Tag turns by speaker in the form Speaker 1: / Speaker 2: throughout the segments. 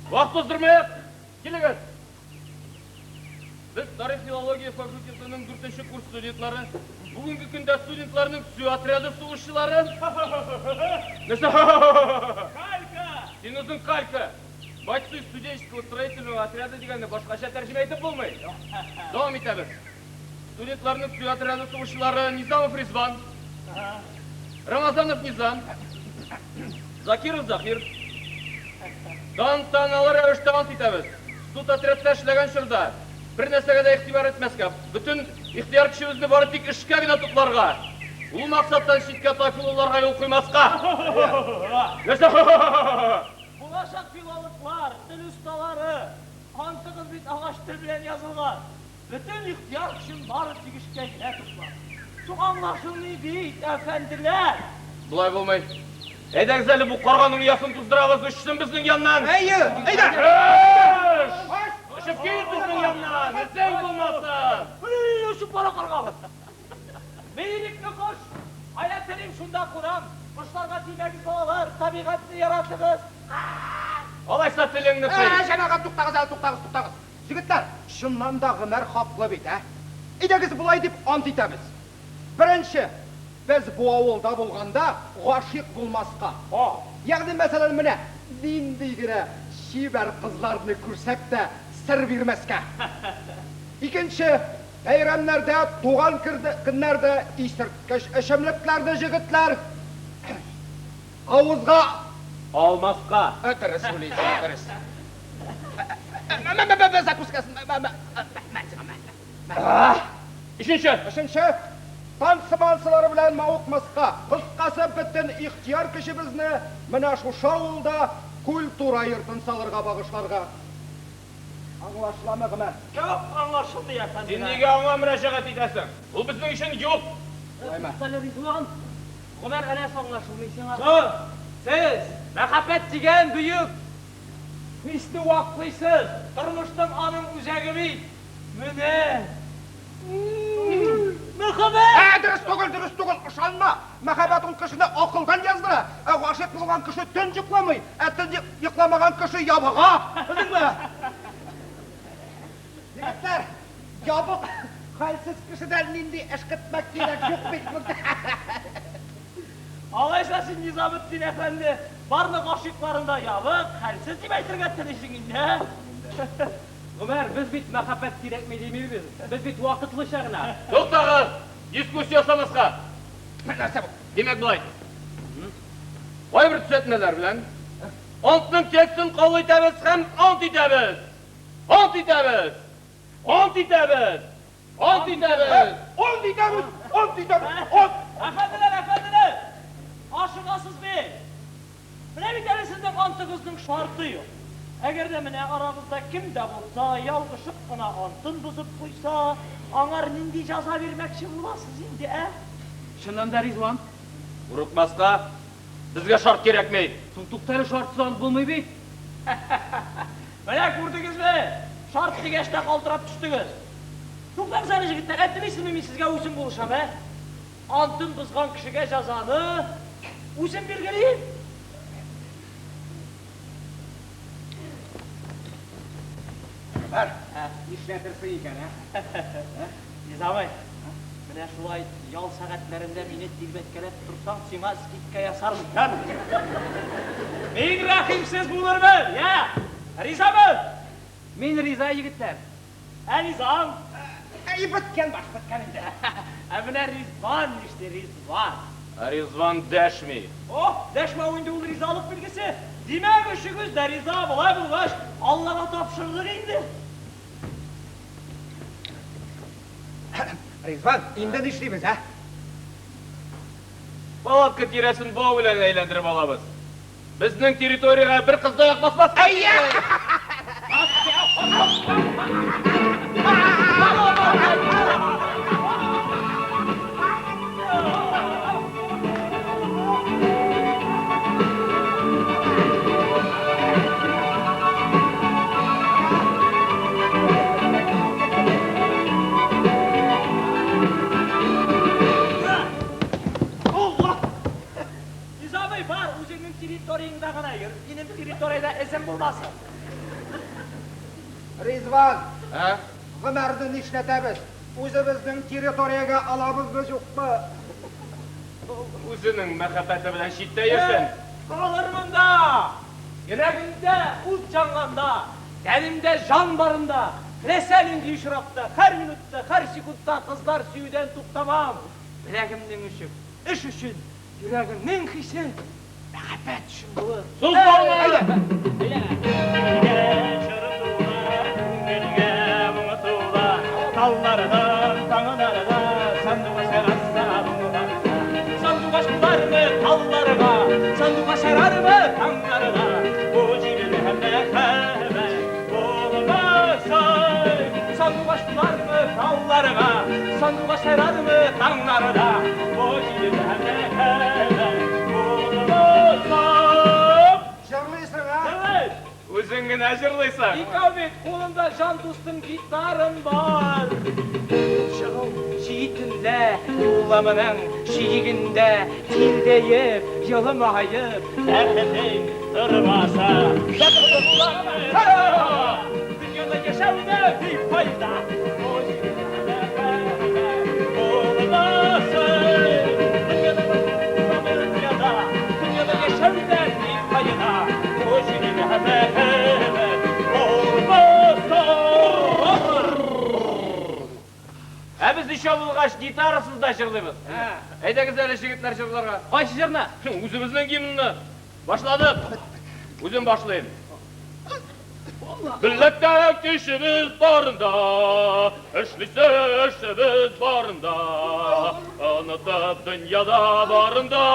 Speaker 1: Вакыт уздырмыйк, килегез. Без тарих-филология факультетының дүртенче курс студентлары, бүгенге көндә студентларның төзү отряды сугышчылары. Нәрсә?
Speaker 2: Калька!
Speaker 1: Син үзең калька! Бойцы студенческого строительного отряда дигәнне башкача тәрҗемә итеп булмый. Дәвам итәбез. Студентларның төзү отряды сугышчылары Низамов Ризван, Рамазанов Низам, Закиров Захир. Тантаналы рәвештә ант итәбез. Студотрядта эшләгән чорда бер нәрсәгә дә игътибар итмәскә, бөтен ихтыяр көчебезне бары тик эшкә генә тупларга, ул максаттан читкә тайпылуларга юл куймаска. Нәрсә?
Speaker 2: Булачак филологлар, тел осталары, антыгыз бит агач тел белән язылган. Бөтен ихтыяр көчен бары тик эшкә генә туплар. Соң аңлашылмый бит, әфәнделәр!
Speaker 1: Болай булмый. Әйдәгез әле бу карганың оясын туздырабыз, очсын безнең яннан!
Speaker 3: Әйе, әйдә!
Speaker 1: Эш! Очып кит безнең яннан, эзең булмасын!
Speaker 2: Ой, очып бара карга! Мин ирекле кош! Кая телим, шунда кунам! Кошларга тимәгез, балалар, табигатьне яратыгыз!
Speaker 1: Алайса телеңне тый!
Speaker 3: Ә, җәмәгать, туктагыз әле, туктагыз, туктагыз! Егетләр, чыннан да Гомәр хаклы бит, ә? Әйдәгез болай дип ант итәбез. Беренче, без бу авылда булганда гашыйк булмаска. Ягъни, мәсәлән, менә нинди генә чибәр кызларны күрсәк тә, сер бирмәскә. Икенче, бәйрәмнәрдә, туган көннәрдә исерткеч эчемлекләрне җегетләр авызга
Speaker 1: Алмаска.
Speaker 3: Дөрес уйлыйсың, дөрес. Закускасын.
Speaker 1: Өченче.
Speaker 3: Өченче, танцы-мансылары белән мавыкмаска. Кыскасы, бөтен ихтыяр көчебезне менә шушы авылда культура йортын салырга багышларга. Аңлашыламы, Гомәр?
Speaker 2: Юк, аңлашылмый,
Speaker 1: Син
Speaker 2: әфәнделәр.
Speaker 1: нигә аңа мөрәҗәгать итәсең? Ул безнең өчен юк.
Speaker 3: Шулаймы?
Speaker 4: Туктале, Ризван. Гомәр, әнә аңлашылмый сиңа.
Speaker 2: Соң, сез, мәхәббәт дигән бөек хисне ваклыйсыз. Тормышның аның үзәге бит. Менә. Мәхәббәт!
Speaker 3: Ә, дөрес түгел, дөрес түгел, ышанма! Мәхәббәт ул кешене акылдан яздыра. Ә гашыйк булган кеше төн йокламый, ә төн йокламаган кеше ябыга. Белдеңме? Егетләр, ябык, хәлсез кешедән нинди эш көтмәк кирәк, юк бит монда.
Speaker 2: Алайса син, Низаметдин әфәнде, барлык гашыйкларын да ябык, хәлсез дип әйтергә телисең инде, ә?
Speaker 4: Гомәр, без бит мәхәббәт кирәкми димибез. Без бит вакытлыча гына.
Speaker 1: Туктагыз! Дискуссия ясамаска!
Speaker 3: Нәрсә бу?
Speaker 1: Димәк, болай. Кайбер төзәтмәләр белән антның текстын кабул итәбез һәм ант итәбез! Ант итәбез! Ант итәбез! Ант итәбез!
Speaker 3: Ант итәбез! Ант итәбез! Ант!
Speaker 2: Әфәнделәр, әфәнделәр! Ашыгасыз бит! Менә бит әле сезнең антыгызның шарты юк. Әгәр дә менә арагызда кем дә булса ялгышып кына антын бозып куйса, аңар нинди җәза бирмәкче буласыз инде, ә?
Speaker 4: Чыннан да, Ризван.
Speaker 1: Курыкмаска, безгә шарт кирәкми.
Speaker 4: Соң, туктале, шартсыз ант булмый бит.
Speaker 2: Менә күрдегезме? Шарт дигәч тә калтырап төштегез. Туктагыз әле, җегетләр, ә телисезме, мин сезгә үзем булышам, ә? Антын бозган кешегә җәзаны үзем билгелим.
Speaker 3: Гомәр, нишләтерсең икән, ә?
Speaker 2: Низамый, менә шулай ял сәгатьләрендә мине тирбәткәләп торсаң, сиңа скидка ясармын, яме? Мин рәхимсез булырмын, я? Ризамы?
Speaker 4: Мин риза, егетләр.
Speaker 2: Ә Низам?
Speaker 3: Әй, беткән баш, беткән инде.
Speaker 2: Ә менә Ризван нишли, Ризван?
Speaker 1: Ә Ризван дәшми.
Speaker 2: О, дәшмәү инде ул ризалык билгесе. Димәк, өчегез дә риза, болай булгач, Аллага тапшырдык инде.
Speaker 3: Ризван, инде нишлибез, ә?
Speaker 1: Палатка тирәсен бау белән әйләндереп алабыз. Безнең территориягә бер кыз да аяк басмас.
Speaker 3: Әйе!
Speaker 2: Алла! Низамый, бар, үзеңнең территорияңдә гына йөр. Минем территориядә эзем булмасын.
Speaker 3: Ризван,
Speaker 1: Ә?
Speaker 3: Гомәрне нишләтәбез? Үзебезнең территориягә алабызмы, юкмы?
Speaker 1: Үзенең мәхәббәте белән читтә йөрсен.
Speaker 2: Калыр монда! Йөрәгемдә ут янганда, тәнемдә җан барында, теләсә нинди очракта, һәр минутта, һәр секундта кызлар сөюдән туктамам. Беләгемнең очы эш өчен, йөрәгемнең хисе мәхәббәт өчен булыр.
Speaker 1: Сузма аны!
Speaker 2: Әйдә! Чырытула, күңелгә моңы тула, Таллардан, таңнарга сандугач сайраса, моңланса. Сандугач кунармы талларга, сандугач сайрармы таңнарга? Бу җирдә мәхәббәт булмаса. Сандугач кунармы талларга, сандугач сайрармы таңнарда? Бу җирдә мәхәббәт булмаса.
Speaker 3: Җырлыйсың, а?
Speaker 2: Җырлый!
Speaker 1: Үзең генә җырлыйсың.
Speaker 2: Икәү бит, кулымда җан дустым гитарам бар. Чыгу читендә, юлымның чигендә, тирдәеп, елмаеп, бәхетең тормаса, бәхет буламы? Дөньяда яшәүдә ни файда? Бу җирдә мәхәббәт булмаса. Дөньяда дөньяда, дөньяда яшәүдә ни файда? Бу җирдә мәхәббәт булмаса.
Speaker 1: Ә без өчәү булгач, гитарасыз да җырлыйбыз. Әйдәгез әле, җегетләр, җырларга.
Speaker 4: Кайсы җырны?
Speaker 1: Үзебезнең гимнны. Башладык. Үзем башлыйм. Беләктә көчебез барында, эшлисе эшебез барында, онытып дөньяда барында,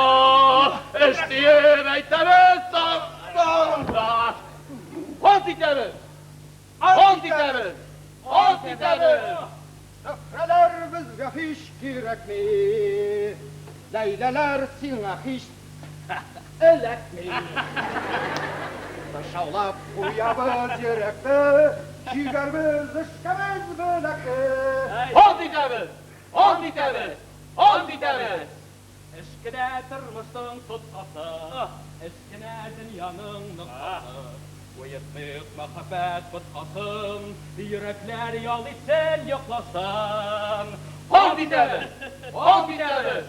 Speaker 1: эш диеп әйтәбез барында. Ант итәбез! Ант итәбез! Ант итәбез!
Speaker 3: Зөһрәләр безгә һич кирәкми, Ләйләләр сиңа һич эләкми. Тышаулап куябыз йөрәкне, Җигәрбез эшкә без беләкне.
Speaker 1: Ант итәбез! Ант итәбез! Ант итәбез!
Speaker 4: Эш кенә тормышның тоткасы, эш кенә дөньяның ноктасы. Уетмыйк мәхәббәт боткасын, йөрәкләр ял итсен, йокласын.
Speaker 1: Ант итәбез! Ант итәбез!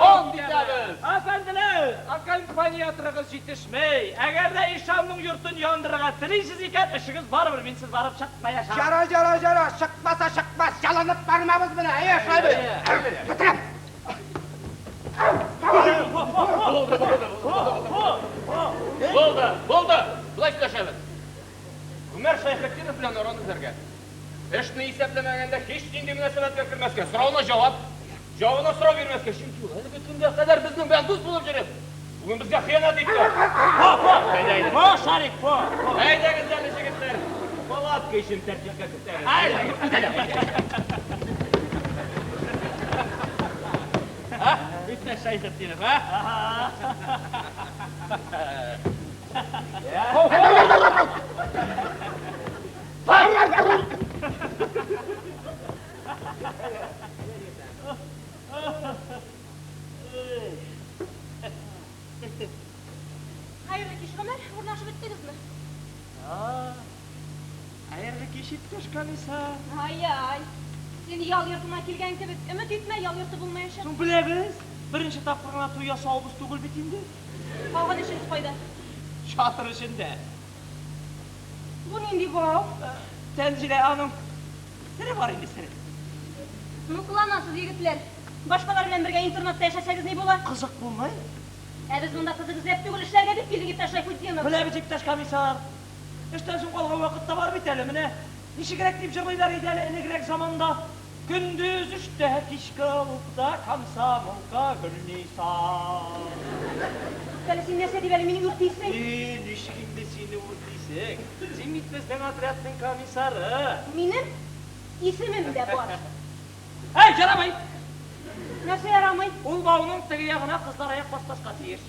Speaker 1: Ант итәбез!
Speaker 2: Әфәнделәр, аккомпаниаторыгыз җитешми. Әгәр дә ишанның йортын яндырырга телисез икән, эшегез барыбер минсез барып чыкмаячак.
Speaker 3: Җара, җара, җара, чыкмаса чыкмас, ялынып бармабыз менә, әйе, шулай бит. Бетерәм.
Speaker 1: Булды, булды! Болай сөйләшәбез. Гомәр Шәйхетдинов белән араны өзәргә. Эшне исәпләмәгәндә һич нинди мөнәсәбәткә кермәскә, соравына җавап, җавабына сорау бирмәскә. Чөнки ул әлеге көнгә кадәр безнең белән дус булып йөреп, бүген безгә хыянәт итте.
Speaker 2: По,
Speaker 1: Әйдә, әйдә.
Speaker 2: по, Шарик, по.
Speaker 1: Әйдәгез әле, җегетләр. Палатка өчен тәртипкә кертәбез.
Speaker 4: Иптәш Шәйхетдинов, а?
Speaker 5: Хәерле кич, Гомәр. Урнашып беттегезме?
Speaker 2: Хәерле кич, иптәш комиссар.
Speaker 5: Ай-ай. Син ял йортына килгән кебек. Өмет итмә, ял йорты булмаячак.
Speaker 2: Соң беләбез, беренче тапкыр гына туй ясавыбыз түгел бит инде.
Speaker 5: Калган эшегез кайда?
Speaker 2: Чатыр эчендә.
Speaker 5: Бу нинди бау?
Speaker 2: Тәнзилә аның сере бар инде, сере.
Speaker 5: Ну, кыланасыз, егетләр. Башкалар белән бергә интернатта яшәсәгез ни була?
Speaker 2: Кызык булмый.
Speaker 5: Ә без монда кызык эзләп түгел, эшләргә дип килдек, иптәш Шәйхетдинов.
Speaker 2: Беләбез, иптәш комиссар. Эштән соң калган вакыт та бар бит әле, менә. Ничегрәк дип җырлыйлар иде әле элегрәк заманда. Көндез эштә, кичке клубта комсомолка Гөлниса.
Speaker 5: Туктале, син нәрсә дип әле мине үртисең?
Speaker 2: И, ничек инде сине үртисең? Син бит безнең отрядның комиссары.
Speaker 5: Минем исемем дә бар.
Speaker 2: Әй, ярамый!
Speaker 5: Нәрсә ярамый?
Speaker 2: Ул бауның теге ягына кызлар аяк басмаска тиеш.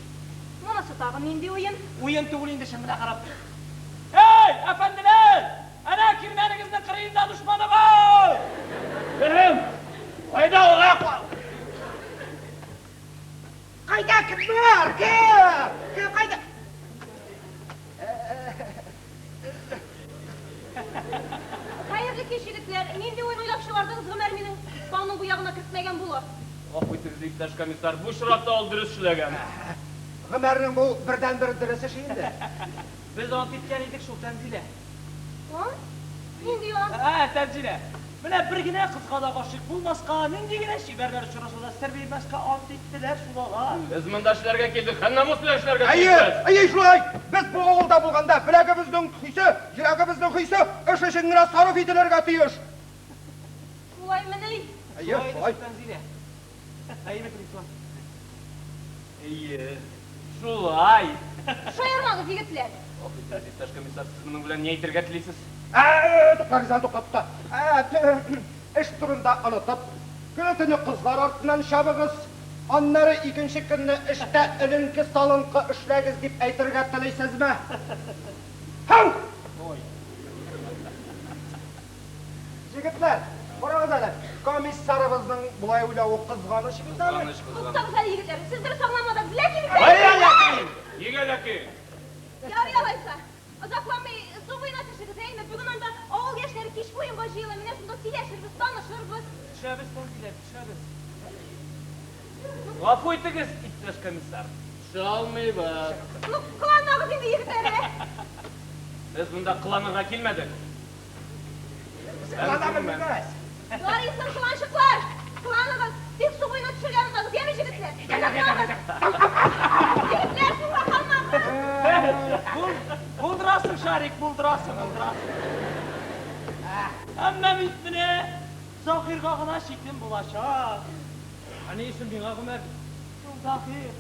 Speaker 5: Монысы тагын нинди уен?
Speaker 2: Уен түгел инде, чын гына карап. Әй, әфәнделәр! Әнә кирмәнегезнең кырыенда дошманыгыз!
Speaker 1: Кем? Кайда ул, ә?
Speaker 3: Кайда кемнәр? Кем? Кем кайда?
Speaker 5: Хәерле кич, егетләр. Нинди уен уйлап чыгардыгыз, Гомәр мине тауның бу ягына кертмәгән була.
Speaker 1: Гафу итегез, иптәш комиссар, бу очракта ул дөрес эшләгән.
Speaker 3: Гомәрнең бу бердәнбер дөрес эше инде.
Speaker 2: Без ант иткән идек шул, Тәнзилә.
Speaker 5: Ант? Нинди ант?
Speaker 2: Ә, Тәнзилә, менә бер генә кызга да гашыйк булмаска, нинди генә чибәрләр очраса да сер бирмәскә ант иттеләр шул алар.
Speaker 1: Без монда эшләргә килдек һәм намус белән эшләргә
Speaker 3: Әйе,
Speaker 1: тиешбез.
Speaker 3: әйе шулай. Без бу авылда булганда беләгебезнең хисе, йөрәгебезнең хисе эш өчен генә сарыф ителергә тиеш.
Speaker 5: Шулаймыни?
Speaker 3: Әйе,
Speaker 2: Шулай
Speaker 3: шулай.
Speaker 2: иде шул, Тәнзилә. Әйе бит, Руслан? Әйе. Шулай.
Speaker 5: Шаярмагыз, егетләр.
Speaker 1: Гафу итегез, иптәш комиссар, сез моның белән ни әйтергә телисез?
Speaker 3: Ә, тукта, Риза, тукта, тукта. Ә, эш турында онытып, көне-төне кызлар артыннан чабыгыз, аннары икенче көнне эштә эленке-салынкы эшләгез дип әйтергә телисезме? Һәү!
Speaker 2: Ой.
Speaker 3: Егетләр, карагыз әле, комиссарыбызның болай уйлавы кызганыч бит әле.
Speaker 1: Кызганыч, кызганыч.
Speaker 5: Туктагыз әле, егетләр. Сез дөрес аңламадыгыз. Ләкин
Speaker 1: Кая ләкин? Нигә ләкин?
Speaker 5: Ярый алайса. Озакламый су буена төшегез, әйме? Бүген анда авыл яшьләре кичке уенга җыела. Менә шунда сөйләшербез, танышырбыз.
Speaker 2: Төшәбез, Тәнзилә, төшәбез. Гафу итегез, иптәш комиссар.
Speaker 1: Төшә алмыйбыз.
Speaker 5: Ну, кыланмагыз инде, егетләр, ә?
Speaker 1: Без монда кыланырга килмәдек.
Speaker 3: Без кылана белмибез.
Speaker 5: Ярыйсың, кыланчыклар! Кыланыгыз! Тик су буена төшергә онытмагыз, яме, җегетләр? Озакламагыз! Егетләр, суга калмагыз!
Speaker 2: Булдырасың, Шарик, булдырасың, булдырасың. Әмма бит менә Заһирга гына читен булачак.
Speaker 4: Ә ни өчен миңа, Гомәр?
Speaker 2: Соң, Заһир,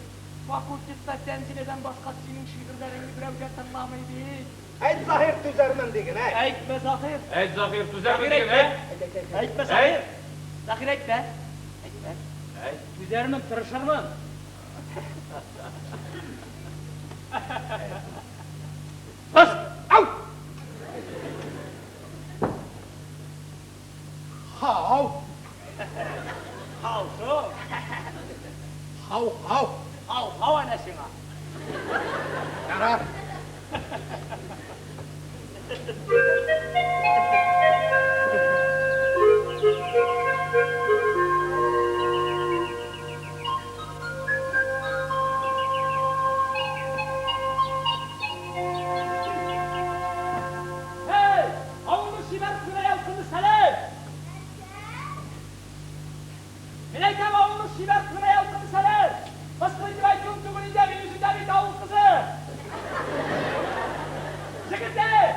Speaker 2: факультетта Тәнзиләдән башка синең шигырьләреңне берәү дә тыңламый бит.
Speaker 3: Әйт, Заһир, түзәрмен диген, әйт.
Speaker 2: Әйтмә, Заһир.
Speaker 1: Әйт, Заһир, түзәрмен
Speaker 2: Заһир,
Speaker 1: диген,
Speaker 2: әйтмә.
Speaker 1: әйт.
Speaker 3: Әйт, әйт, әйт.
Speaker 2: Әйтмә, Заһир. Заһир, әйтмә. Әйтмә.
Speaker 1: Әйт.
Speaker 4: Түзәрмен, тырышырмын.
Speaker 3: Бас! Ау! Хау!
Speaker 2: Хау, соң.
Speaker 3: Хау, хау!
Speaker 2: Хау, хау әнә сиңа.
Speaker 3: Ярар.
Speaker 2: Һей, авылның чибәр кызына ялкынлы сәлам! Мин әйтәм, авылның чибәр кызына ялкынлы сәлам! Мыскыл итеп әйтүем түгел инде, мин үзем дә бит авыл кызы! Җегетләр!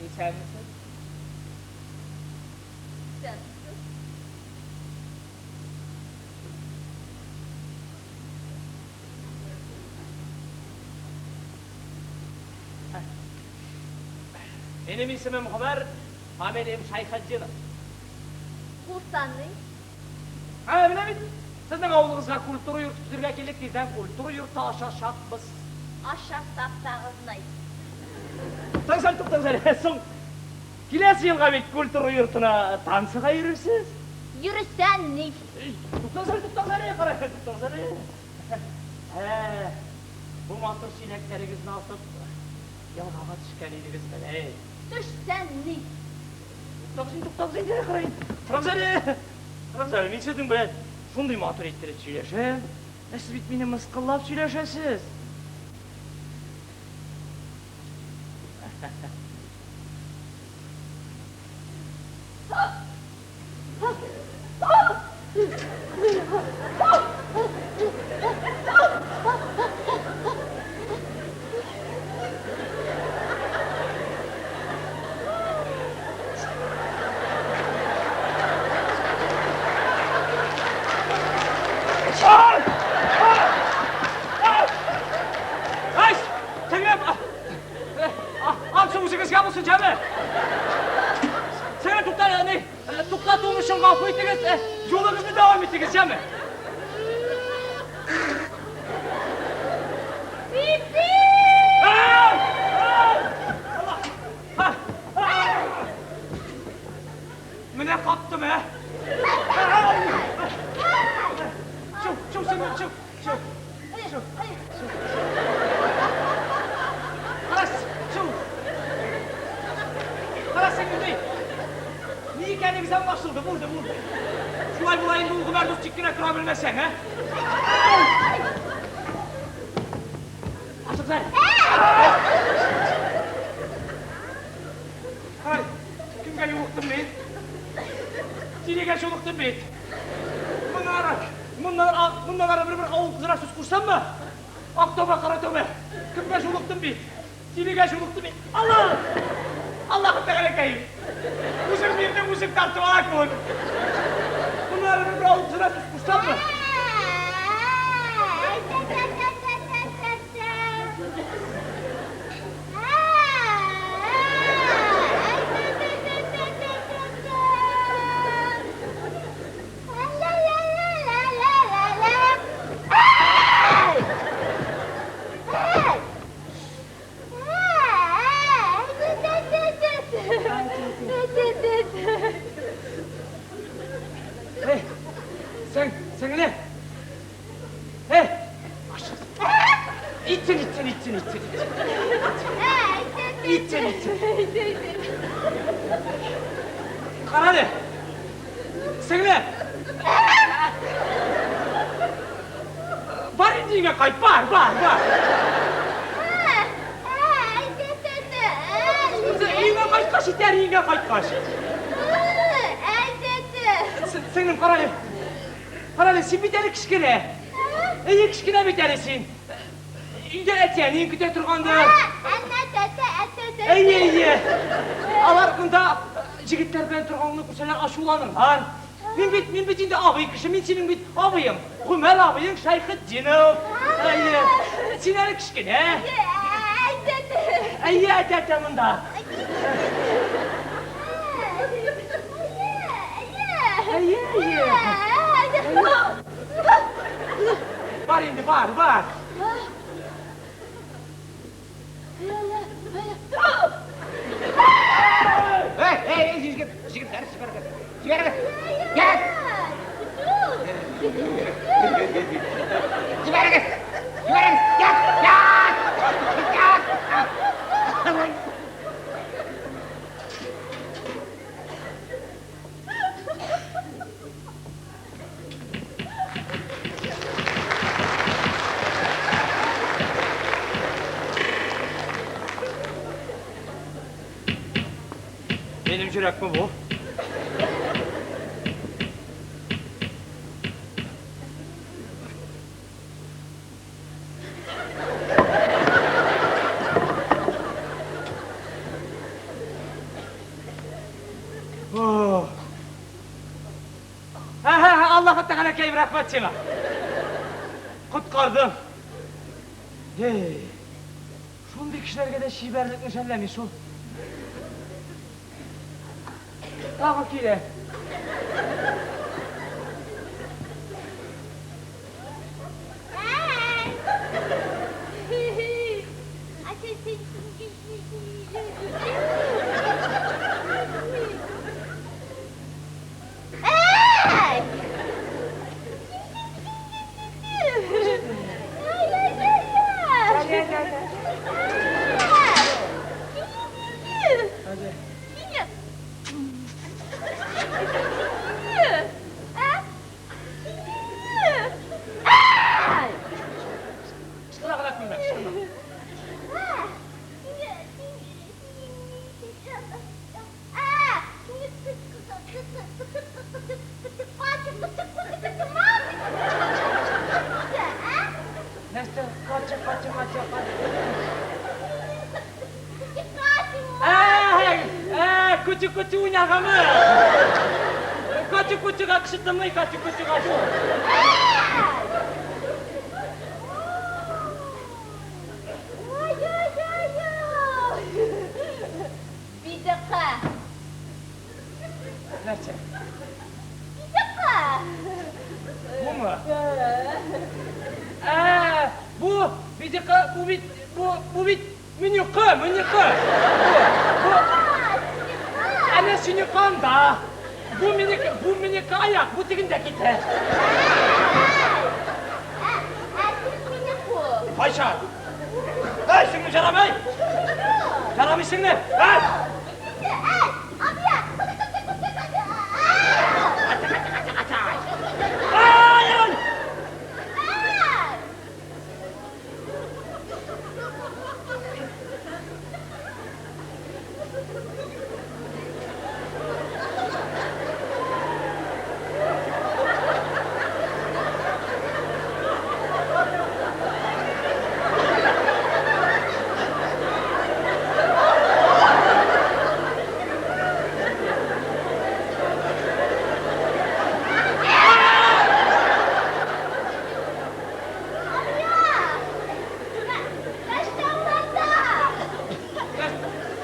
Speaker 2: Исәнмесез?
Speaker 5: Исәнмесез.
Speaker 2: Минем исемем Гомәр, фамилиям Шәйхетдинов.
Speaker 5: Булса ни?
Speaker 2: Ә, менә бит, сезнең авылыгызга культура йорты төзергә килдек, тиздән культура йорты ачачакбыз.
Speaker 5: Ачасак тагын ни?
Speaker 2: Туктагыз әле, туктагыз әле, соң киләсе елга бит культура йортына танцыга йөрерсез.
Speaker 5: Йөресә ни?
Speaker 2: Туктагыз әле, туктагыз әле, кара, туктагыз әле. Ә, бу матур чиләкләрегезне асып, елгага төшкән идегез менә.
Speaker 5: Төшсә ни?
Speaker 2: Туктагыз инде, туктагыз инде, караен. Карагыз әле. Карагыз әле, мин сезнең белән шундый матур иттереп сөйләшәм. Ә сез бит мине мыскыллап сөйләшәсез.
Speaker 4: Туктатуым өчен гафу итегез. Юлыгызны дәвам итегез, яме? Менә каптым, ә? Чу, чу, сеңлем, чу, чу. Чу. Кара, чу. Кара, сеңлем, ни? Ни икәнегез аңлашылды, булды, булды. Шулай була инде ул Гомәр дус тик кенә тора белмәсәң, ә? Ашык әле. Ай, кемгә юлыктым мин? Тилегә юлыктым бит. Моннан ары, моннан моннан ары бер-бер авыл кызына сүз кушсаммы? Ак тәүбә, кара тәүбә. Кемгә юлыктым бит? Тилегә юлыктым бит. Алла! Аллаһы Тәгаләкәем! Үзең бирдең, үзең тартып ала күр. Моннан ары бер-бер авыл кызына сүз кушсаммы? Эй, сең, сеңле. Эй, итсен, итсен, итсен, итсен, итсен. Итсен, итсен. Кара әле. Сеңле. Бар инде өеңә кайт, бар, бар, бар. Өеңә кайткач итәр, өеңә кайткач. Сеңлем, кара әле. Кара әле, син бит әле кечкенә. Әйе, кечкенә бит әле син. Өйдә әти-әниең көтә торгандыр. Әйе, әйе. Алар монда җегетләр белән торганыңны күрсәләр ачуланырлар. Мин бит, мин бит инде абый кеше, мин синең бит абыең. Гомәр абыең Шәйхетдинов. Әйе. Син әле кечкенә. Әйе, әтә-әтә монда. Әйе, әйе. Бар инде, бар, бар.
Speaker 3: Эй, эй, эй, җегет, җегетләр, җибәрегез. Җибәрегез. Ят! Җибәрегез. Җибәрегез. Ят! Ят! Ят!
Speaker 4: Минем йөрәкме бу? О! Аллаһы Тәгаләкәем, рәхмәт сиңа. Коткардың. Эй, шундый кешеләргә дә чибәрлекне жәлләми шул. Тагы килә. Кычкыра гына күрмә, кычкырма. Нәрсә? Кача, кача, кача, кача. Ә, күчү-күчү уйнагамы? Качу-кучуга кеше тыңлый, качу-кучуга шул.
Speaker 5: Бидәкә.
Speaker 4: Нәрсә?
Speaker 5: Бизәккә.
Speaker 4: Бумы? Ә, бу бизәккә, бу бит, бу, бу бит минеке, минеке. Бу, бу. Әнә синеке анда. Бу минеке, бу минеке аяк, бу тегендә китә.
Speaker 5: Ә син мине ку.
Speaker 4: Кайчан? Әй, сеңлем, ярамый! Ярамый, сеңлем! Әй! Ай, ай!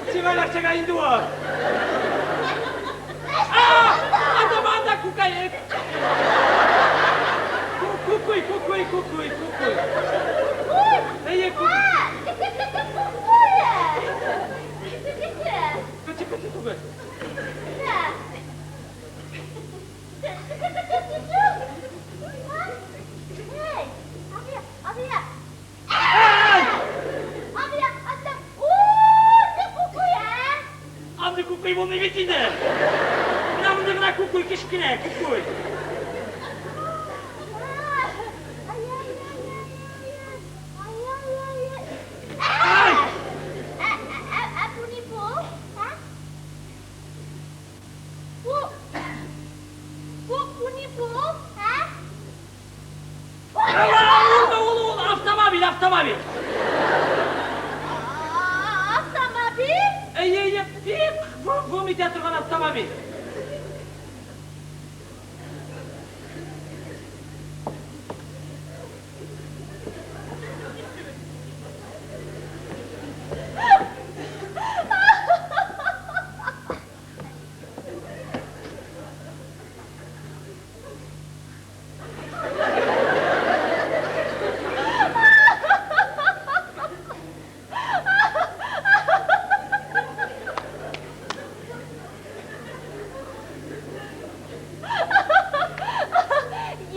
Speaker 4: Сиңа нәрсәгә инде ул? Анда, анда күкәй. Кукуй, кукуй, кукуй, кукуй. Әйе, кукуй. Көтү, көтү түгел. Андый кукуй булмый бит инде. Менә монда гына кукуй кечкенә, кукуй. Ул, ул, автомобиль, автомобиль.
Speaker 5: Автомобиль?
Speaker 4: Әйе, әйе, бик вум итә торган автомобиль.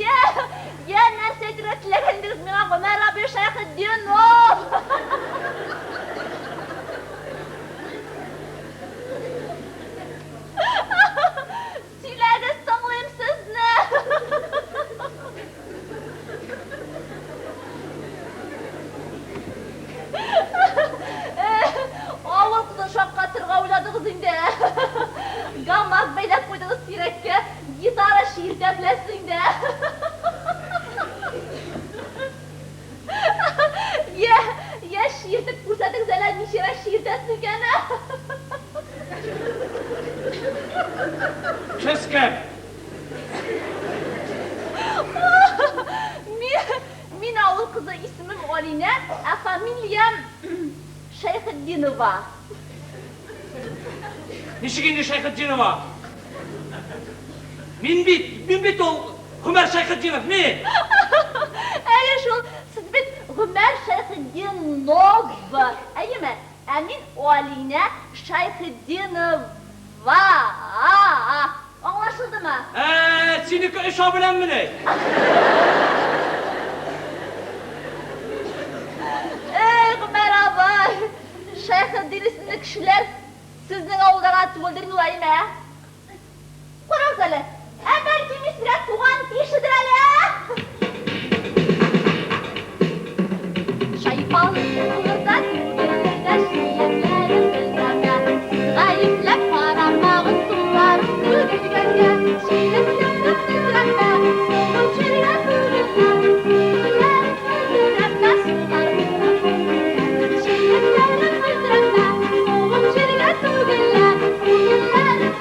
Speaker 5: Я, я нәрсә әйтергә теләгәндегез миңа, Гомәр абый Шәйхетдинов? Сөйләгез, тыңлыйм сезне. Авыл кызын шаккатырга уйладыгыз инде. Гамак бәйләп куйдыгыз тирәккә, гитара чиертә беләсең дә. Я, я чиертеп күрсәтегез әле, ничәрәк чиертәсең икән.
Speaker 4: Сез кем?
Speaker 5: Мин, мин авыл кызы, исемем Алинә, ә фамилиям Шәйхетдинова.
Speaker 4: Ничек инде Шәйхетдинова? Мин бит, мин бит ул Гомәр Шәйхетдинов, мин!
Speaker 5: Әйе шул, сез бит Гомәр Шәйхетдинов, әйеме? Ә мин Алинә Шәйхетдинова. Аңлашылдымы?
Speaker 4: Ә, синеке өч А беләнмени?
Speaker 5: Эй, Гомәр абый, Шәйхетдин исемле кешеләр сезнең авылда гына түгелдер инде ул, әйеме? Карагыз әле, ә бәлки мин сезгә туган тиешедер әле, ә? Чайпалып булыр да түгелдер дә, чиләкләрем мөлдерәмә. Сез гаепләп карамагыз суларым түгелгәнгә. Чиләкләрем мөлдерәмә, суым җиргә түгелләр. Күлләрем мөлдерәмә, суларым түгелләр. Чиләкләрем мөлдерәмә, суым җиргә түгелләр. Күлләрем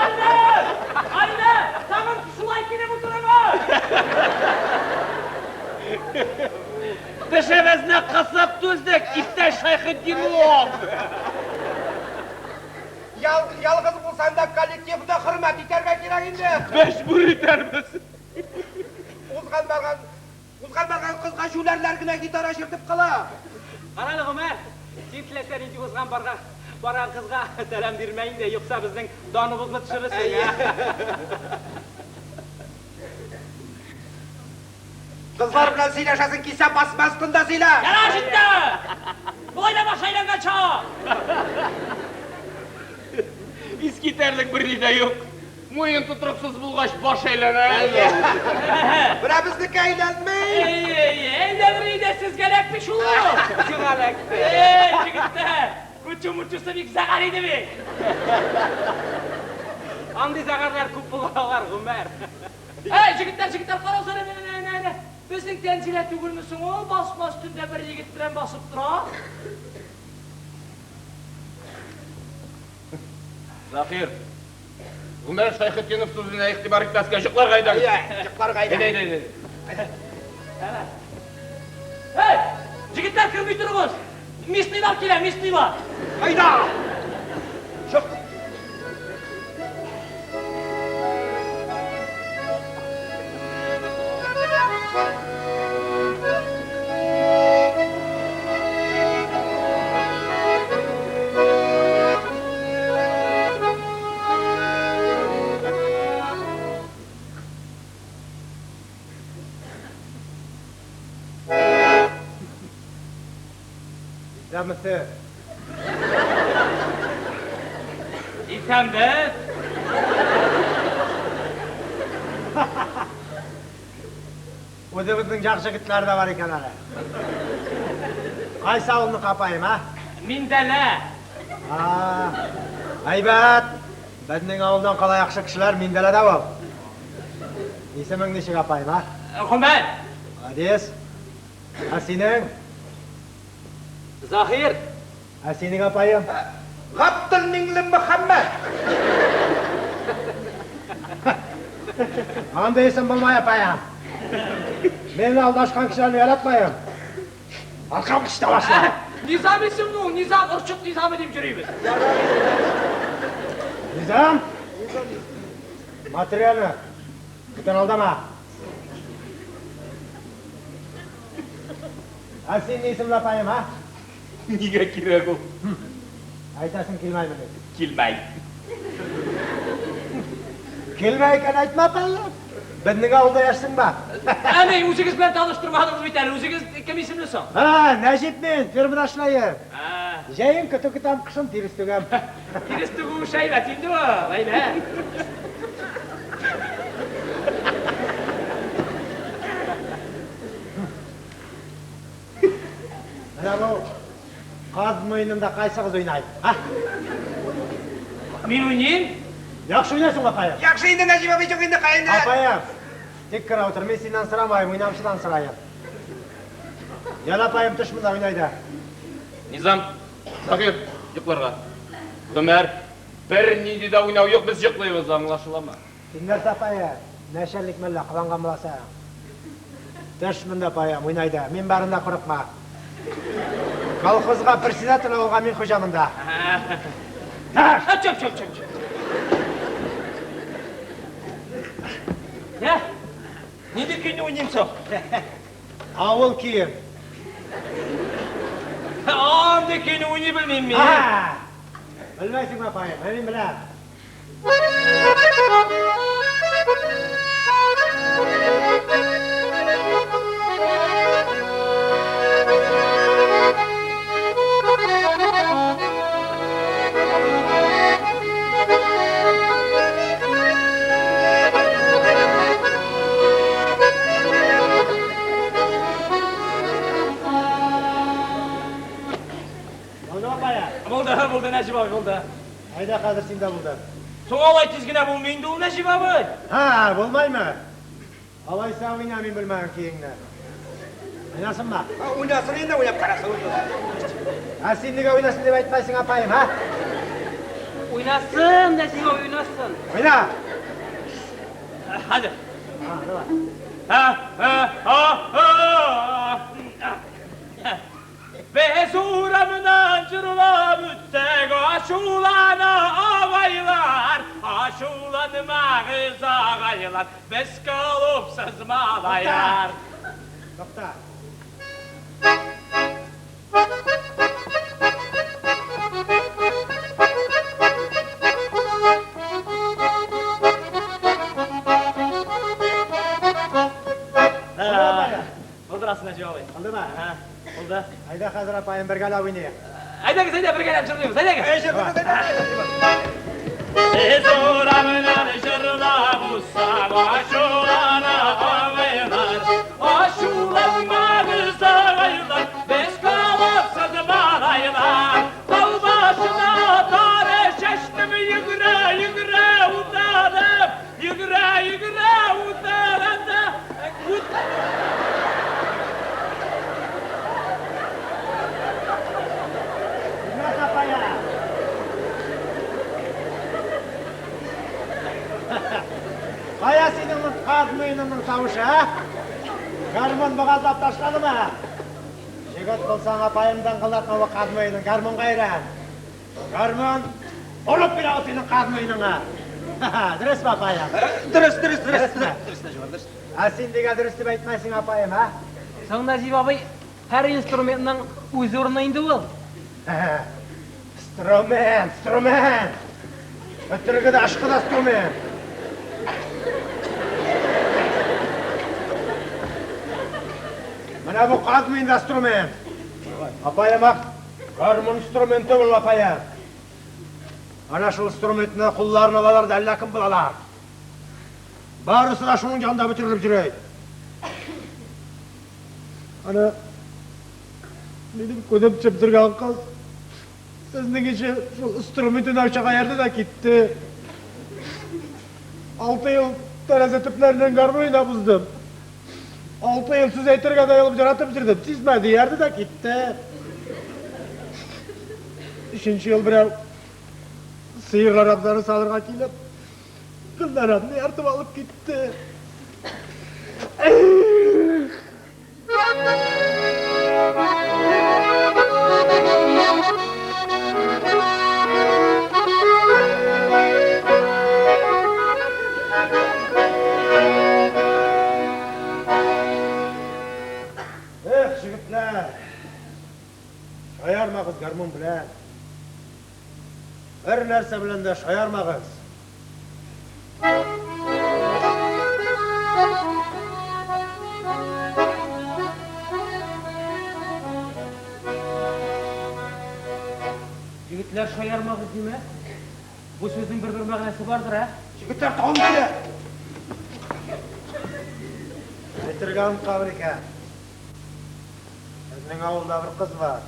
Speaker 2: Алинә! Алинә! Тагын шулай килеп утырыгыз!
Speaker 1: Тешебезне кысып түздек, иптәш Шәйхетдинов!
Speaker 3: Ял, ялгыз булсаң да коллективны хөрмәт итәргә кирәк инде.
Speaker 1: Мәҗбүр итәрбез.
Speaker 3: Узган барган, узган барган кызга җүләрләр генә гитара чиртеп кала.
Speaker 4: Карале, Гомәр, син теләсә нинди узган барган барган кызга сәлам бирмә инде, юкса безнең даныбызны төшерерсең.
Speaker 3: Кызлар белән сөйләшәсең килсә, басма өстендә сөйлә.
Speaker 2: Ярар җитте! Болай да баш әйләнгән чак!
Speaker 1: Искитәрлек берни дә юк. Муен тотрыксыз булгач, баш әйләнә.
Speaker 3: Менә безнеке әйләнми.
Speaker 2: Әй, әйләнер иде, сезгә эләкми шул ул!
Speaker 4: Сиңа эләкте.
Speaker 2: Эй, егетләр! Күчү-мүчүсе бик зәгәр иде бит!
Speaker 4: Андый зәгәрләр күп булалар, Гомәр.
Speaker 2: Әй, егетләр, егетләр, карагыз әле, әнә, әнә, әнә! Безнең Тәнзилә түгелме соң ул? Басма өстендә бер егет белән басып тора.
Speaker 1: Заһир, Гомәр Шәйхетдинов сүзенә игътибар итмәскә, йокларга әйдәгез.
Speaker 3: Әйдә, йокларга әйдә.
Speaker 1: Әйдә, әйдә, әйдә.
Speaker 2: Әй, егетләр, керми торыгыз! Местныйлар килә, местныйлар!
Speaker 3: Айда! Чык.
Speaker 6: Исәнмесез.
Speaker 2: Исәнбез!
Speaker 6: Үзебезнең як җегетләре дә бар икән әле. Кайсы авылныкы, апаем, а?
Speaker 2: Миндәлә!
Speaker 6: А, әйбәт. Безнең авылдан кала яхшы кешеләр Миндәләдә ул. Исемең ничек, апаем, а?
Speaker 2: Гомәр!
Speaker 6: Молодец. Ә синең?
Speaker 4: Заһир,
Speaker 6: Ә синең, апаем?
Speaker 3: Габделмиңле Мөхәммәт.
Speaker 6: Андый исем булмай, апаем. Мин алдашкан кешеләрне яратмыйм. Аркам кычыта башлады.
Speaker 2: Низам исемле ул, Низам, орчык Низамы дип йөрибез.
Speaker 6: Низам? Матрена, бүтән алдама. Ә син ни исемле, апаем, а?
Speaker 1: Нигә кирәк ул?
Speaker 6: Әйтәсең килмәйме?
Speaker 1: Килмәй.
Speaker 6: Килмәй икән, әйтмә, апаем. Безнең авылда яшисең ба?
Speaker 2: Әни, үзегез белән таныштырмадыгыз бит әле. Үзегез кем исемле соң?
Speaker 6: Һа, Нәҗип мин, фермада эшләем.
Speaker 2: Ә,
Speaker 6: Җәен көтү көтәм, кышын тирес түгәм.
Speaker 2: Тирес түгү әйбәт инде ул, әйбәт.
Speaker 6: Менә бу каз муенында кайсыгыз уйный? Һа?
Speaker 2: Мин уйныйм.
Speaker 6: Яхшы уйнайсың, апаем.
Speaker 3: Яхшы инде, Нәҗип абый, чык инде, кая инде.
Speaker 6: Апаем, тик кенә утыр, мин синнән сорамыйм, уйнамчыдан сорыйм. Ял, апаем, төш монда, уйнай да.
Speaker 1: Низам, Заһир, йокларга. Гомәр, бернинди дә уйнау юк, без йоклыйбыз, аңлашыламы?
Speaker 6: Син нәрсә, апаем? Нәчәлник мәллә, кыланган буласың. Төш монда, апаем, уйнай да. Мин барында курыкма. Колхозга председатель авылга мин хуҗа монда. Төш!
Speaker 2: Ә, чөп, чөп, чөп, чөп. Йә, нинди көйне уйныйм соң?
Speaker 6: Авыл көен.
Speaker 2: Андый көйне уйный белмим мин.
Speaker 6: Һа! Белмәйсеңме, апаем? Ә мин беләм. Булды, апаем?
Speaker 2: Булды, булды, Нәҗип абый, булды.
Speaker 6: Әйдә, хәзер син дә булды.
Speaker 2: Соң алай тиз генә булмый инде ул, Нәҗип абый.
Speaker 6: Һа, булмаймы? Алайса уйна мин белмәгән көеңне. Уйнасынмы?
Speaker 3: Уйнасын инде, уйнап карасын.
Speaker 6: Ә син нигә уйнасын дип әйтмәйсең, апаем, һа?
Speaker 4: Уйнасын, Нәҗип абый, уйнасын.
Speaker 6: Уйна!
Speaker 4: Хәзер. Ха, ха, ха, ха. Без урамнан җырлап үтсәк, ачулана агайлар, ачуланмагыз, агайлар, без клубсыз малайлар.
Speaker 6: Тукта.
Speaker 4: Булдырасың, Нәҗип абый.
Speaker 6: Булдымы?
Speaker 4: Булды.
Speaker 6: Әйдә хәзер апаем бергәләп уйныйк.
Speaker 4: Әйдәгез, әйдә, бергәләп җырлыйбыз, әйдәгез.
Speaker 1: Без урамнан җырлап узсак, ачулана агайлар, ачуланмагыз, агайлар, без клубсыз малайлар. Тау башына тары чәчтем, йөгерә, йөгерә утадым, йөгерә, йөгерә утадым да.
Speaker 6: Рәхмәт, апаем. Кая синең каз муеныңның тавышы, ә? Гармун бугазлап ташладымы? Егет булсаң, апаем дыңгылдатма бу каз муенын, гармунга өйрән. Гармун орып бирә ул синең каз муеныңа. Дөресме, апаем?
Speaker 3: Дөрес, дөрес, дөрес.
Speaker 6: Дөресме?
Speaker 3: Дөрес, Нәҗип абый, дөрес.
Speaker 6: Ә син нигә дөрес дип әйтмәйсең, апаем, ә?
Speaker 4: Соң, Нәҗип абый, һәр инструментның үз урыны инде ул.
Speaker 6: Инструмент, инструмент! Бөтерге дә, ышкы да инструмент. Менә бу каз муенда инструмент. Апаем, ак гармун инструменты ул, апаем. Ана шул инструментны кулларына алалар да әллә кем булалар. Барысы да шуның янында бөтерелеп йөри. Ана минем күзем төшеп торган кыз сезнең ише шул инструмент уйнаучыга иярде дә китте. 6 ел тәрәзә төпләреннән гармун уйнап уздым. 6 ел сүз әйтергә дә оялып яратып йөрдем. Сизмәде, иярде дә китте. Өченче ел берәү сыерлар абзары салырга килеп, Гөлнарымны ияртеп алып китте. Эх! Эх, җегетләр! Шаярмагыз гармун белән. Бер нәрсә белән дә шаярмагыз.
Speaker 4: Егетләр, шаярмагыз димә. Бу сүзнең бер-бер мәгънәсе бардыр, ә?
Speaker 3: Егетләр, тагын килә!
Speaker 6: Әйтергә оныткан икән. Безнең авылда бер кыз бар.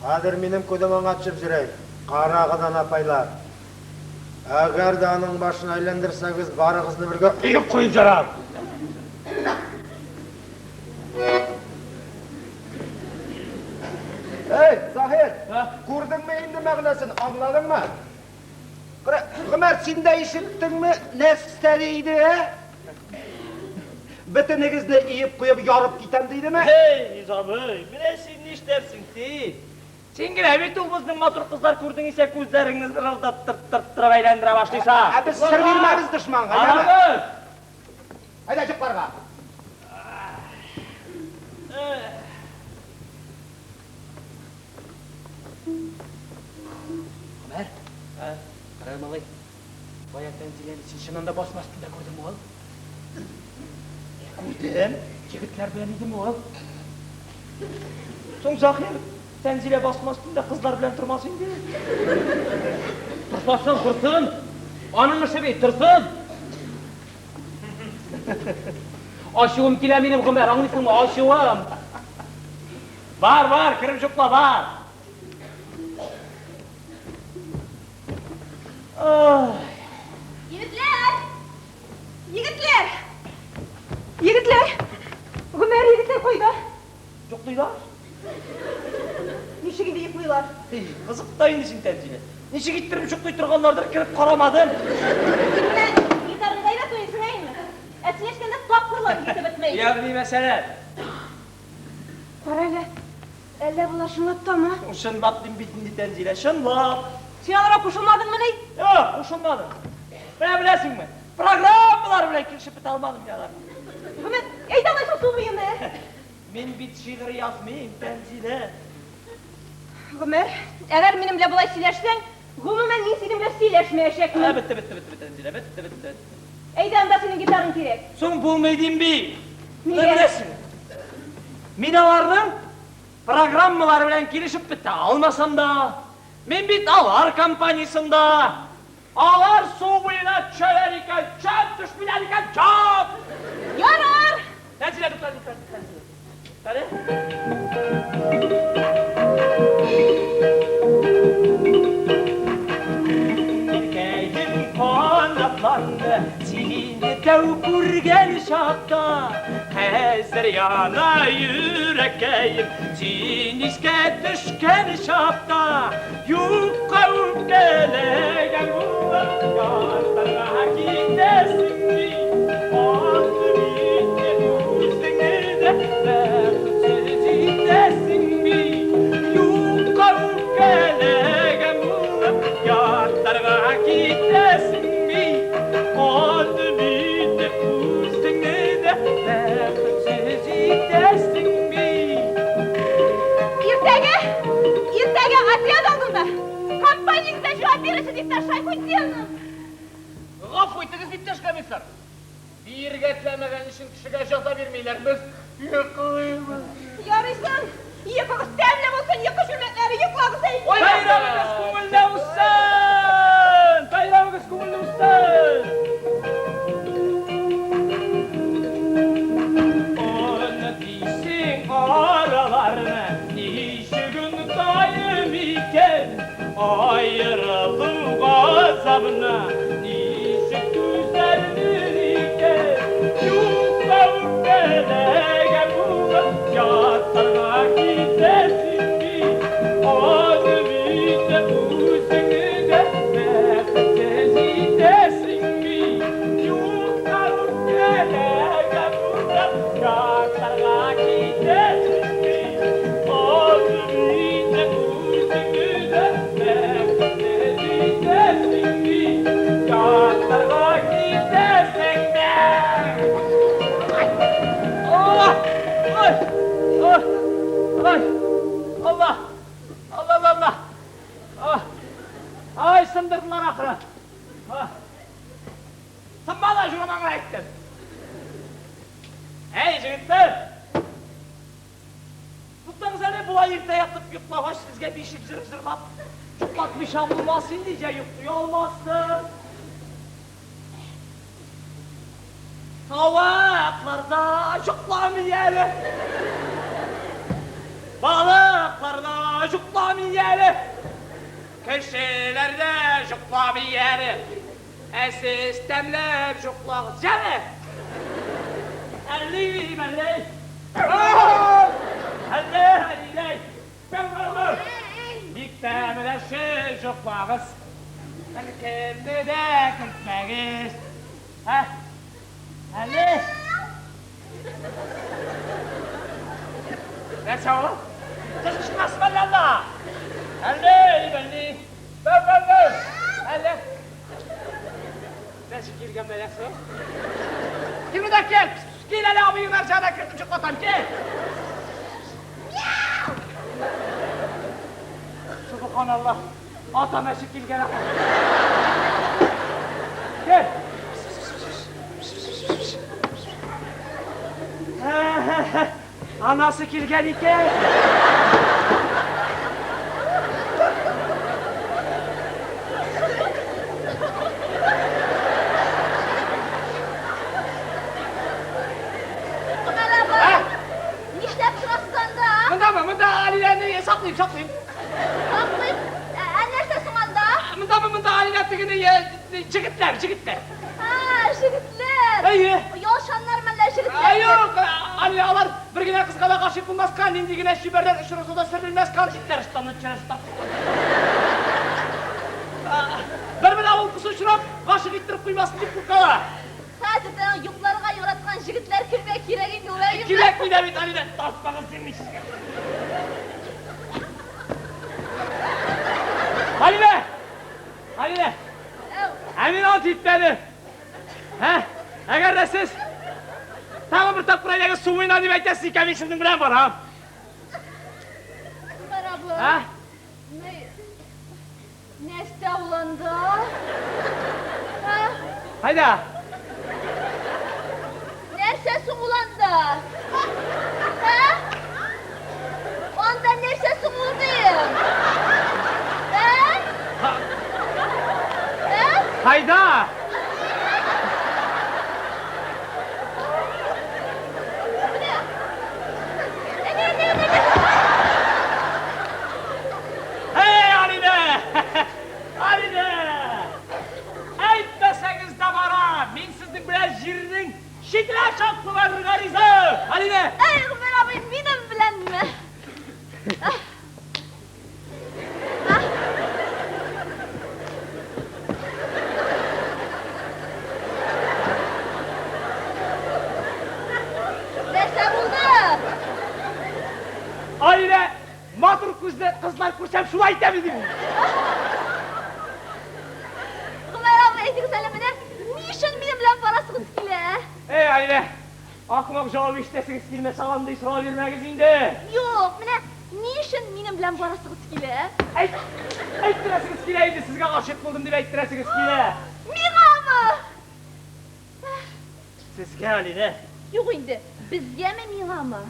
Speaker 6: Хәзер минем күзем аңа төшеп йөри. Карагыз аны, апайлар. Әгәр дә аның башын әйләндерсәгез, барыгызны бергә өеп куеп җарам.
Speaker 3: Эй, Заһир, күрдеңме инде мәгънәсен, аңладыңмы? Кара, Гомәр, син дә ишеттеңме, нәрсә диде, ә? Бөтенегезне иеп куеп ярып китәм дидеме?
Speaker 2: Һей, Низамый, менә син нишләрсең син? Син генә бит ул безнең матур кызлар күрдең исә күзләреңне зырылдаттырттырып әйләндерә башлыйсың.
Speaker 3: Ә без сер бирмәбез дошманга, яме?
Speaker 2: Карагыз!
Speaker 3: Әйдә йокларга.
Speaker 4: Гомәр, кара малай, бая Тәнзиләне син чыннан да басма өстендә күрдеңме ул?
Speaker 2: Күрдем.
Speaker 4: Егетләр белән идеме ул?
Speaker 2: Соң Заһир, Тәнзилә басма өстендә кызлар белән тормас инде.
Speaker 4: Торсасын, торсын! Аның эше бит, торсын! Ачуым килә минем, Гомәр, аңлыйсыңмы? Ачуым!
Speaker 2: Бар, бар, кереп йокла, бар.
Speaker 5: Егетләр! Егетләр! Егетләр! Гомәр, егетләр кайда?
Speaker 2: Йоклыйлар.
Speaker 5: Ничек инде йоклыйлар?
Speaker 2: Кызык та инде син, Тәнзилә.
Speaker 4: Ничек иттереп җоклый торганнардыр, кереп карамадым.
Speaker 5: Син менә гитараңда әйбәт уйныйсың, әйеме? Ә сөйләшкәндә тапкырлар китеп бетмәй.
Speaker 4: Ягъни мәсәлән?
Speaker 5: Кара әле, әллә болар чынлап тамы?
Speaker 4: Чынлап дим бит инде, Тәнзилә, чынлап.
Speaker 5: Син аларга кушылмадыңмыни?
Speaker 4: Юк, кушылмадым. Менә беләсеңме, программалар белән килешеп бетә алмадым мин аларның.
Speaker 5: Гомер, әйдә алайса су буена.
Speaker 4: Мин бит шигырь язмыйм, Тәнзилә.
Speaker 5: Гомәр, әгәр минем белән болай сөйләшсәң, гомумән, мин синең белән сөйләшмәячәкмен.
Speaker 4: Ә, бетте, бетте, бетте, бетте, Тәнзилә, бетте, бетте, бетте.
Speaker 5: Әйдә, анда синең гитараң кирәк.
Speaker 4: Соң булмый дим бит.
Speaker 5: Нигә?
Speaker 4: Беләсең, мин аларның программалары белән килешеп бетә алмасам да, мин бит алар компаниясендә. Алар су буена төшәләр икән, чәп, төшмиләр икән, чап!
Speaker 5: Ярар!
Speaker 4: Тәнзилә, тукта, тукта, Тәнзилә. Тукта әле. Иркәем канатланды, сине тәү күргән чакта. Хәзер яна йөрәккәем, син искә төшкән чакта. Юкка үпкәләгән булып, ятларга китәсең бит. Аны бит үзеңне дә бәхетсез итәсең бит. Юкка үпкәләгән булып, ятларга китәсең бит. Аны бит үзеңне дә бәхетсез итәсең бит.
Speaker 5: Иртәгә, иртәгә отряд алдында компаниягездә җавап бирерсез, иптәш Шайхутдинов.
Speaker 1: Гафу итегез, иптәш комиссар. Биергә теләмәгән өчен кешегә җәза бирмиләр. Без йоклыйбыз.
Speaker 5: Ярый соң, йокыгыз тәмле булсын, йокы чүлмәкләре, йоклагыз әйдә.
Speaker 4: Бәйрәмегез күңелле узсын! Бәйрәмегез күңелле узсын! Онытыйсың араларны, ничек онытаем икән? Аерылу газабына ничек түзәрмен икән? Юкка үпкәләгән булып, ятларга китәсең бит. Аны бит үзеңне дә бәхетсез итәсең бит. Юкка үпкәләгән булып, ятларга китәсең бит. Аны бит үзеңне дә бәхетсез итәсең бит. Ятларга китәсең бит. Ой! Ой! Ой! Ой! Алла! Алла, Алла, Алла! А! Ай, сындырдылар ахыры! А! Сынмады, журамаңа әйттем! Әй, җегетләр! Туктагыз әле, болай иртә ятып йоклагач, сезгә бишек җыры җырлап, йоклатмыйча булмас инде, җә йоклый алмассыз. Тавыклар да йокламый әле. Балыклар да йокламый әле. Кешеләр дә йокламый әле. Ә сез тәмләп йоклагыз, җәме! Әлли, мәлли. Әллә, әлләй. Бик тәмләшеп йоклагыз. Беркемне дә кертмәгез. Ә? Әле? Нәрсә ул? Сез кычкырасызмы әллә анда? Әллә, әлли. Бәү, бәү, бәү. Әллә. Нәрсә килгән бәласе? Кил монда, кил. Кил әле, абыеңнар җана кертеп йоклатам, кил. Субханаллаһ. Ата мәче килгән ахры. Кил. Анасы килгән икән.
Speaker 5: Гомәр абый, нишләп торасыз анда?
Speaker 4: Мондамы? Монда Алиләне саклыйм, саклыйм.
Speaker 5: Саклыйм. Ә нәрсә соң анда?
Speaker 4: Мондамы? Монда Алилә тегене җегетләр, җегетләр.
Speaker 5: Һа, җегетләр.
Speaker 4: Әйе.
Speaker 5: Оялчаннар мәллә җегетләр?
Speaker 4: Әй, юк, Алилә, алар бер генә кызга да гашыйк булмаска, нинди генә чибәрләр очраса да серләнмәс, кантитләр ыштанны төшерә. Бер-бер авыл кызы очрап, гашыйк иттереп куймасын дип куркалар.
Speaker 5: Хәзер тагын йокларга яраткан җегетләр кемгә кирәк инде ул, әйеме?
Speaker 4: Кирәкми дә бит, Алинә, тартмагыз дим сезгә. Алинә! Алинә! Ә мин ант итмәдем. Ә? Әгәр дә сез тагын бер тапкыр әйдәгез су буена дип әйтәсез икән, мин сезнең белән барам.
Speaker 5: Гомәр абый.
Speaker 4: Ә?
Speaker 5: Нәрсә ул анда? Ә?
Speaker 4: Кайда?
Speaker 5: Нәрсә соң ул анда? Ә? Анда нәрсә соң ул дим? Ә? Ә?
Speaker 4: Кайда?
Speaker 5: Менә. Әнә, әнә, әнә.
Speaker 4: Эй, Алинә! Алинә! Әйтмәсәгез дә барам! Мин сезнең белән җирнең читенә чаклы барырга риза! Алинә!
Speaker 5: Эй, Гомәр абый, минем беләнме? Нәрсә булды?
Speaker 4: Алинә, матур күзле кызлар күрсәм шулай итәм инде мин.
Speaker 5: Гомәр абый, әйтегез әле менә, ни өчен минем белән барасыгыз килә?
Speaker 4: Эй, Алинә, ахмак җавап ишетәсегез килмәсә, андый сорау бирмәгез инде.
Speaker 5: Юк, менә ни өчен минем белән барасыгыз килә?
Speaker 4: Әйт, әйттерәсегез килә инде, сезгә гашыйк булдым дип әйттерәсегез килә.
Speaker 5: Миңамы?
Speaker 4: Сезгә, Алинә.
Speaker 5: Юк инде, безгәме, миңамы?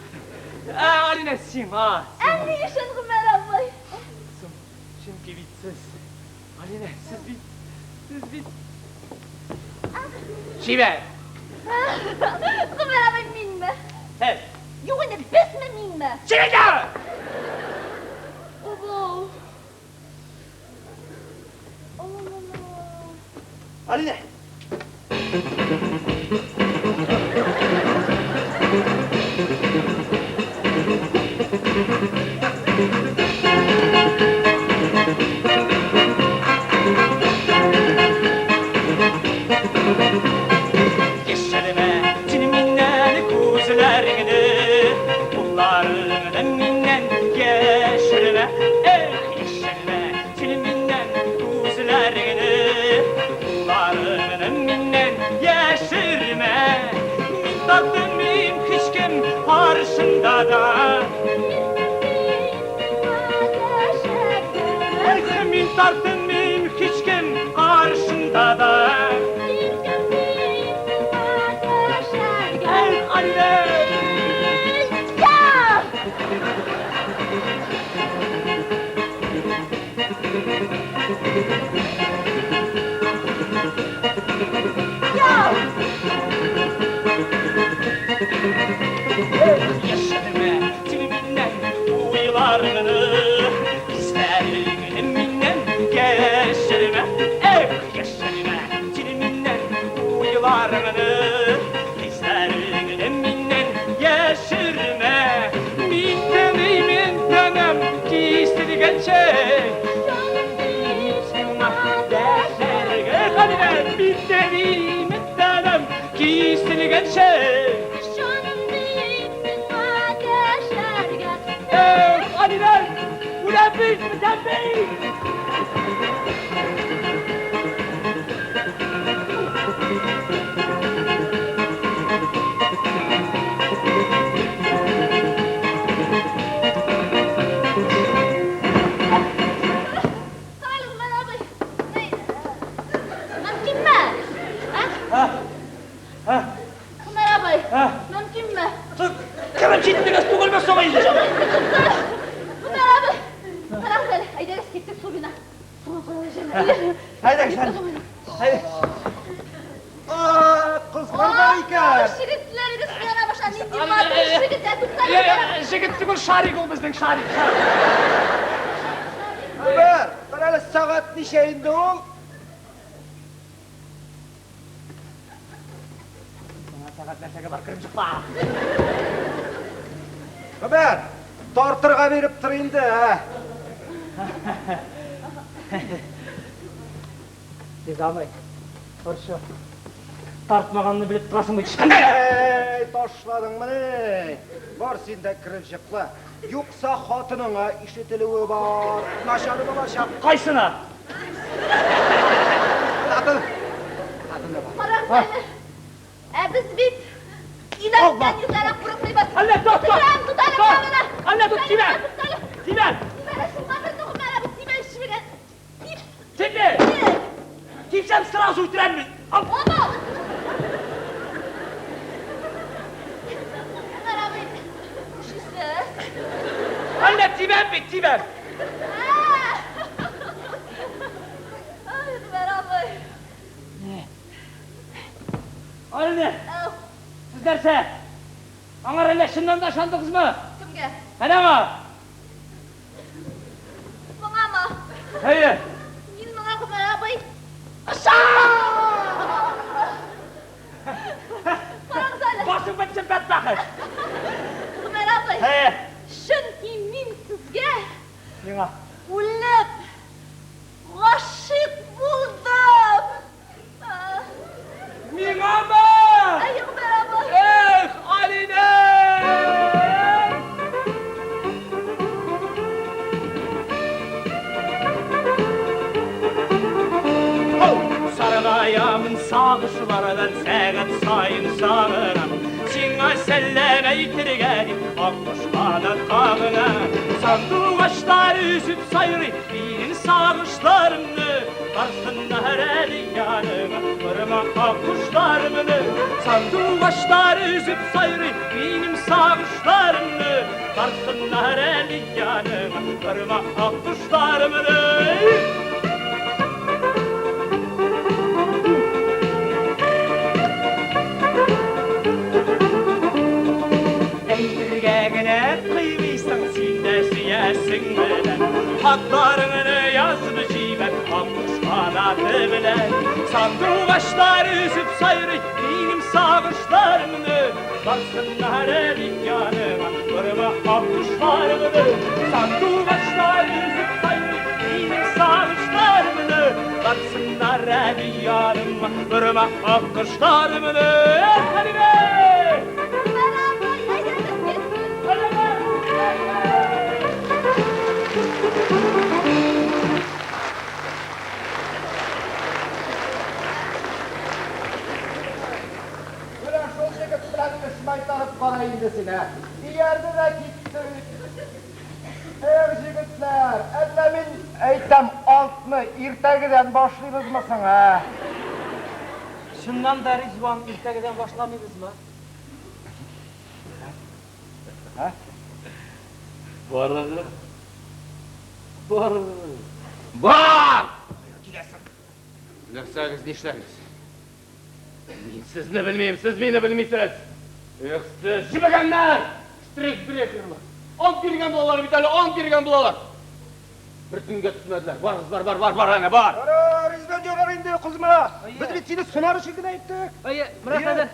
Speaker 4: Ә, Алинә, сиңа.
Speaker 5: Ә ни өчен, Гомәр абый?
Speaker 4: Соң, чөнки бит сез, Алинә, сез бит, сез бит чибәр.
Speaker 5: Гомәр абый, минме?
Speaker 4: Сез.
Speaker 5: Юк инде, безме, минме?
Speaker 4: Чибәр!
Speaker 5: Бабау. Алла.
Speaker 4: Алинә. Яшермә син миннән күзләреңне, кулларыңны миннән яшермә. Эх, яшермә син миннән күзләреңне, кулларыңны миннән яшермә. Мин тартынмыйм һичкем каршында да. Эх, мин тартынмыйм һичкем каршында да. Эх, Алинә!
Speaker 5: Я! Я!
Speaker 4: Яшермә син миннән уйларыңны, хисләреңне миннән яшермә. Эх, яшермә син миннән уйларыңны, хисләреңне миннән яшермә. Мин телимен тәнем киселгәнче, сиңа дәшәргә. Эх, Алинә, мин телимен тәнем киселгәнче.
Speaker 5: Җаным диеп сиңа дәшәргә.
Speaker 4: Эх, Алинә, үләм бит, бетәм бит!
Speaker 5: Карале, Гомәр абый. Ни, мөмкинме? Ә?
Speaker 4: Ә?
Speaker 5: Гомәр абый,
Speaker 4: Ә?
Speaker 5: мөмкинме?
Speaker 4: Кереп җиттегез түгелме соң инде?
Speaker 5: Гомәр абый, карагыз әле, әйдәгез киттек су буена. Суга карап.
Speaker 4: Әйдәгез әле. Әйдә.
Speaker 6: Кызлар бар икән.
Speaker 5: Җегетләрегез яна баша, нинди матур җегет, ә туктагыз.
Speaker 4: Җегет түгел, шарик ул безнең, шарик.
Speaker 6: Гомәр, кара әле сәгать ничә инде ул?
Speaker 4: Сиңа сәгать нәрсәгә бар, кереп чыкма.
Speaker 6: Гомәр, тартырга биреп тор инде, ә.
Speaker 4: Низамый, торчы. Тартмаганны белеп торасың бит.
Speaker 6: Әй, ташладыңмыни? Бар син дә кереп җыкла. Юкса хатыныңа ишетелүе бар. Начар булачак.
Speaker 4: Кайсына?
Speaker 6: Хатын. Хатыны бар.
Speaker 5: Карагыз әле. Ә без бит Иләктән йөзләрәк курыкмыйбыз.
Speaker 4: Әллә, тот, тот.
Speaker 5: Тотам, тотам,
Speaker 4: Тот.
Speaker 5: менә.
Speaker 4: Әллә, тот, тимә. Тимә.
Speaker 5: Тимә, шуңа бер Гомәр абый, тимә чебегән. Тип.
Speaker 4: Типме? Типсәм сразу үтерәм мин. Ал.
Speaker 5: Оба! Гомәр абый, нишлисез?
Speaker 4: Әллә тибәм бит, тибәм.
Speaker 5: Ай, Гомәр абый.
Speaker 4: Алине,
Speaker 5: Әу,
Speaker 4: сез нәрсә? Аңар әллә чыннан да ышандыгызмы?
Speaker 5: кемгә?
Speaker 4: Әнә аңа.
Speaker 5: Моңамы?
Speaker 4: Әйе.
Speaker 5: Мин моңа Гомәр абый. Ышан! Карагыз әле.
Speaker 4: Башың бетсен бәдбәхет.
Speaker 5: Гомәр абый.
Speaker 4: Әйе.
Speaker 5: Чөнки мин сезгә
Speaker 4: Миңа.
Speaker 5: үлеп гашыйк булдым.
Speaker 4: Миңамы?
Speaker 5: Әй, Гомәр абый.
Speaker 4: Эх, Алине! Саргаямын сагышлардан сәгать саен сагынам. Сиңа сәлам әйтергә дип аккош канат кагына. Сандугачлар өзеп сайрый минем сагышларымны. Барсыннар әле яныңа, барма аккошларымны. Сандугачлар өзеп сайрый минем сагышларымны. Барсыннар әле яныңа, барма аккошларымны. Әйтергә генә кыймыйсың, син дә сөясең белән. Хатларыңны язып җибәр, аккош канаты белән. Сандугачлар өзеп сайрый минем сагышларымны. Барсыннар әле яныңа, барма аккошларымны. Сандугачлар өзеп сайрый минем сагышларымны. Барсыннар әле яныңа, барма аккошларымны. Хәлимә!
Speaker 5: Гомәр абый, әйдәгез киттек.
Speaker 3: Менә шул егет белән эш майтарып кара инде син, ә. Иярде дә китте. Эх, җегетләр, әллә мин әйтәм антны иртәгедән башлыйбызмы соң, ә?
Speaker 2: Чыннан да, Ризван, иртәгедән башламыйбызмы?
Speaker 1: Барыгыз. Барыгыз. Бар! Киләсең. Нәрсәгез, нишләгез? Мин сезне белмим, сез мине белмисез. Эх, сез җебегәннәр! Штрихбрехерлар. Ант биргән булалар бит әле, ант биргән булалар. Бер төнгә түзмәделәр. Барыгыз, бар, бар, бар, бар, әнә, бар.
Speaker 6: Ризван, ярар инде, кызма. Без бит сине сынар өчен генә әйттек.
Speaker 2: Әйе, менә хәзер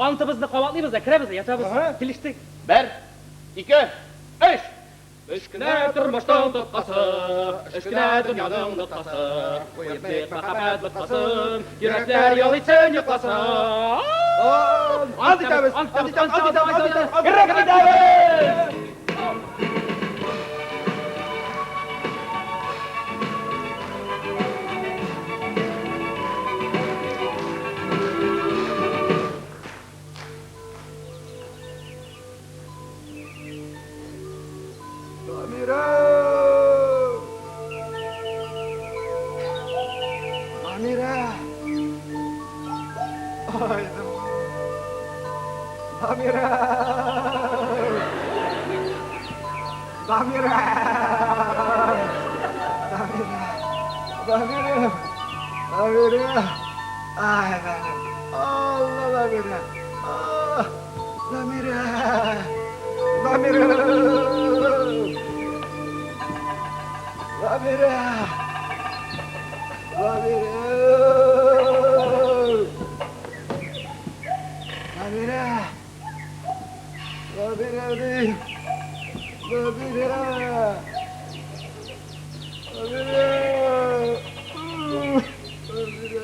Speaker 2: антыбызны кабатлыйбыз да, керәбез дә, ятабыз.
Speaker 6: Ага.
Speaker 2: Килештек.
Speaker 1: Бер, ике, өч. Өч кенә тормыштың тоткасы, өч кенә дөньяның ноктасы. Куеп бит мәхәббәт боткасын, йөрәкләр ял итсен, йокласын.
Speaker 3: Ант итәбез,
Speaker 2: Ант
Speaker 3: ант итәбез,
Speaker 2: итәбез,
Speaker 3: ант итәбез, ант итәбез.
Speaker 1: Кереп китәбез!
Speaker 6: Дамира! Дамира! Ай, Дамира! Дамира! Дамира! Дамира! Дамира! Ай, Дамира! Алла, Дамира! А, Дамира! Дамира! Дамира! Дамира! Дамира! Дамира дим! Дамира! Дамира! Дамира!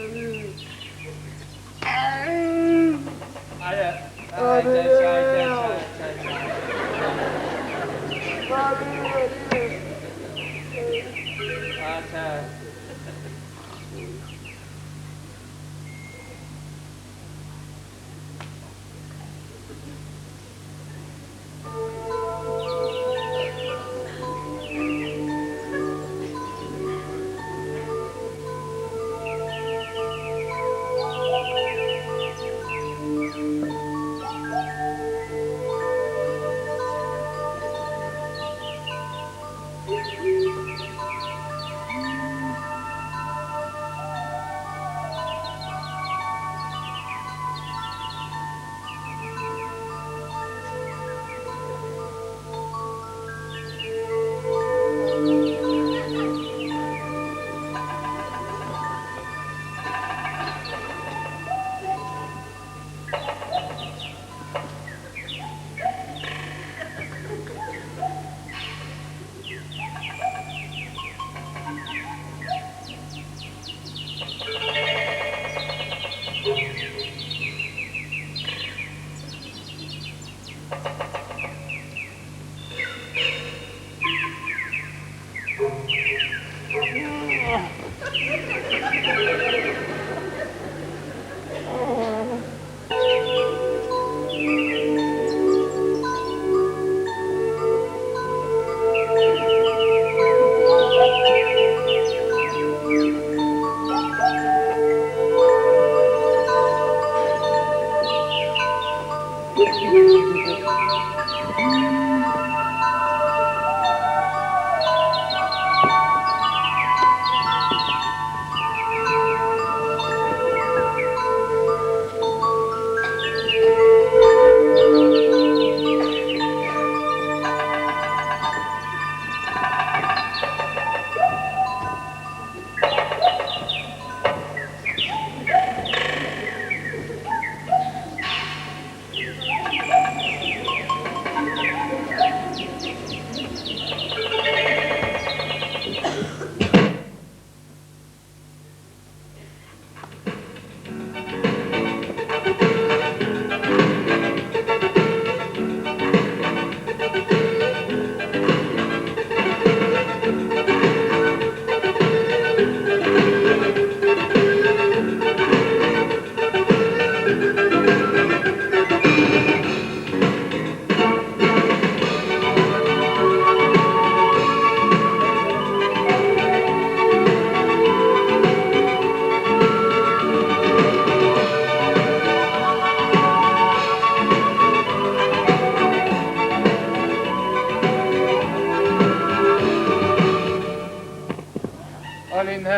Speaker 1: Алинә.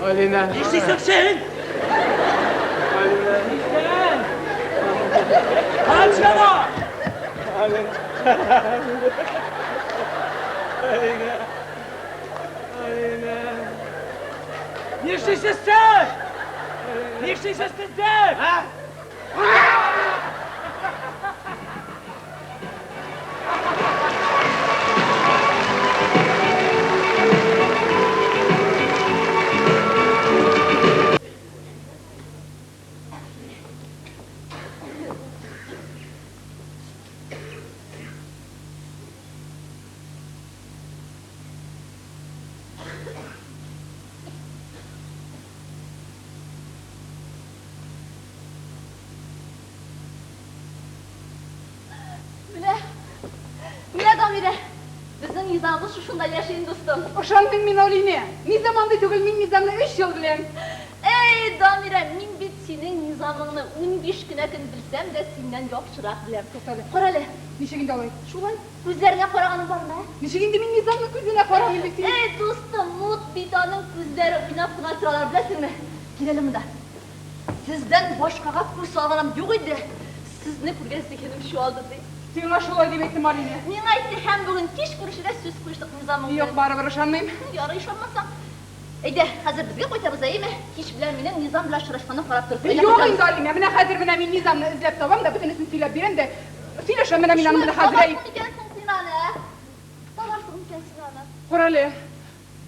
Speaker 1: Алинә.
Speaker 2: Нишлисең син?
Speaker 1: Алинә.
Speaker 2: Нишлән? Качана!
Speaker 1: Алинә. Алинә. Алинә.
Speaker 2: Нишлисез сез? Нишлисез сез дип?
Speaker 5: Менә, менә Дамирә, безнең Низамыбыз шушында яши инде, дустым.
Speaker 7: Ышанмыйм мин, Алинә. Низам андый түгел, мин Низамны өч ел беләм.
Speaker 5: Әй, Дамирә, мин бит синең Низамыңны 15 кенә көн белсәм дә, синнән яхшырак беләм.
Speaker 7: Туктале.
Speaker 5: Карале.
Speaker 7: Ничек инде алай?
Speaker 5: Шулай, күзләренә караганың бармы, ә?
Speaker 7: Ничек инде мин Низамның күзенә карамыйм бит син?
Speaker 5: Әй, дустым, мут бит аның күзләре уйнап кына торалар, беләсеңме? Кил әле монда. Сездән башкага күз салганым юк иде. Сезне күргән зиһенем чуалды, ди.
Speaker 7: Сиңа шулай дип әйттем, Алинә.
Speaker 5: Миңа әйтте, һәм бүген кич күрешергә сүз куештык Низамың
Speaker 7: Юк, барыбер ышанмыйм.
Speaker 5: Ярый, ышанмасаң. Әйдә, хәзер безгә кайтабыз, әйеме? Кич белән минем Низам белән очрашканны карап торып. Әйдә,
Speaker 7: Юк
Speaker 5: кайтабыз.
Speaker 7: инде, Алинә, менә хәзер менә мин Низамны эзләп табам да, бөтенесен сөйләп бирәм дә, сөйләшәм менә мин аның белән хәзер. Әй.
Speaker 5: Табарсың микән соң син аны, ә? Табарсың микән син аны?
Speaker 7: Карале.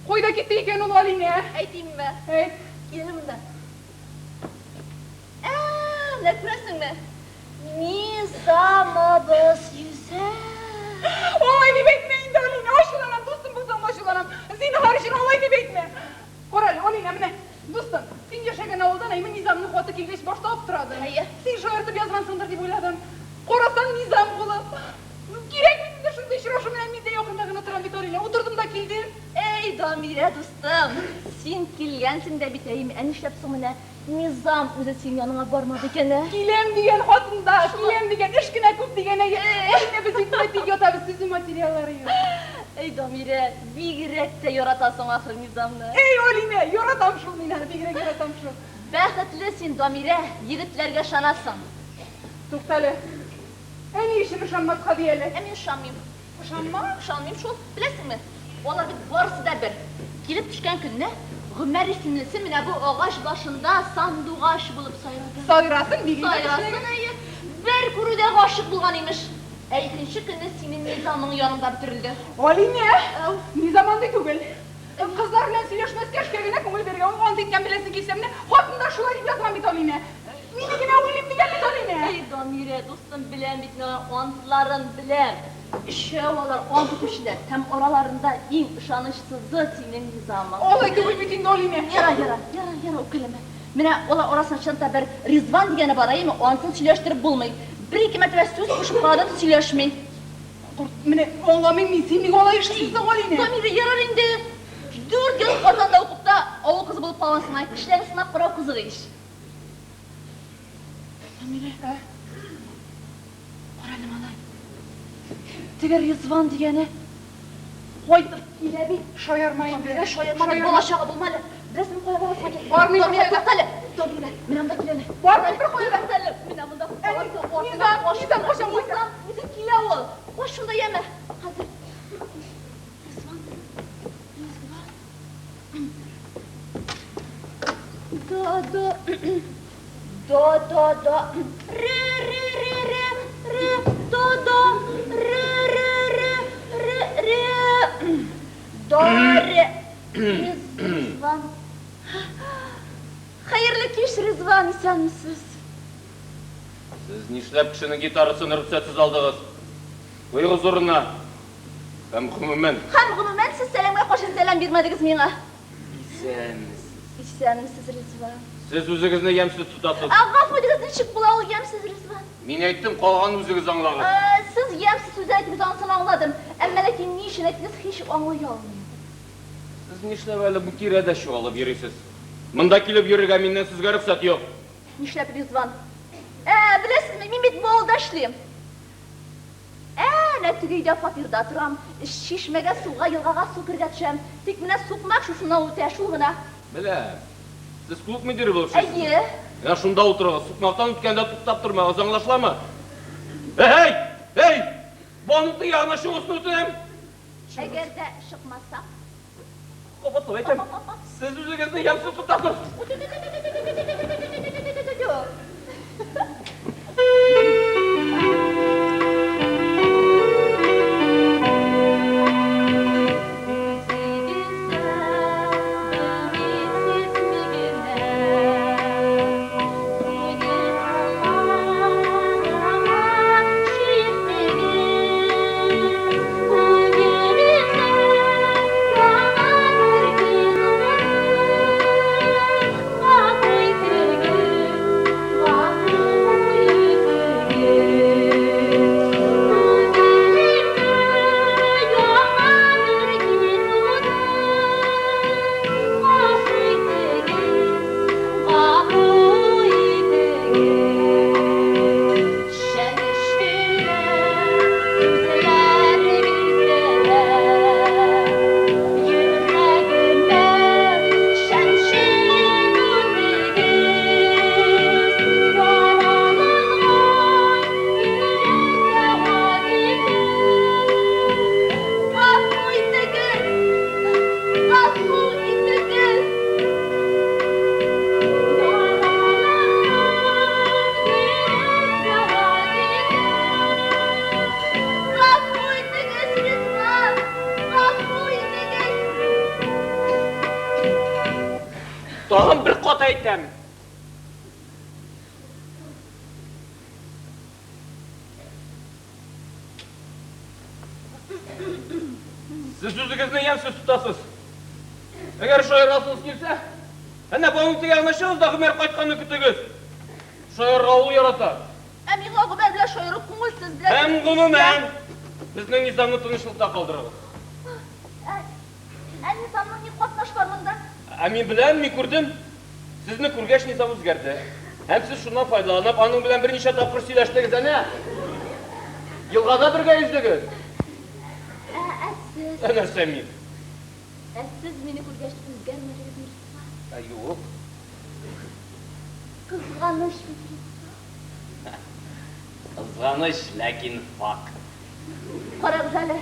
Speaker 7: Кайда китте икән ул, Алинә?
Speaker 5: Әйтимме?
Speaker 7: Әйт.
Speaker 5: Кил әле монда. Ә, нәрсә? Менә күрәсеңме? Низамыбыз йөзә.
Speaker 7: Алай дип әйтмә инде, Алинә, ачуланам, дустым булсаң да ачуланам. Зинһар өчен алай дип әйтмә. Кара әле, Алинә, менә, дустым, син яшәгән авылдан әйме Низамның хаты килгәч башта аптырадым.
Speaker 5: Әйе.
Speaker 7: Син шаяртып язгансыңдыр дип уйладым. Карасаң, Низам кулы. Кирәк бит инде шундый очрашу, менә мин дә якында гына торам бит, Алинә, утырдым да килдем.
Speaker 5: Әй, Дамирә дустым, син килгәнсең дә бит, әйеме, ә нишләп соң менә Низам үзе синең яныңа бармады икән, ә?
Speaker 7: Киләм дигән хатында, киләм дигән, эш кенә күп дигән, әйе. Алинә, без бит менә тик ятабыз, төзү материаллары юк.
Speaker 5: Әй, Дамирә, бигрәк тә яратасың ахры Низамны.
Speaker 7: Әй, Алинә, яратам шул мин аны, бигрәк яратам шул.
Speaker 5: Бәхетле син, Дамирә, егетләргә ышанасың.
Speaker 7: Туктале, ә ни өчен ышанмаска ди әле?
Speaker 5: Ә мин ышанмыйм.
Speaker 7: Ышанма?
Speaker 5: Ышанмыйм шул. Беләсеңме, алар бит барысы да бер. Килеп төшкән көнне Гомәр исемлесе менә бу агач башында сандугач булып сайрады.
Speaker 7: Сайрасын, бик әйбәт
Speaker 5: Сайрасын,
Speaker 7: эшләгән.
Speaker 5: әйе. Бер күрүдә гашыйк булган, имеш. Ә икенче көнне синең Низамың яныңда бөтерелде.
Speaker 7: Алинә!
Speaker 5: Әү.
Speaker 7: Низам андый түгел. Кызлар белән сөйләшмәскә, эшкә генә күңел бирергә. Ул ант иткән, беләсең килсә, менә хатында шулай дип язган бит, Алинә. Мине генә уйлыйм дигән бит, Алинә.
Speaker 5: Әй, Дамирә, дустым, беләм бит мин аның антларын, беләм. Өчәү алар ант итүчеләр һәм араларында иң ышанычсызы синең Низамың.
Speaker 7: Алай түгел бит инде, Алинә.
Speaker 5: Яра, яра, яра, яра, үпкәләмә. Менә алар арасында чын та бер Ризван дигәне бар, әйеме? Анысын сөйләштереп булмый. Бер-ике мәртәбә сүз кушып карадым, сөйләшми.
Speaker 7: Корт, менә аңламыйм мин, син ник алай эшлисең соң, Алинә?
Speaker 5: Дамирә, ярар инде. Дүрт ел Казанда укып та авыл кызы булып калгансың, әй. Кешеләрне сынап карау кызык ич. Дамирә,
Speaker 7: ә?
Speaker 5: Кара әле, малай. Теге Ризван дигәне кайтып килә бит.
Speaker 7: Шаярма инде.
Speaker 5: Дамирә, шаярма дип бала чага булма әле. Беләсеңме, кая барасың икән?
Speaker 7: Бармыйм
Speaker 5: Дамирә,
Speaker 7: беркая да.
Speaker 5: тукта әле. Дамирә, менә монда кил әле.
Speaker 7: Бармыйм беркая да.
Speaker 5: Тукта әле. Менә монда
Speaker 7: Әни,
Speaker 5: каласың,
Speaker 7: Низам,
Speaker 5: артыңа
Speaker 7: Низам кайчан кайта?
Speaker 5: Низам үзе килә ул. Кач шунда, яме. Хәзер. Ризван. Ризван. До, до. До, до, до. Ре, ре, ре, ре, ре, до, до. Ре, ре, ре, ре, ре. До, ре. Ризван. Хәерле кич, Ризван, исәнмесез.
Speaker 1: Сез нишләп кешенең гитарасын рөхсәтсез алдыгыз? Куегыз урынына. Һәм гомумән.
Speaker 5: Һәм гомумән, сез сәламгә каршы сәлам бирмәдегез миңа.
Speaker 1: Исәнмесез.
Speaker 5: Исәнмесез, Ризван.
Speaker 1: Сез үзегезне ямьсез тотасыз.
Speaker 5: Ә, гафу итегез, ничек була ул ямьсез, Ризван?
Speaker 1: Мин әйттем, калганын үзегез аңлагыз.
Speaker 5: Ә, сез ямьсез сүзе әйттегез, анысын аңладым. Әмма ләкин ни өчен әйттегез, һич аңлый алмыйм.
Speaker 1: Сез нишләп әле бу тирәдә чуалып йөрисез? Монда килеп йөрергә миннән сезгә рөхсәт юк.
Speaker 5: Нишләп, Ризван? Ә, беләсезме, мин бит бу авылда эшлим. Әнә теге өйдә фатирда торам. Чишмәгә суга, елгага су керергә төшәм. Тик менә сукмак шушыннан үтә, шул гына.
Speaker 1: Беләм. Сез клуб мөдире булып эшлисезме?
Speaker 5: Әйе.
Speaker 1: Менә шунда утырыгыз. Сукмактан үткәндә туктап тормагыз, аңлашыламы? Әй! Әй! Бу аның теге ягына чыгусын үтенәм.
Speaker 5: Әгәр дә чыкмасам?
Speaker 1: Кабатлап әйтәм, сез үзегезне ямьсез тотасыз. Тагын бер кат әйтәм. Сез үзегезне ямьсез тотасыз. Әгәр шаярасыгыз килсә, әнә бауның теге ягына чыгыгыз да Гомәр кайтканны көтегез. Шаярырга ул ярата.
Speaker 5: Ә миңа Гомәр белән шаяру күңелсез, беләсезме?
Speaker 1: Һәм гомумән, безнең Низамны тынычлыкта калдырыгыз.
Speaker 5: Ә, ә Низамның ни катнашы бар монда?
Speaker 1: Ә мин беләм, мин күрдем. Сезне күргәч, Низам үзгәрде. Һәм сез шуннан файдаланып, аның белән берничә тапкыр сөйләштегез, әнә. Елгада бергә йөздегез.
Speaker 5: Ә, ә сез?
Speaker 1: Ә нәрсә мин?
Speaker 5: Ә сез мине күргәч үзгәрмәдегезме, Ризван?
Speaker 1: Ә юк.
Speaker 5: Кызганыч бит, Ризван.
Speaker 1: Кызганыч, ләкин факт.
Speaker 5: Карагыз әле,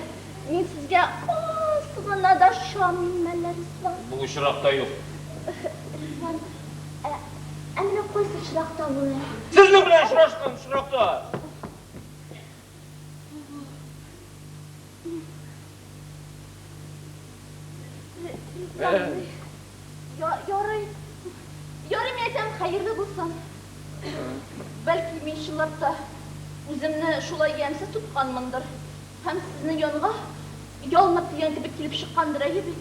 Speaker 5: мин сезгә аз гына да ошамыйммы әллә, Ризван?
Speaker 1: Бу очракта юк.
Speaker 5: Ризван, ә, ә менә кайсы очракта ул, ә?
Speaker 1: Сезнең белән очрашкан очракта!
Speaker 5: Ярый, ярый, мин әйтәм, хәерле булсын. Бәлки, мин чынлап та үземне шулай ямьсез тотканмындыр һәм сезнең янга ялынып дигән кебек килеп чыккандыр, әйе бит?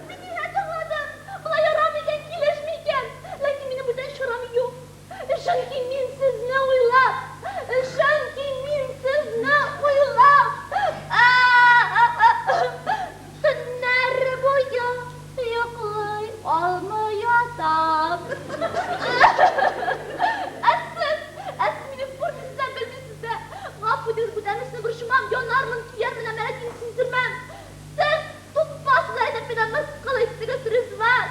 Speaker 5: Мин ниһаять аңладым! Болай ярамый икән, килешми икән! Ләкин минем бүтән чарам юк. Чөнки мин сезне уйлап, чөнки мин сезне уйлап, төннәр буе йоклый алмый ятам. Ә сез, ә сез мине күрмисез дә, белмисез дә. Гафу итегез, бүтән өчен борчымам, янармын, көярмен, әмма ләкин сиздермәм. Сез тупас болай итеп мине мыскыл иттегез, Ризван.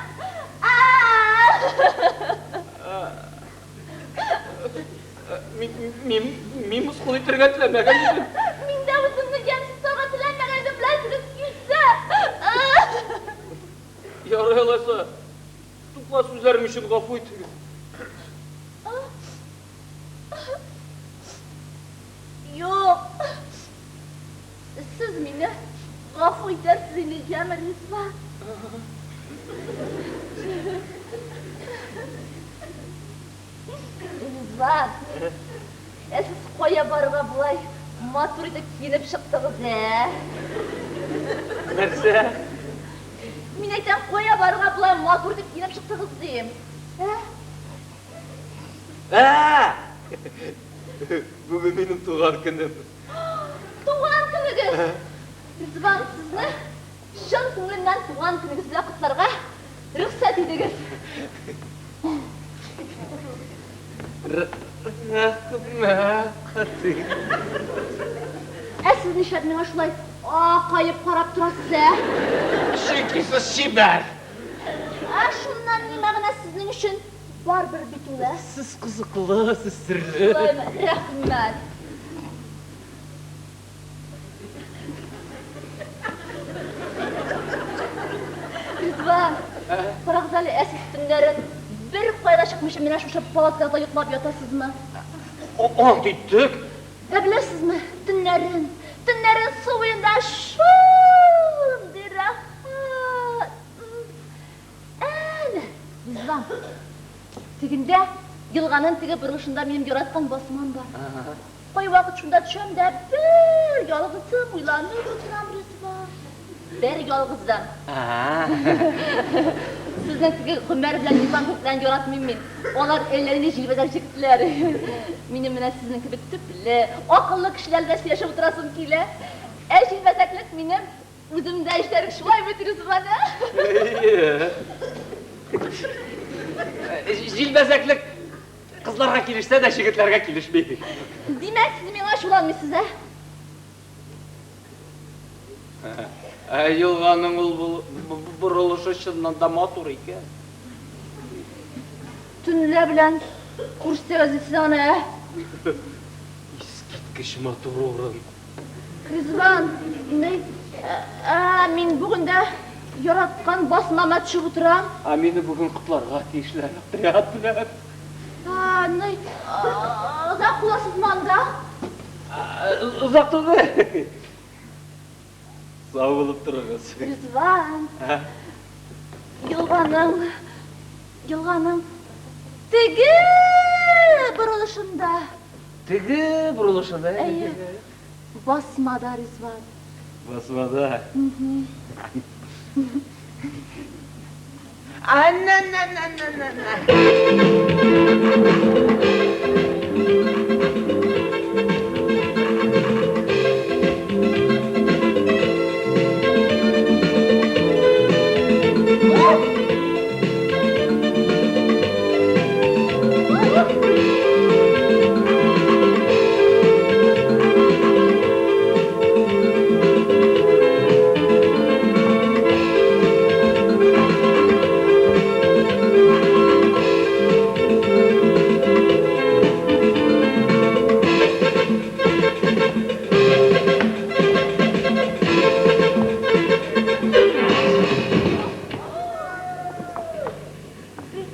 Speaker 1: Мин, мин мыскыл итәргә теләмәгән идем.
Speaker 5: Мин дә үземне ямьсез тотарга теләмәгән идем, беләсегез килсә.
Speaker 1: Ярый алайса, тупас сүзләрем өчен гафу итегез.
Speaker 5: Юк. Сез мине гафу итәрсез инде, яме, Ризван? Ризван, ә сез кая барырга болай матур итеп киенеп чыктыгыз, ә?
Speaker 1: Нәрсә?
Speaker 5: Мин әйтәм, кая барырга болай матур итеп киенеп чыктыгыз, дим. Ә?
Speaker 1: Ә! Бүген минем туган көнем.
Speaker 5: Туган көнегез! Ризван, сезне чын күңелемнән туган көнегез белән котларга рөхсәт итегез.
Speaker 1: Рәхмәт.
Speaker 5: Ә сез нишләп миңа шулай акаеп карап торасыз, ә?
Speaker 1: Чөнки сез чибәр.
Speaker 5: Ә шуннан ни мәгънә сезнең өчен? Барыбер бит ул, ә?
Speaker 1: Сез кызыклы, сез серле.
Speaker 5: Шулаймы? Рәхмәт. Ризван, карагыз әле, ә сез төннәрен бер кая да чыкмыйча менә шушы палаткада йоклап ятасызмы?
Speaker 1: Ант иттек.
Speaker 5: Ә беләсезме, төннәрен, төннәрен су буенда шундый рәхәт. Әнә, Ризван, тегендә, елганын теге борылышында минем яраткан басмам бар. Кайвакыт шунда төшәм дә бер ялгызым уйланып утырам, Ризван. Бер ялгызым. Сезнең теге Гомәр белән Низам күкләрен яратмыйм мин. Алар әллә нинди җилбәзәк җегетләр. Минем менә сезнең кебек төпле, акыллы кешеләр белән сөйләшеп утырасым килә. Ә җилбәзәклек минем Үземдә эшләрек шулай бит, Ризван, ә?
Speaker 1: Әйе. Җилбәзәклек кызларга килешсә дә, җегетләргә килешми.
Speaker 5: Димәк, сез миңа ачуланмыйсыз, ә?
Speaker 1: Ә елганың ул борылышы чыннан да матур икән.
Speaker 5: Төнлә белән күрсәгез сез аны, ә?
Speaker 1: Искиткеч матур урын.
Speaker 5: Ризван, ни, ә, мин бүген дә яраткан басмама төшеп утырам.
Speaker 1: Ә мине бүген котларга тиешләр, отряд белән.
Speaker 5: Ә, ни, озак буласызмы анда?
Speaker 4: Озак түгел. Сау булып торыгыз.
Speaker 5: Ризван. Елганың, елганың теге борылышында.
Speaker 4: Теге борылышында?
Speaker 5: Әйе. Басмада, Ризван.
Speaker 4: Басмада.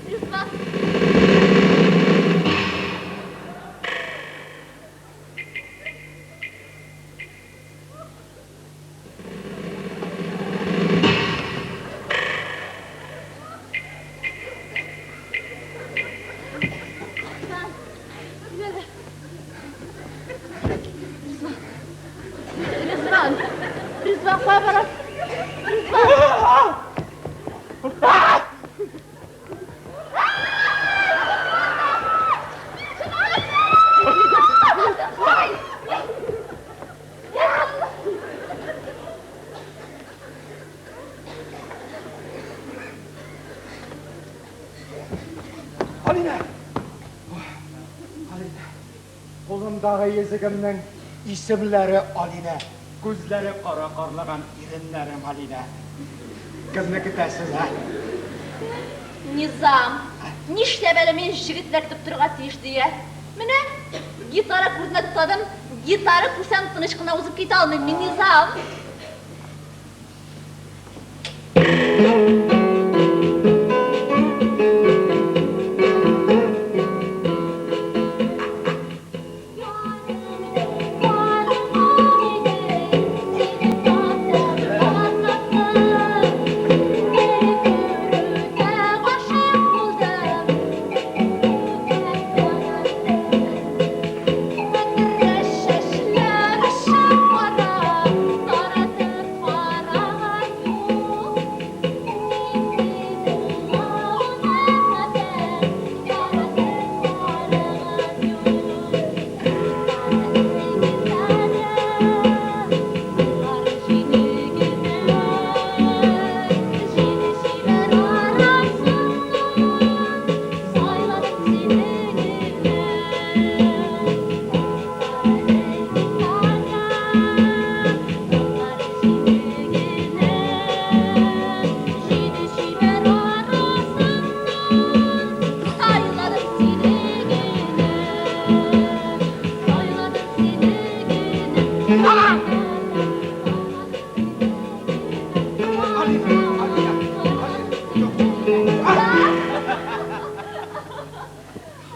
Speaker 5: Ризван. Ризван. Ризван, кая барасың? Ризван.
Speaker 3: Алинә! Алинә! Кулымдагы йөзегемнең исемләре Алинә, күзләре кара карлыган, иреннәре малина. Кемне көтәсез, ә?
Speaker 5: Низам, нишләп әле мин җегетләр көтеп торырга тиеш ди, ә? Менә, гитара күрдем дә туктадым, гитара күрсәм, тыныч кына узып китә алмыйм мин, Низам.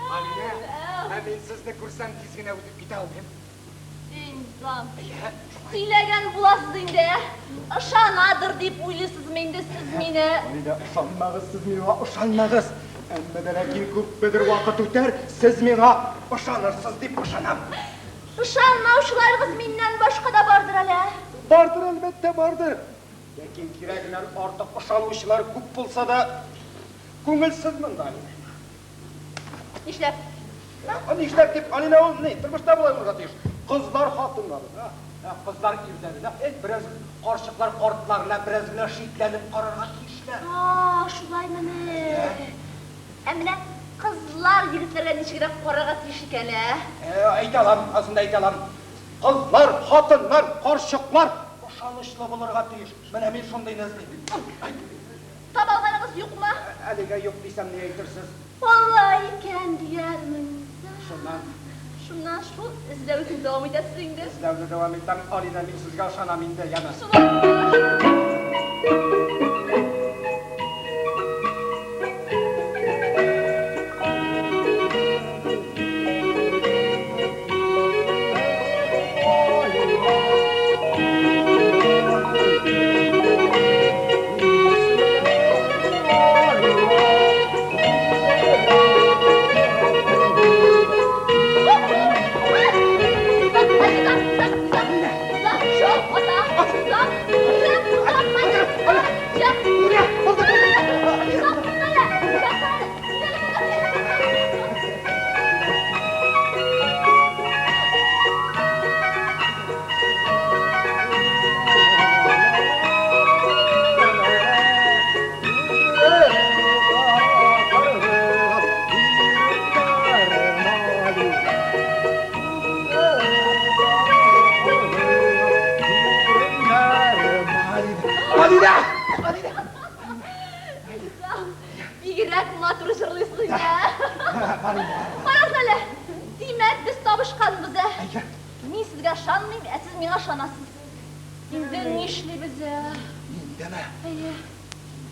Speaker 3: Алинә, ә мин сезне күрсәм тиз генә үтеп китә алмыйм.
Speaker 5: Низам, сөйләгән буласыз инде, ә? Ышанадыр дип уйлыйсызмы инде сез мине?
Speaker 3: Алинә, ышанмагыз сез миңа, ышанмагыз. Әмма дә ләкин күпмедер вакыт үтәр, сез миңа ышанырсыз дип ышанам.
Speaker 5: Ышанмаучыларыгыз миннән башка да бардыр әле, ә?
Speaker 3: Бардыр, әлбәттә, бардыр. Ләкин кирәгеннән артык ышанучылар күп булса да, күңелсез монда, Алинә.
Speaker 5: Нишләп?
Speaker 3: Нишләп дип, Алинә, ул ни, тормышта болай булырга тиеш. Кызлар хатыннарына, ә кызлар ирләренә, бераз карчыклар картларына бераз гына шикләнеп карарга тиешләр.
Speaker 5: А, шулаймыни? Ә менә кызлар егетләргә ничегрәк карарга тиеш икән, ә?
Speaker 3: Әйтә алам, асын да әйтә алам. Кызлар, хатыннар, карчыклар ышанычлы булырга тиеш. Менә мин шундыйны эзлим.
Speaker 5: Таба алганыгыз юкмы?
Speaker 3: Әлегә юк дисәм, ни әйтерсез?
Speaker 5: Алай икән, диярмен.
Speaker 3: Шуннан?
Speaker 5: Шуннан шул эзләвегезне дәвам итәсез инде.
Speaker 3: Эзләүне дәвам итәм, Алинә, мин сезгә ышанам инде, яме.
Speaker 5: Шулай.
Speaker 3: Алинә! Алинә!
Speaker 5: Низам, бигрәк матур җырлыйсың инде, ә? Карагыз әле, димәк, без табышканбыз, ә?
Speaker 3: Әйе.
Speaker 5: Мин сезгә ышанмыйм, ә сез миңа ышанасыз. Инде нишлибез, ә?
Speaker 3: Индеме?
Speaker 5: Әйе.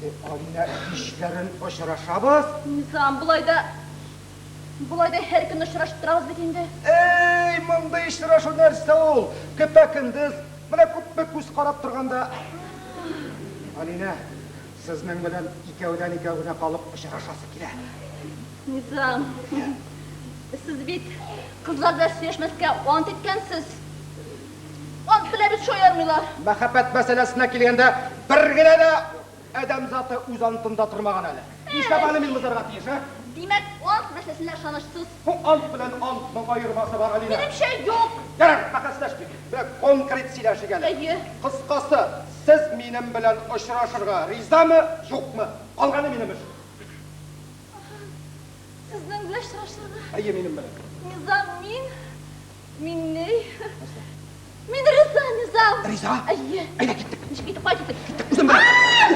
Speaker 3: Инде Алинә кичләрен очрашабыз.
Speaker 5: Низам, болай да Болай да һәр көн очрашып торабыз бит инде.
Speaker 3: Әй, мондый очрашу нәрсә ул? Көпә-көндез, менә күпме күз карап торганда. Алинә, сезнең белән икәүдән-икәү генә калып очрашасы килә.
Speaker 5: Низам, сез бит кызлар белән сөйләшмәскә ант иткәнсез. Ант белән бит шаярмыйлар.
Speaker 3: Мәхәббәт мәсьәләсенә килгәндә, бер генә дә Адәм заты үз антында тормаган әле. Нишләп аны мин бозарга тиеш, ә?
Speaker 5: Димәк, ант мәсьәләсендә ышанычсыз.
Speaker 3: Бу ант белән антның аермасы бар, Алинә.
Speaker 5: Минемчә, юк.
Speaker 3: Ярар, бәхәсләшмик. Менә конкрет сөйләшик әле.
Speaker 5: Әйе.
Speaker 3: Кыскасы, сез минем белән очрашырга ризамы, юкмы? Калганы минем эш.
Speaker 5: Сезнең белән очрашырга?
Speaker 3: Әйе, минем белән.
Speaker 5: Низам, мин Мин ни? Мин риза, Низам.
Speaker 3: Риза?
Speaker 5: Әйе.
Speaker 3: Әйдә, киттек.
Speaker 5: Ничек киттек? Кая киттек?
Speaker 3: Киттек, үзем белән.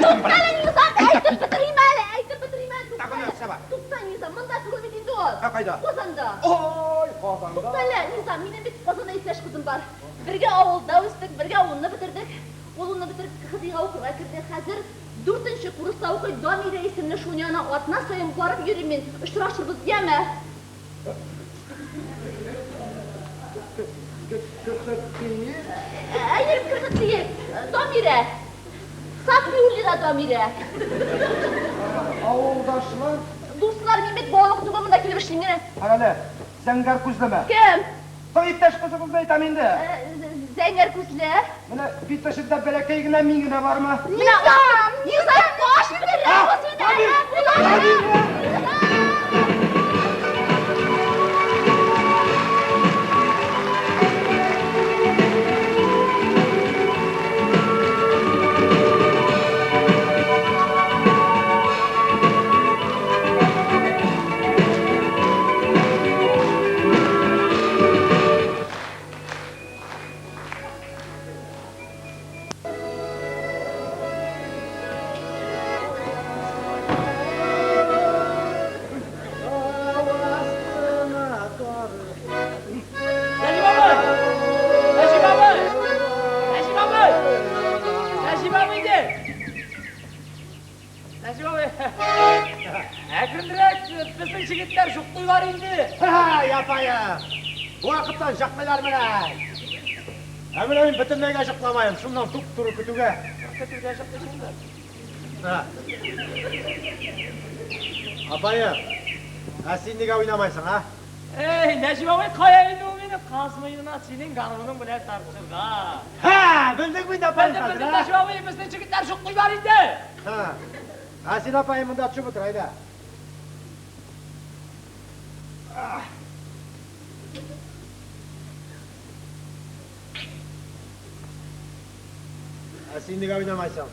Speaker 5: Тукта әле, Низам, әйтеп бетерим әле, әйтеп бетерим әле.
Speaker 3: Тагын нәрсә бар?
Speaker 5: Тукта, Низам, монда түгел бит инде ул.
Speaker 3: Ә кайда?
Speaker 5: Казанда.
Speaker 3: Ой, Казанда.
Speaker 5: Тукта әле, Низам, минем бит Казанда иптәш кызым бар. Бергә авылда үстек, бергә унны бетердек. Ул унны бетереп, КХДИга укырга керде. Хәзер дүртенче курста укый, Дамирә исемле шуның янына атна саен барып йөрим мин. Очрашырбыз, яме? Әйе, КХТИ. Дамирә. Сафиуллина Дамирә.
Speaker 3: Авылдашлар?
Speaker 5: Дуслар, мин бит балалык түгел, монда килеп эшлим генә.
Speaker 3: Карале, зәңгәр күзлеме?
Speaker 5: Кем?
Speaker 3: Соң иптәш кызыгызны әйтәм инде.
Speaker 5: Зәңгәр күзле.
Speaker 3: Менә бит очында бәләкәй генә миң генә бармы?
Speaker 5: Низам! Низам, баш бетерә бу сине!
Speaker 4: Нәҗип абый! Нәҗип абый! Нәҗип абый! Нәҗип абый ди! Нәҗип абый, әкренрәк, безнең җегетләр җоклыйлар инде.
Speaker 6: Һа, япаем. Бу вакыттан җоклыйлар менә. Ә менә мин бөтенләйгә җокламаем, шуннан туп-туры көтүгә.
Speaker 4: Көтүгә җоклыйсыңдыр.
Speaker 6: Һа. Апаем, ә син нигә уйнамайсың, а?
Speaker 4: Эй, Нәҗип абый, кая инде ул минем каз муенына синең гармуның белән тартышырга.
Speaker 6: Һә, белдеңме инде, апаем,
Speaker 4: Белдем,
Speaker 6: хәзер,
Speaker 4: белдем,
Speaker 6: ә?
Speaker 4: Нәҗип абый, безнең җегетләр җоклыйлар инде.
Speaker 6: Һә. Ә син, апаем, монда төшеп утыр, әйдә. Ә син нигә уйнамайсың?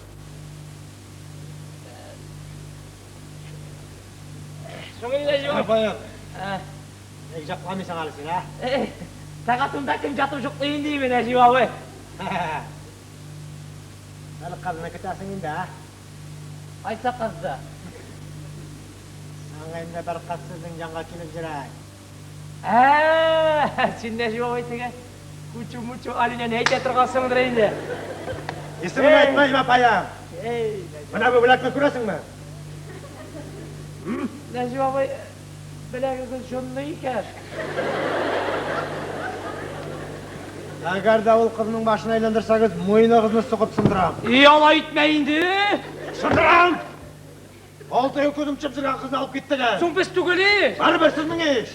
Speaker 4: Соң инде, Нәҗип абый.
Speaker 6: Апаем,
Speaker 4: Ә.
Speaker 6: ник җокламыйсың әле син, ә?
Speaker 4: Эй, сәгать унда кем ятып җоклый инде, Нәҗип абый?
Speaker 6: Әле кызны көтәсең инде, ә?
Speaker 4: Кайсы кызны?
Speaker 6: Соң инде бер кыз сезнең янга килеп йөрә.
Speaker 4: Ә, син Нәҗип абый теге кучу-мучу Алинәне әйтә торгансыңдыр инде.
Speaker 6: Исемен әйтмәйм, апаем.
Speaker 4: Эй, Нәҗип.
Speaker 6: Менә бу бүләкне күрәсеңме?
Speaker 4: Нәҗип абый, беләгегез җонлы икән.
Speaker 6: Әгәр дә ул кызның башын әйләндерсәгез, муеныгызны сугып сындырам.
Speaker 4: И, алай итмә инде.
Speaker 6: Сындырам! Алты ел күзем төшеп йөргән кызны алып киттегез.
Speaker 4: Соң без түгел ич.
Speaker 6: Барыбер сезнең ич.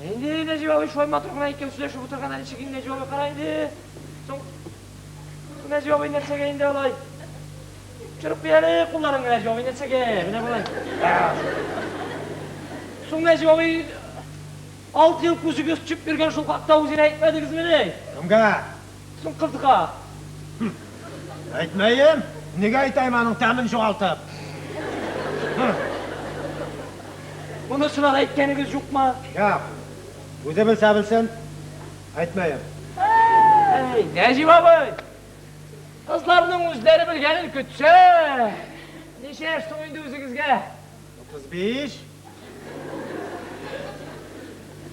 Speaker 4: Инде Нәҗип абый шулай матур гына икәү сөйләшеп утырганда ничек инде Нәҗип абый кара инде. Соң Нәҗип абый нәрсәгә инде алай? Төшереп куй әле кулларыңны Нәҗип абый нәрсәгә? Менә болай. Соң Нәҗип абый алты ел күзегез төшеп йөргән шул хакта үзенә әйтмәдегезмени?
Speaker 6: Кемгә?
Speaker 4: Соң кызга.
Speaker 6: Әйтмәем. Нигә әйтәем аның тәмен югалтып?
Speaker 4: Монысына да әйткәнегез юкмы?
Speaker 6: Юк. Үзе белсә белсен, әйтмәем.
Speaker 4: Әй, Нәҗип абый! Кызларның үзләре белгәнен көтсә, ничә яшь соң инде үзегезгә?
Speaker 6: 35.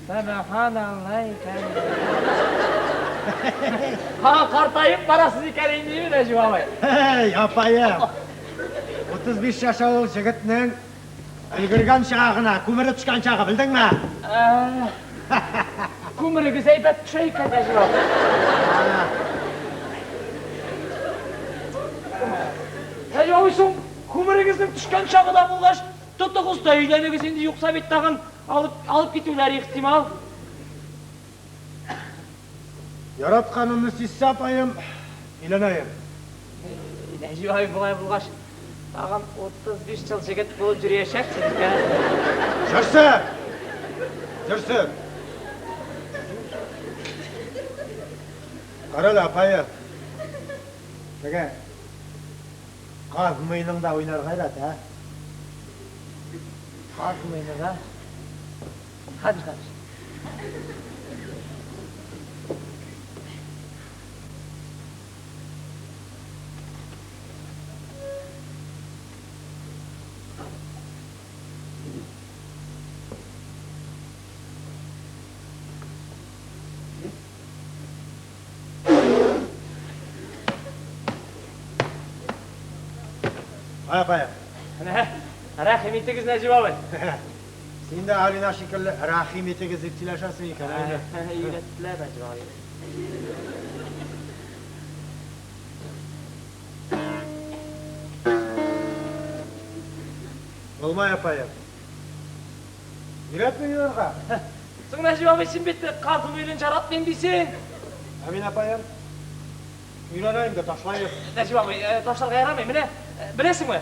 Speaker 4: Сөбханалла икән. Ха, картаеп барасыз икән инде, Нәҗип абый.
Speaker 6: Һей, апаем. 35 яшь ул җегетнең өлгергән чагы гына, күмере төшкән чагы, белдеңме?
Speaker 4: Күмерегез әйбәт төшә икән, Нәҗип абый. Нәҗип абый, соң күмерегезнең төшкән чагы да булгач, тотыгыз да өйләнегез инде, юкса бит тагын алып, алып китүләре ихтимал.
Speaker 6: Яратканымны сизсә апаем, өйләнәем.
Speaker 4: Нәҗип абый, болай булгач, тагын 35 ел җегет булып йөриячәксез икән.
Speaker 6: Җырсын! Җырсын! Карале, апаем. Теге каз муеныңда уйнарга өйрәт, ә?
Speaker 4: Каз муенында? Хәзер, хәзер.
Speaker 6: Кая, кая?
Speaker 4: Менә, рәхим итегез, Нәҗип абый.
Speaker 6: Син дә Алина шикелле рәхим итегез дип сөйләшәсең икән, әйме?
Speaker 4: Өйрәттеләр, Нәҗип абый.
Speaker 6: Булмай, апаем. Өйрәтми уйнарга.
Speaker 4: Соң, Нәҗип абый, син бит каз муенын яратмыйм дисең.
Speaker 6: Ә мин, апаем, өйрәнәем дә ташлаем.
Speaker 4: Нәҗип абый, ташларга ярамый. Менә, беләсеңме,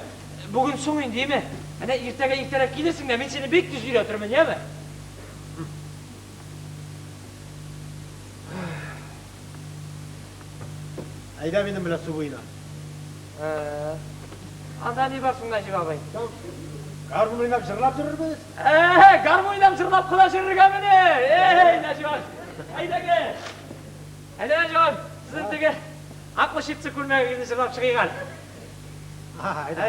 Speaker 4: бүген соң инде, име? Менә иртәгә иртәрәк килерсең дә, мин сине бик тиз өйрәтермен, яме?
Speaker 6: Әйдә минем белән су буена.
Speaker 4: Анда ни бар соң, Нәҗип абый?
Speaker 6: Гармун уйнап җырлап йөрербез.
Speaker 4: Ә, гармун уйнап җырлап кына йөрергәмени? Эй, Нәҗип абый, әйдәгез. Әйдә, Нәҗип абый, сезнең теге аклы чипсы күлмәгегезне җырлап чыгыйк әле.
Speaker 6: Әйдә.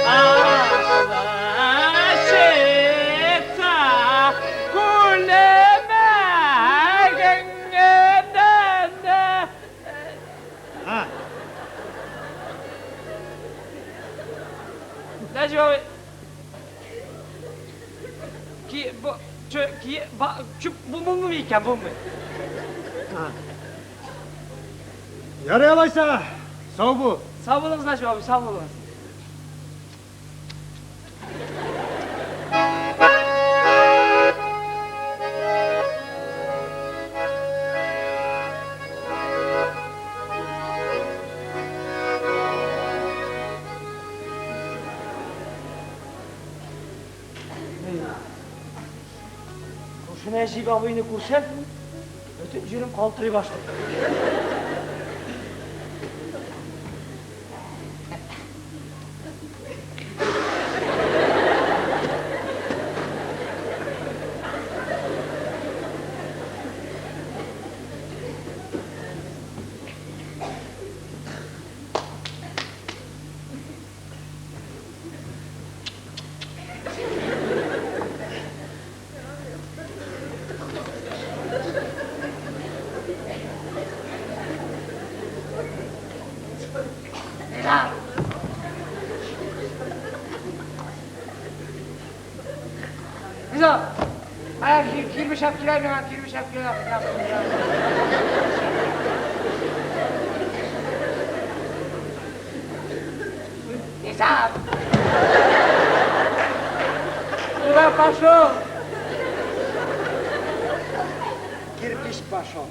Speaker 4: Аклы чипсы күлмәгеңне.
Speaker 6: Ha.
Speaker 4: Нәҗип абый. Ки, бу, чө, ки, ба, чүп, бу булмый икән, булмый.
Speaker 6: Ярый алайса, сау бул.
Speaker 4: Сау булыгыз, Нәҗип абый, сау булыгыз. Шушы Нәҗип абыйны күрсәм, бөтен җирем калтырый башлый. Риза, ая кирбеч алып килә миңа, кирбеч алып килә. Риза! Куда пошел?
Speaker 3: Кирпич пошел.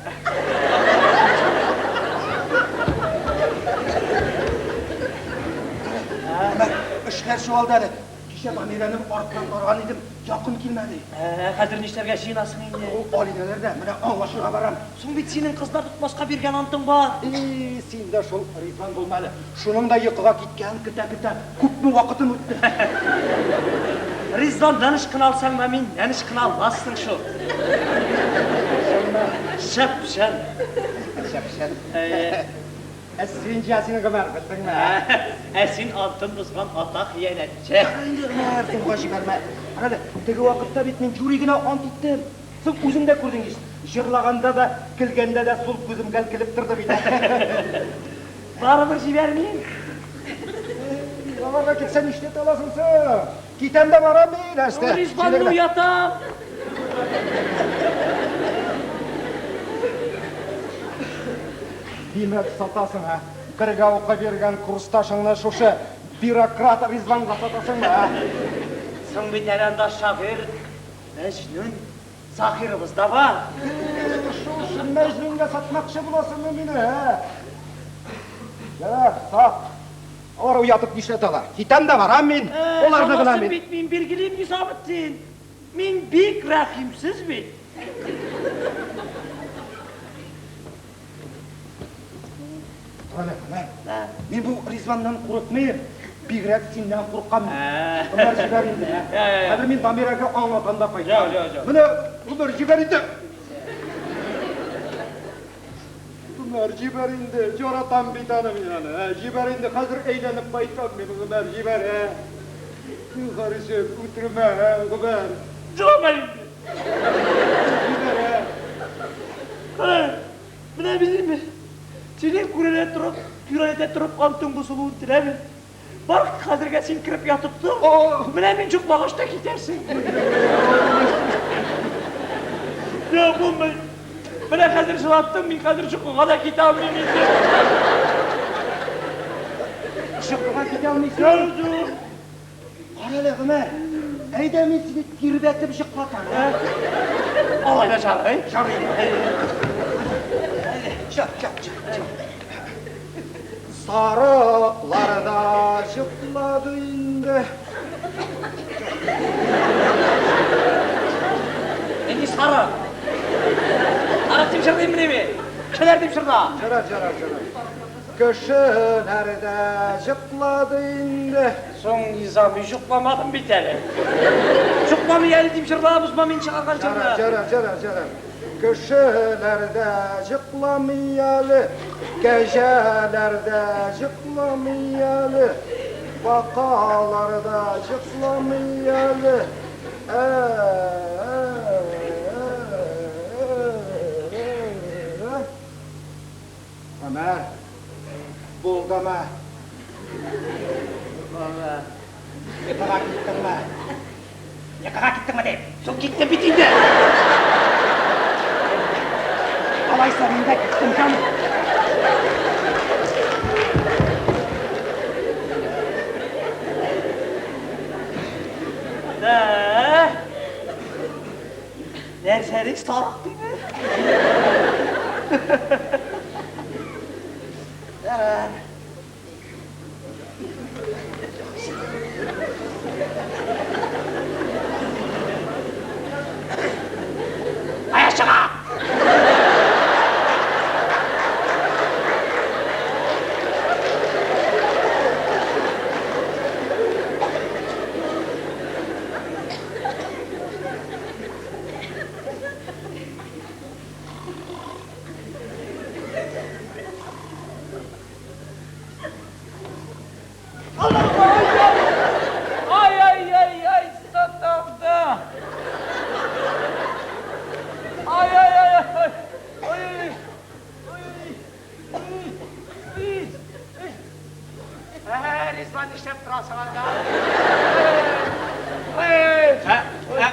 Speaker 3: Гомәр, эшләр чуалды әле. Кичә Дамирәнең артыннан барган идем, якын килмәде.
Speaker 2: Ә, хәзер нишләргә җыенасың инде?
Speaker 3: Ул Алинәләрдә, менә аңлашырга барам.
Speaker 2: Соң бит синең кызлар тотмаска биргән антың бар.
Speaker 3: И, син дә шул Ризван булма әле. Шуның да йокыга киткәнен көтә-көтә күпме вакытым үтте.
Speaker 2: Ризваннан ычкына алсаң да, миннән ычкына алмассың шул. Чып-чын.
Speaker 3: Чып-чын.
Speaker 2: Әйе.
Speaker 3: Ә син син Гомәр, белдеңме?
Speaker 2: Ә син антын бозган ата хыянәтче.
Speaker 3: Инде Гомәр, тынга җибәрмә. Әнә теге вакытта бит мин юри генә ант иттем. Соң үзең дә күрдең ич. Җырлаганда да, көлгәндә дә сул күзем гел көлеп торды бит.
Speaker 2: Барыбер җибәрмим.
Speaker 3: Аларга китсә нишләтә аласың соң? Китәм дә барам мин, әстә.
Speaker 2: Ризванны уятам.
Speaker 3: Димәк, сатасың, ә? Бергә укып йөргән курсташыңны шушы бюрократ Ризванга сатасыңмы, ә?
Speaker 2: Соң бит әле анда шагыйрь Мәҗнүн Заһирыбыз да бар.
Speaker 3: Шушы Мәҗнүнгә сатмакчы буласыңмы мине, ә? Ярар, сат. Алар уятып нишләтә алар? Китәм дә барам мин. Аларны гына мин.
Speaker 2: Бит мин билгелим Низаметдин. Мин бик рәхимсез бит.
Speaker 3: Гомәр, Гомәр. Мин бу Ризваннан курыкмыйм. Бигрәк синнән куркам. Гомәр, җибәр инде. Хәзер мин Дамирәгә аңлатам да кайтам. Менә, Гомәр, җибәр инде. Гомәр, җибәр инде. Яратам бит аны мин аны. Җибәр инде, хәзер әйләнеп кайтам мин, Гомәр, җибәр. Зинһар өчен, үтермә, Гомәр.
Speaker 2: Җылама инде.
Speaker 3: Җибәр,
Speaker 2: ә. Менә мин синең күрәләтә торып, күрәләтә торып антың бозылуын теләмим. Бар, хәзергә син кереп ятып тор. Менә мин йоклагач та китәрсең. Юк, булмый. Менә хәзер җылаттың, мин хәзер йокыга да китә алмыйм инде.
Speaker 3: Йокыга китә алмыйсың?
Speaker 2: Юк, юк.
Speaker 3: Кара әле, Гомәр, әйдә мин сине тирбәтеп йоклатам, ә?
Speaker 2: Алай да жарый.
Speaker 3: Жарый. Чап, чап, чап, чап. Сарыклар да йоклады инде.
Speaker 4: Нинди сарык? Сарык дип җырлыйммыни мин? Кешеләр дип җырла.
Speaker 3: Жарар, жарар, жарар. Кешеләр дә йоклады инде.
Speaker 2: Соң Низами йокламадым бит әле. Йокламый әле дип җырлабызмы мин чыгарган җырны?
Speaker 3: Жарар, жарар, жарар. Кешеләр дә йокламый әле, кәҗәләр дә йокламый әле, бакалар да йокламый әле. Гомәр, булдымы? Йокыга киттеңме? Йокыга киттеңме дип?
Speaker 4: Соң киттем бит инде.
Speaker 3: Алайса мин дә киттем, җаным.
Speaker 2: Да. Нәрсәне сарык диде? Да.
Speaker 4: Кая чыга?
Speaker 2: Ай, ай, ай, ай, сатамда. Ай, ай, ай, ай. Ай, ай, ай, ай, ай.
Speaker 4: Ә, Ризван, нишләп торасың анда?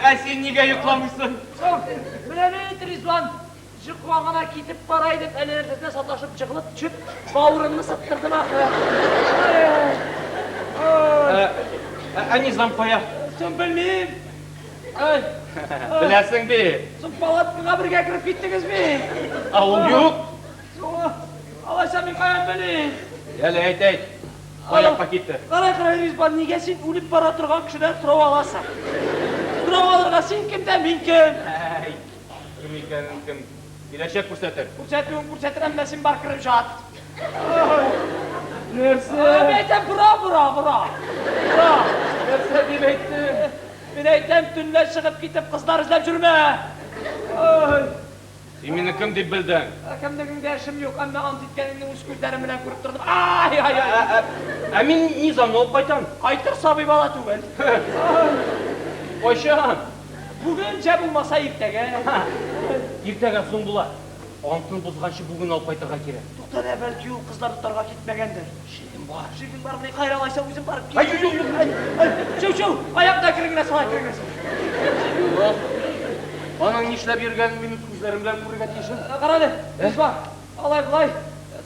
Speaker 1: Ә син нигә йокламыйсың?
Speaker 2: Соң, менә бит, Ризван, йокыга гына китеп бара идем, әле нәрсәсенә саташып җыгылып төшеп, бавырымны сыптырдым ахры.
Speaker 1: Ә Низам кая?
Speaker 2: Соң белмим. Ай,
Speaker 1: Беләсең бит.
Speaker 2: соң палаткага бергә кереп киттегез бит.
Speaker 1: Ә ул юк.
Speaker 2: Соң, алайса мин каян белим?
Speaker 1: Әле әйт, әйт. Кая якка китте?
Speaker 2: Кара, кара, Ризван, нигә син үлеп бара торган кешедән сорау аласың? Сорау алырга син кем дә мин кем?
Speaker 1: Әй, кем икәнен кем киләчәк күрсәтер.
Speaker 2: Күрсәтүен күрсәтер, әмма син бар кереп җат.
Speaker 1: Нәрсә?
Speaker 2: Мин әйтәм, бора, бора, бора. Бора.
Speaker 1: Нәрсә дип әйттең?
Speaker 2: Мин әйтәм, төнлә чыгып китеп кызлар эзләп йөрмә. Ай.
Speaker 1: Син мине кем дип белдең?
Speaker 4: Кемлегеңдә эшем юк, әмма ант иткәнеңне үз күзләрем белән күреп тордым. Ай, ай, ай.
Speaker 1: Ә мин Низамны алып кайтам.
Speaker 4: Кайтыр сабый бала түгел.
Speaker 1: Кайчан?
Speaker 4: Бүген җә булмаса иртәгә.
Speaker 1: Иртәгә соң була. Антын бозганчы бүген алып кайтырга кирәк.
Speaker 4: Тукта әле, бәлки ул кызлар тотарга китмәгәндер.
Speaker 1: Шигем бар.
Speaker 4: Шигең бар, менә кайра алайса үзем барып
Speaker 1: Ай, юк, юк, юк.
Speaker 4: Ай, чү, чү, аякта әкрен генә сал, әкрен генә сал.
Speaker 1: Юк. Аның нишләп йөргәнен мин үз күзләрем белән күрергә тиешем.
Speaker 4: Кара әле, Ризван, алай-болай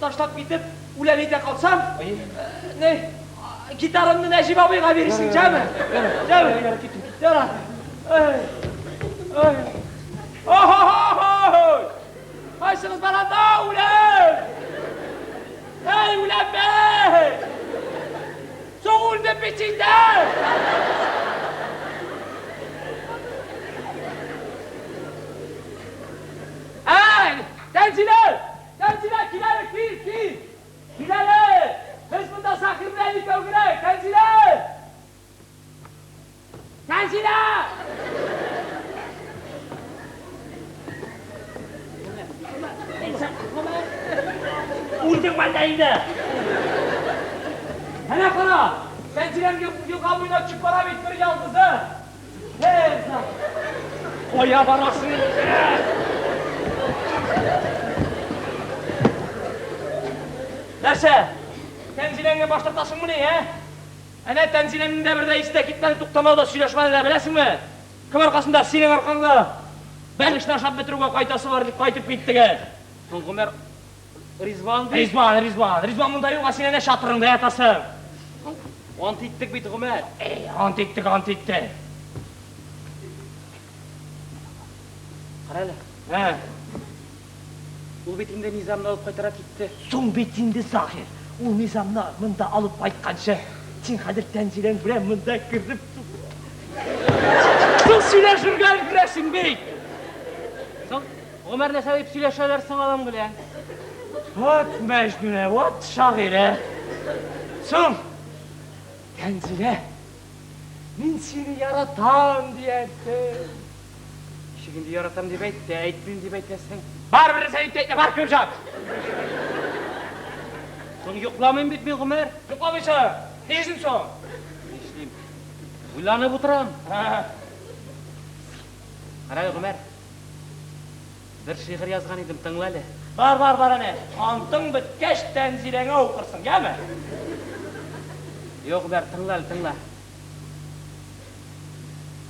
Speaker 4: ташлап китеп, үлә нитә калсам, ни, гитарамны Нәҗип абыйга бирерсең, җәме? Җәме? Ярар. Ай, ай. Охо-хо-хо! Кайсыгыз бар анда, үләм! Әй, үләм бе! Соң үлдем бит инде! Әй, Тәнзилә! Тәнзилә, кил әле, кил, кил! Кил әле! Без монда Заһир белән икәү генә, Тәнзилә! Тәнзилә! Үлдең мәллә инде? Әнә кара, Тәнзиләң елга буена төшеп бара бит бер ялгызы. Кая барасың инде? Нәрсә? Тәнзиләңне баш тартасыңмыни, ә? Әнә Тәнзиләңнең дә бер дә исе дә китмәде, туктамады да, сөйләшмәде дә, беләсеңме? Кем аркасында? Синең аркаңда. Бәлешне ашап бетерүгә кайтасы бар дип кайтып киттеге.
Speaker 1: Соң Гомәр Ризван бит.
Speaker 4: Ризван, Ризван, Ризван монда юк, ә син әнә чатырыңда ятасың.
Speaker 1: Ант иттек бит, Гомәр.
Speaker 4: Эй, ант иттек, ант иттек.
Speaker 1: Кара әле.
Speaker 4: Ә.
Speaker 1: Ул бит инде Низамны алып кайтырга китте.
Speaker 4: Соң бит инде, Заһир, ул Низамны монда алып кайтканчы, син хәзер Тәнзиләң белән монда кереп соң сөйләшергә өлгерәсең бит.
Speaker 1: Соң, Гомәр нәрсә дип сөйләшәләр соң алың белән?
Speaker 4: Вот Мәҗнүнә, вот шагыйрә. Соң, Тәнзилә, мин сине яратам, диярсең.
Speaker 1: Ничек инде яратам дип әйт тә, әйтмим дип әйтәсең?
Speaker 4: Барыбер нәрсә дип тә әйтмә, бар, кереп җат.
Speaker 1: Соң йокламыйм бит мин, Гомәр.
Speaker 4: Йокламыйсың? Нишлисең соң?
Speaker 1: Нишлим? Уйланып утырам. Кара әле, Гомәр. Бер шигырь язган идем, тыңла әле.
Speaker 4: Бар, бар, бар әнә. Антың беткәч, Тәнзиләңә укырсың, яме?
Speaker 1: Юк, Гомәр, тыңла әле, тыңла.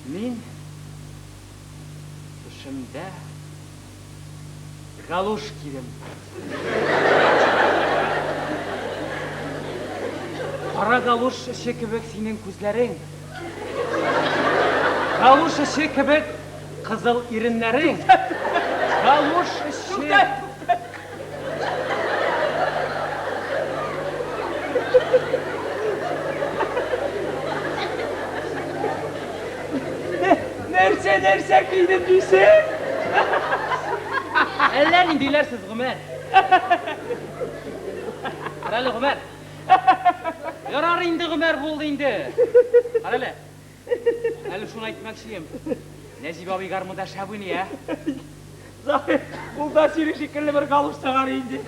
Speaker 1: Мин төшемдә галуш кидем. Кара галуш эче кебек синең күзләрең. Галуш эче кебек кызыл иреннәрең. Галуш эче...
Speaker 4: Нәрсә, нәрсә кидем дисең?
Speaker 1: Әллә ниндиләр сез, Гомәр. Карале, Гомәр. Ярар инде, Гомәр, булды инде. Карале. Әле шуны әйтмәкче идем. Нәҗип абый гармунда шәп уйный, ә?
Speaker 4: Заһир, ул да синең шикелле бер галуш тагар инде.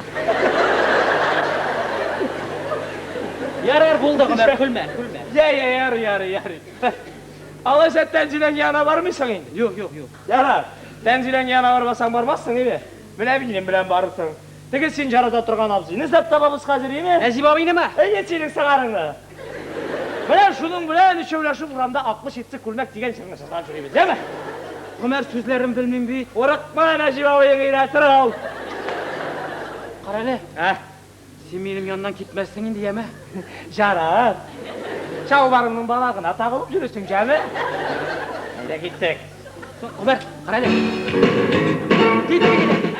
Speaker 1: Ярар, булды, Гомәр, көлмә, көлмә.
Speaker 4: Я, я, ярый, ярый, ярый. Алайса Тәнзиләң янына бармыйсың инде?
Speaker 1: Юк, юк, юк.
Speaker 4: Ярар. Тәнзиләң янына бармасаң бармассың име? Менә минем белән барырсың. Теге син жарата торган абзыйны эзләп табабыз хәзер, име?
Speaker 1: Нәҗип абыйнымы?
Speaker 4: Әйе, синең сыңарыңны. Менә шуның белән өчәүләшеп урамда аклы читсе күлмәк дигән җырны сызганып йөрибез, яме?
Speaker 1: Гомәр, сүзләрен белмим бит.
Speaker 4: Курыкма, Нәҗип абыең өйрәтер ул.
Speaker 1: Карале.
Speaker 4: Ә?
Speaker 1: Син минем яннан китмәссең инде, яме?
Speaker 4: Жарар. Чалбарыңның балагына тагылып йөресең, яме? Әйдә киттек.
Speaker 1: Гомәр, карале. Киттек, киттек.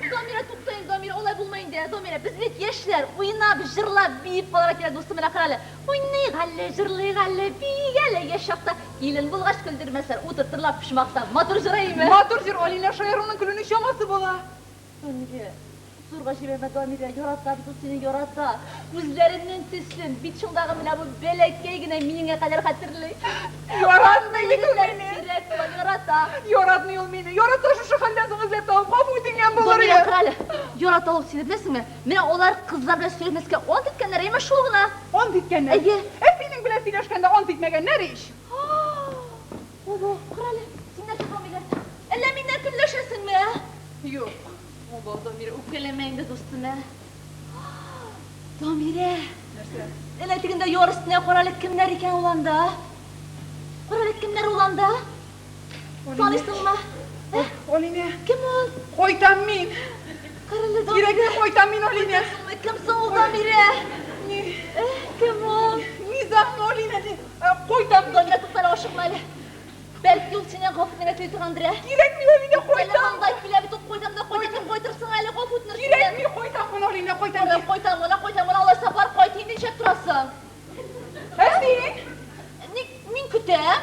Speaker 5: Дамира, тукта инде, Дамира, алай булмый инде, Дамира, без бит яшьләр, уйнап, җырлап, биеп калырга кирәк, дустым, менә кара әле. Уйныйк әле, җырлыйк әле, биик әле, яшь чакта килен булгач көлдермәсләр, утыртырлар почмакта. Матур җыр әйеме?
Speaker 7: Матур җыр, Алинә, шаяруның көлүнең чамасы була.
Speaker 5: Нигә? Зур гаҗәпләнмә, Дамирә, ярата бит ул сине, ярата. Күзләренең төсен, бит шундагы менә бу бәләкәй генә миеңә кадәр хәтерли.
Speaker 7: Яратмый бит ул мине.
Speaker 5: Сирәк була, ярата.
Speaker 7: Яратмый ул мине. Яратса, шушы хәлдән соң эзләп табып, гафу үтенгән булыр
Speaker 5: иде. Дамирә, кара әле. Ярата ул сине, беләсеңме? Менә алар кызлар белән сөйләшмәскә ант иткәннәр, әйеме, шул гына.
Speaker 7: Ант иткәннәр?
Speaker 5: Әйе.
Speaker 7: Ә синең белән сөйләшкәндә ант итмәгәннәр ич.
Speaker 5: Ого, кара әле, син нәрсә, Дамирә? Әллә миннән көнләшәсеңме, ә?
Speaker 7: Юк.
Speaker 5: Ого, Дамирә, үпкәләмә инде, дустым, ә? Дамирә!
Speaker 7: Нәрсә?
Speaker 5: Әнә тегендә яр өстенә кара әле, кемнәр икән ул анда? Кара әле, кемнәр ул анда? Таныйсыңмы?
Speaker 7: Ә? Алинә.
Speaker 5: Кем ул?
Speaker 7: Кайтам мин.
Speaker 5: Кара әле, Дамирә.
Speaker 7: Кирәкми, кайтам мин, Алинә.
Speaker 5: Кайтасыңмы? Кем соң ул, Дамирә?
Speaker 7: Ни?
Speaker 5: Ә, кем ул?
Speaker 7: Низам, Алинә. Кайтам.
Speaker 5: Дамирә, туктале, ашыкма әле. Бәлки ул синнән гафу үтенергә тели торгандыр, ә?
Speaker 7: Кирәкми, Алинә,
Speaker 5: Туктале,
Speaker 7: кайтам.
Speaker 5: монда килә бит ул, кайтам да кайтам дип кайтырсың әле, гафу үтенер синнән.
Speaker 7: Кирәкми, кайтам гына, Алинә, кайтам.
Speaker 5: Кайтам, кайтам гына, кайтам гына, алайса бар, кайт инде, нишләп торасың?
Speaker 7: Ә син?
Speaker 5: Ник, мин көтәм.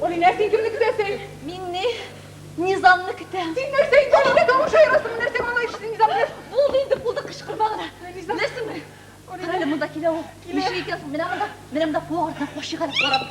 Speaker 7: Алинә, син кемне көтәсең?
Speaker 5: Мин ни, Низамны көтәм.
Speaker 7: Син нәрсә инде, Алинә, тавыш аерасыңмы, нәрсә малай эшли, Низам белән?
Speaker 5: Булды инде, булды, кычкырма гына.
Speaker 7: Низам.
Speaker 5: Беләсеңме? Кара әле, монда килә ул. Ничек икән соң? Менә монда, менә монда куак артына качыйк әле, карап.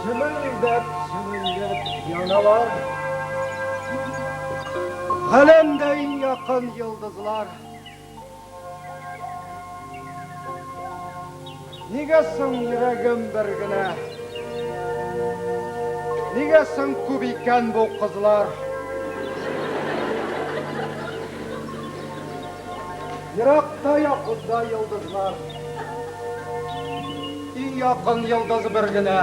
Speaker 3: Җемелдәп, җемелдәп яналар. Галәмдә иң якын йолдызлар. Нигә соң йөрәгем бер генә? Нигә соң күп икән бу кызлар? Еракта якында йолдызлар. Иң якын йолдыз бер генә.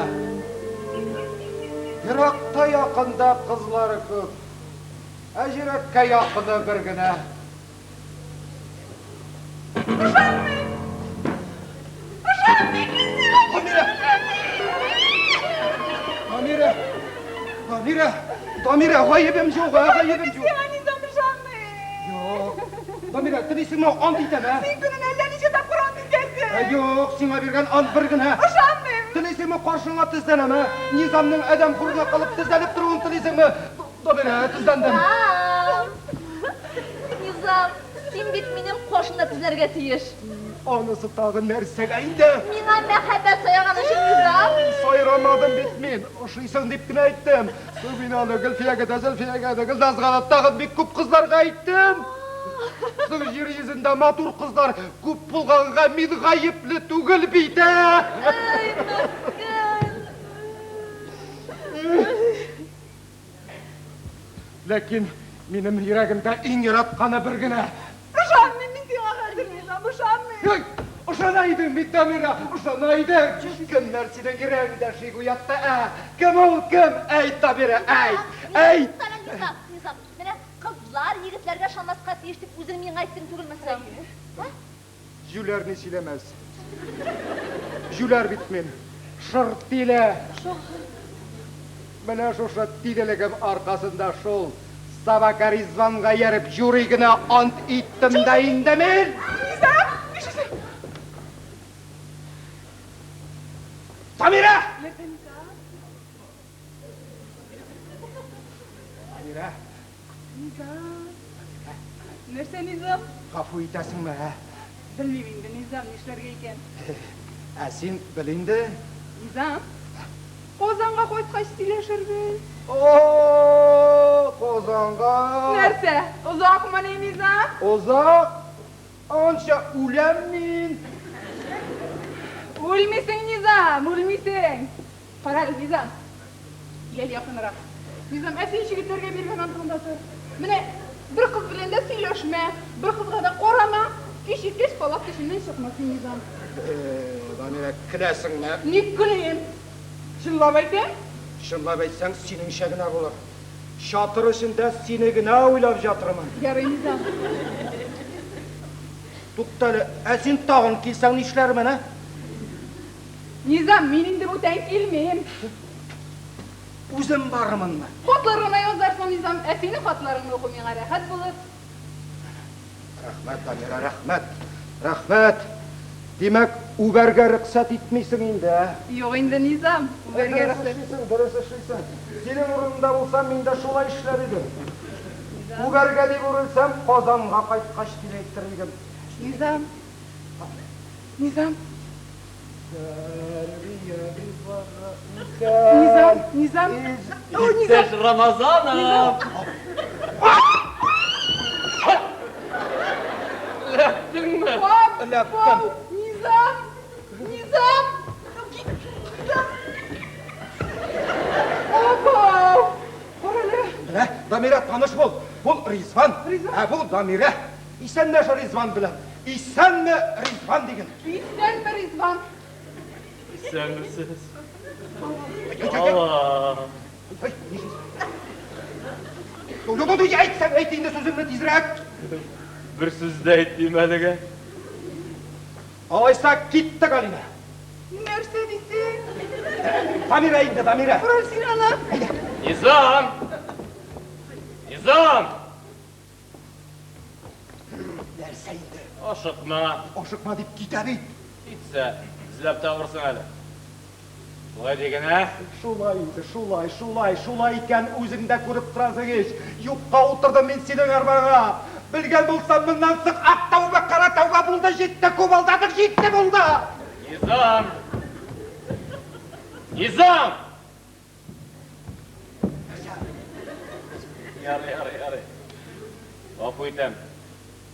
Speaker 3: Еракта якында кызлары күп. Ә йөрәккә якыны бер генә.
Speaker 7: Ышанмыйм! Ышанмыйм мин сиңа!
Speaker 3: Дамирә! Дамирә! Дамирә! Дамирә, гаебем юк, ә, гаебем юк.
Speaker 7: Сиңа Низам ышанмыйм!
Speaker 3: Юк. Дамирә, телисеңме, ант итәм, ә?
Speaker 7: Син көненә әллә ничә тапкыр ант итәсең.
Speaker 3: Ә, юк, сиңа биргән ант бер генә.
Speaker 7: Ышанмыйм!
Speaker 3: Телисеңме, каршыңа тезләнәм, ә? Низамның адәм хурына калып тезләнеп торуын телисеңме? Дамирә, тезләндем.
Speaker 5: Низам! Низам, син бит минем каршымда тезләргә тиеш.
Speaker 3: Анысы тагын нәрсәгә инде?
Speaker 5: Миңа мәхәббәт сайраган өчен, Низам.
Speaker 3: Сайрамадым бит мин. Ошыйсың дип кенә әйттем. Соң мин аны Гөлфиягә дә, Зөлфиягә дә, Гөлназга да, тагын бик күп кызларга әйттем. Соң җир йөзендә матур кызлар күп булганга мин гаепле түгел бит, ә?
Speaker 5: Ай, мескен.
Speaker 3: Ләкин минем йөрәгемдә иң яратканы бер генә.
Speaker 7: Ышанмыйм мин сиңа хәзер, Низам, ышанмыйм.
Speaker 3: Эй, ышана идең бит, Дамира, ышана идең. Кемнәр синең йөрәгеңдә шик уятты, ә? Кем ул, кем? Әйт, Дамира, әйт, әйт.
Speaker 5: Низам, Низам, менә кызлар егетләргә ышанмаска тиеш дип үзең миңа әйттең түгелме соң? Ә?
Speaker 3: Җүләр ни сөйләмәс. Җүләр бит мин. Шыр тиле. Менә шушы тилелегем аркасында шул собака Ризванга ияреп юри генә ант иттем дә инде мин.
Speaker 7: Низам, нишлисең?
Speaker 3: Самирә!
Speaker 7: Нәрсә, Низам?
Speaker 3: Самирә!
Speaker 7: Низам. Нәрсә, Низам?
Speaker 3: Гафу итәсеңме, ә?
Speaker 7: Белмим инде, Низам, нишләргә икән.
Speaker 3: Ә син бел инде.
Speaker 7: Низам, Казанга кайткач сөйләшербез.
Speaker 3: О, Казанга!
Speaker 7: Нәрсә, озакмыни, Низам?
Speaker 3: Озак? Анча үләм мин.
Speaker 7: Үлмисең, Низам, үлмисең. Кара әле, Низам. Кил әле якынрак. Низам, ә син җегетләргә биргән антыңда тор. Менә бер кыз белән дә сөйләшмә, бер кызга да карама. Кич җиткәч, палатка эченнән чыкма син, Низам.
Speaker 3: Дамирә, көләсеңме?
Speaker 7: Ник көлим? Чынлап әйтәм.
Speaker 3: Чынлап әйтсәң, синеңчә генә булыр. Чатыр эчендә сине генә уйлап җатырмын.
Speaker 7: Ярый, Низам.
Speaker 3: Туктале, ә син тагын килсәң нишләрмен, ә?
Speaker 7: Низам, мин инде бүтән килмим.
Speaker 3: Үзем барырмынмы?
Speaker 7: Хатлар гына язарсың, Низам. Ә синең хатларыңны уку миңа рәхәт булыр.
Speaker 3: Рәхмәт, Дамира, рәхмәт. Рәхмәт. Димәк, үбәргә рөхсәт итмисең инде, ә?
Speaker 7: Юк инде, Низам, үбәргә
Speaker 3: Дөрес
Speaker 7: рөхсәт.
Speaker 3: эшлисең, дөрес эшлисең. Синең урыныңда булсам, мин дә шулай эшләр идем.
Speaker 7: Низам.
Speaker 3: Үбәргә дип үрелсәм, Казанга кайткач дип әйтер идем.
Speaker 7: Низам. Низам.
Speaker 3: Тәрбияли бара
Speaker 7: Низам,
Speaker 3: икән.
Speaker 7: Низам. О, Низам.
Speaker 2: Иптәш Рамазанов!
Speaker 1: Эләктеңме?
Speaker 7: Баб,
Speaker 3: Эләктем.
Speaker 7: бау, Низам. Низам. Низам. Абау. Карале.
Speaker 3: Менә, Дамирә, таныш бул. Бул Ризван.
Speaker 7: Ризван.
Speaker 3: Ә бул Дамирә. Исәнләш Ризван белән. Исәнме, Ризван диген.
Speaker 7: Исәнме, Ризван.
Speaker 2: Исәнмесез.
Speaker 3: Ай, ай, ай.
Speaker 2: Алла.
Speaker 3: Ай, нишлисең? Юк, юк, юк, әйтсәң, әйт инде сүзеңне тизрәк.
Speaker 1: Бер сүз дә әйтмим әлегә.
Speaker 3: Алайса киттек, Алинә.
Speaker 7: Нәрсә дисең?
Speaker 3: Дамирә инде, Дамирә.
Speaker 7: Карале син аны.
Speaker 1: Низам! Низам!
Speaker 3: Нәрсә инде?
Speaker 1: Ашыкма.
Speaker 3: Ашыкма дип китә бит.
Speaker 1: Китсә, эзләп табырсың әле. Шулай диген, ә?
Speaker 3: Шулай инде, шулай, шулай, шулай икән, үзең дә күреп торасың ич. Юкка утырдым мин синең арбаңа. Белгән булсам, моннан соң ак тәүбә, кара тәүбә булды, җитте, күп алдадык, җитте булды.
Speaker 1: Низам! Низам! Ярый, ярый, ярый. Гафу итәм.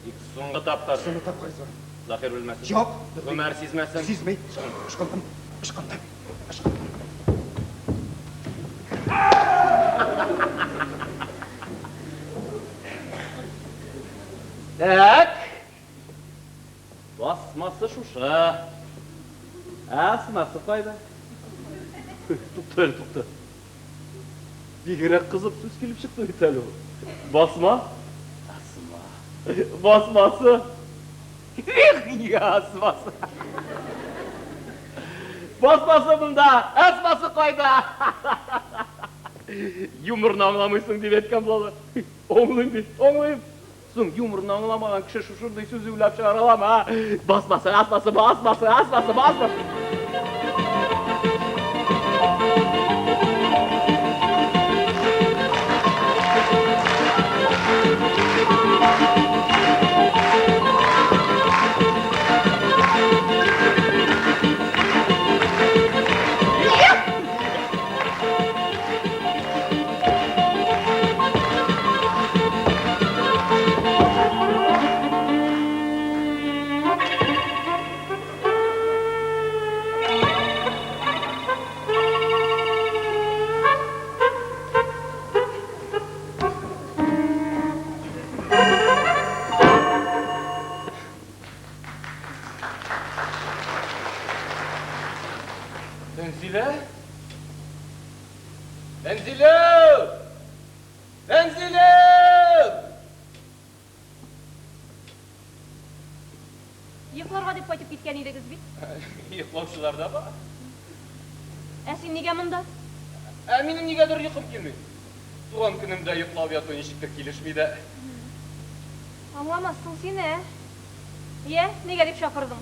Speaker 1: Тик соңгы тапкыр.
Speaker 3: Соңгы тапкыр, Ризван.
Speaker 1: Заһир белмәсен.
Speaker 3: Юк.
Speaker 1: Гомәр сизмәсен.
Speaker 3: Сизми. Ычкындым, ычкындым, ычкындым.
Speaker 1: Так. Басмасы шушы. Әсмасы кайда? Тукта әле, тукта. Бигрәк кызып сүз килеп чыкты бит әле ул. Басма? Асма. Басмасы. Их, асмасы. Басмасы монда, әсмасы кайда? Юморны аңламыйсың дип әйткән булалар. Аңлыйм бит, аңлыйм. Соң юморны аңламаган кеше шушындый сүз уйлап чыгара аламы, а? Басмасы, асмасы, басмасы, асмасы, басмасы. Тәнзилә? Тәнзилә! Тәнзилә!
Speaker 5: Йокларга дип кайтып киткән идегез бит.
Speaker 1: Йоклаучылар да бар.
Speaker 5: Ә син нигә монда?
Speaker 1: Ә минем нигәдер йокым килми. Туган көнемдә йоклап яту ничектер килешми дә.
Speaker 5: Аңламассың син, ә? Йә, нигә дип чакырдың?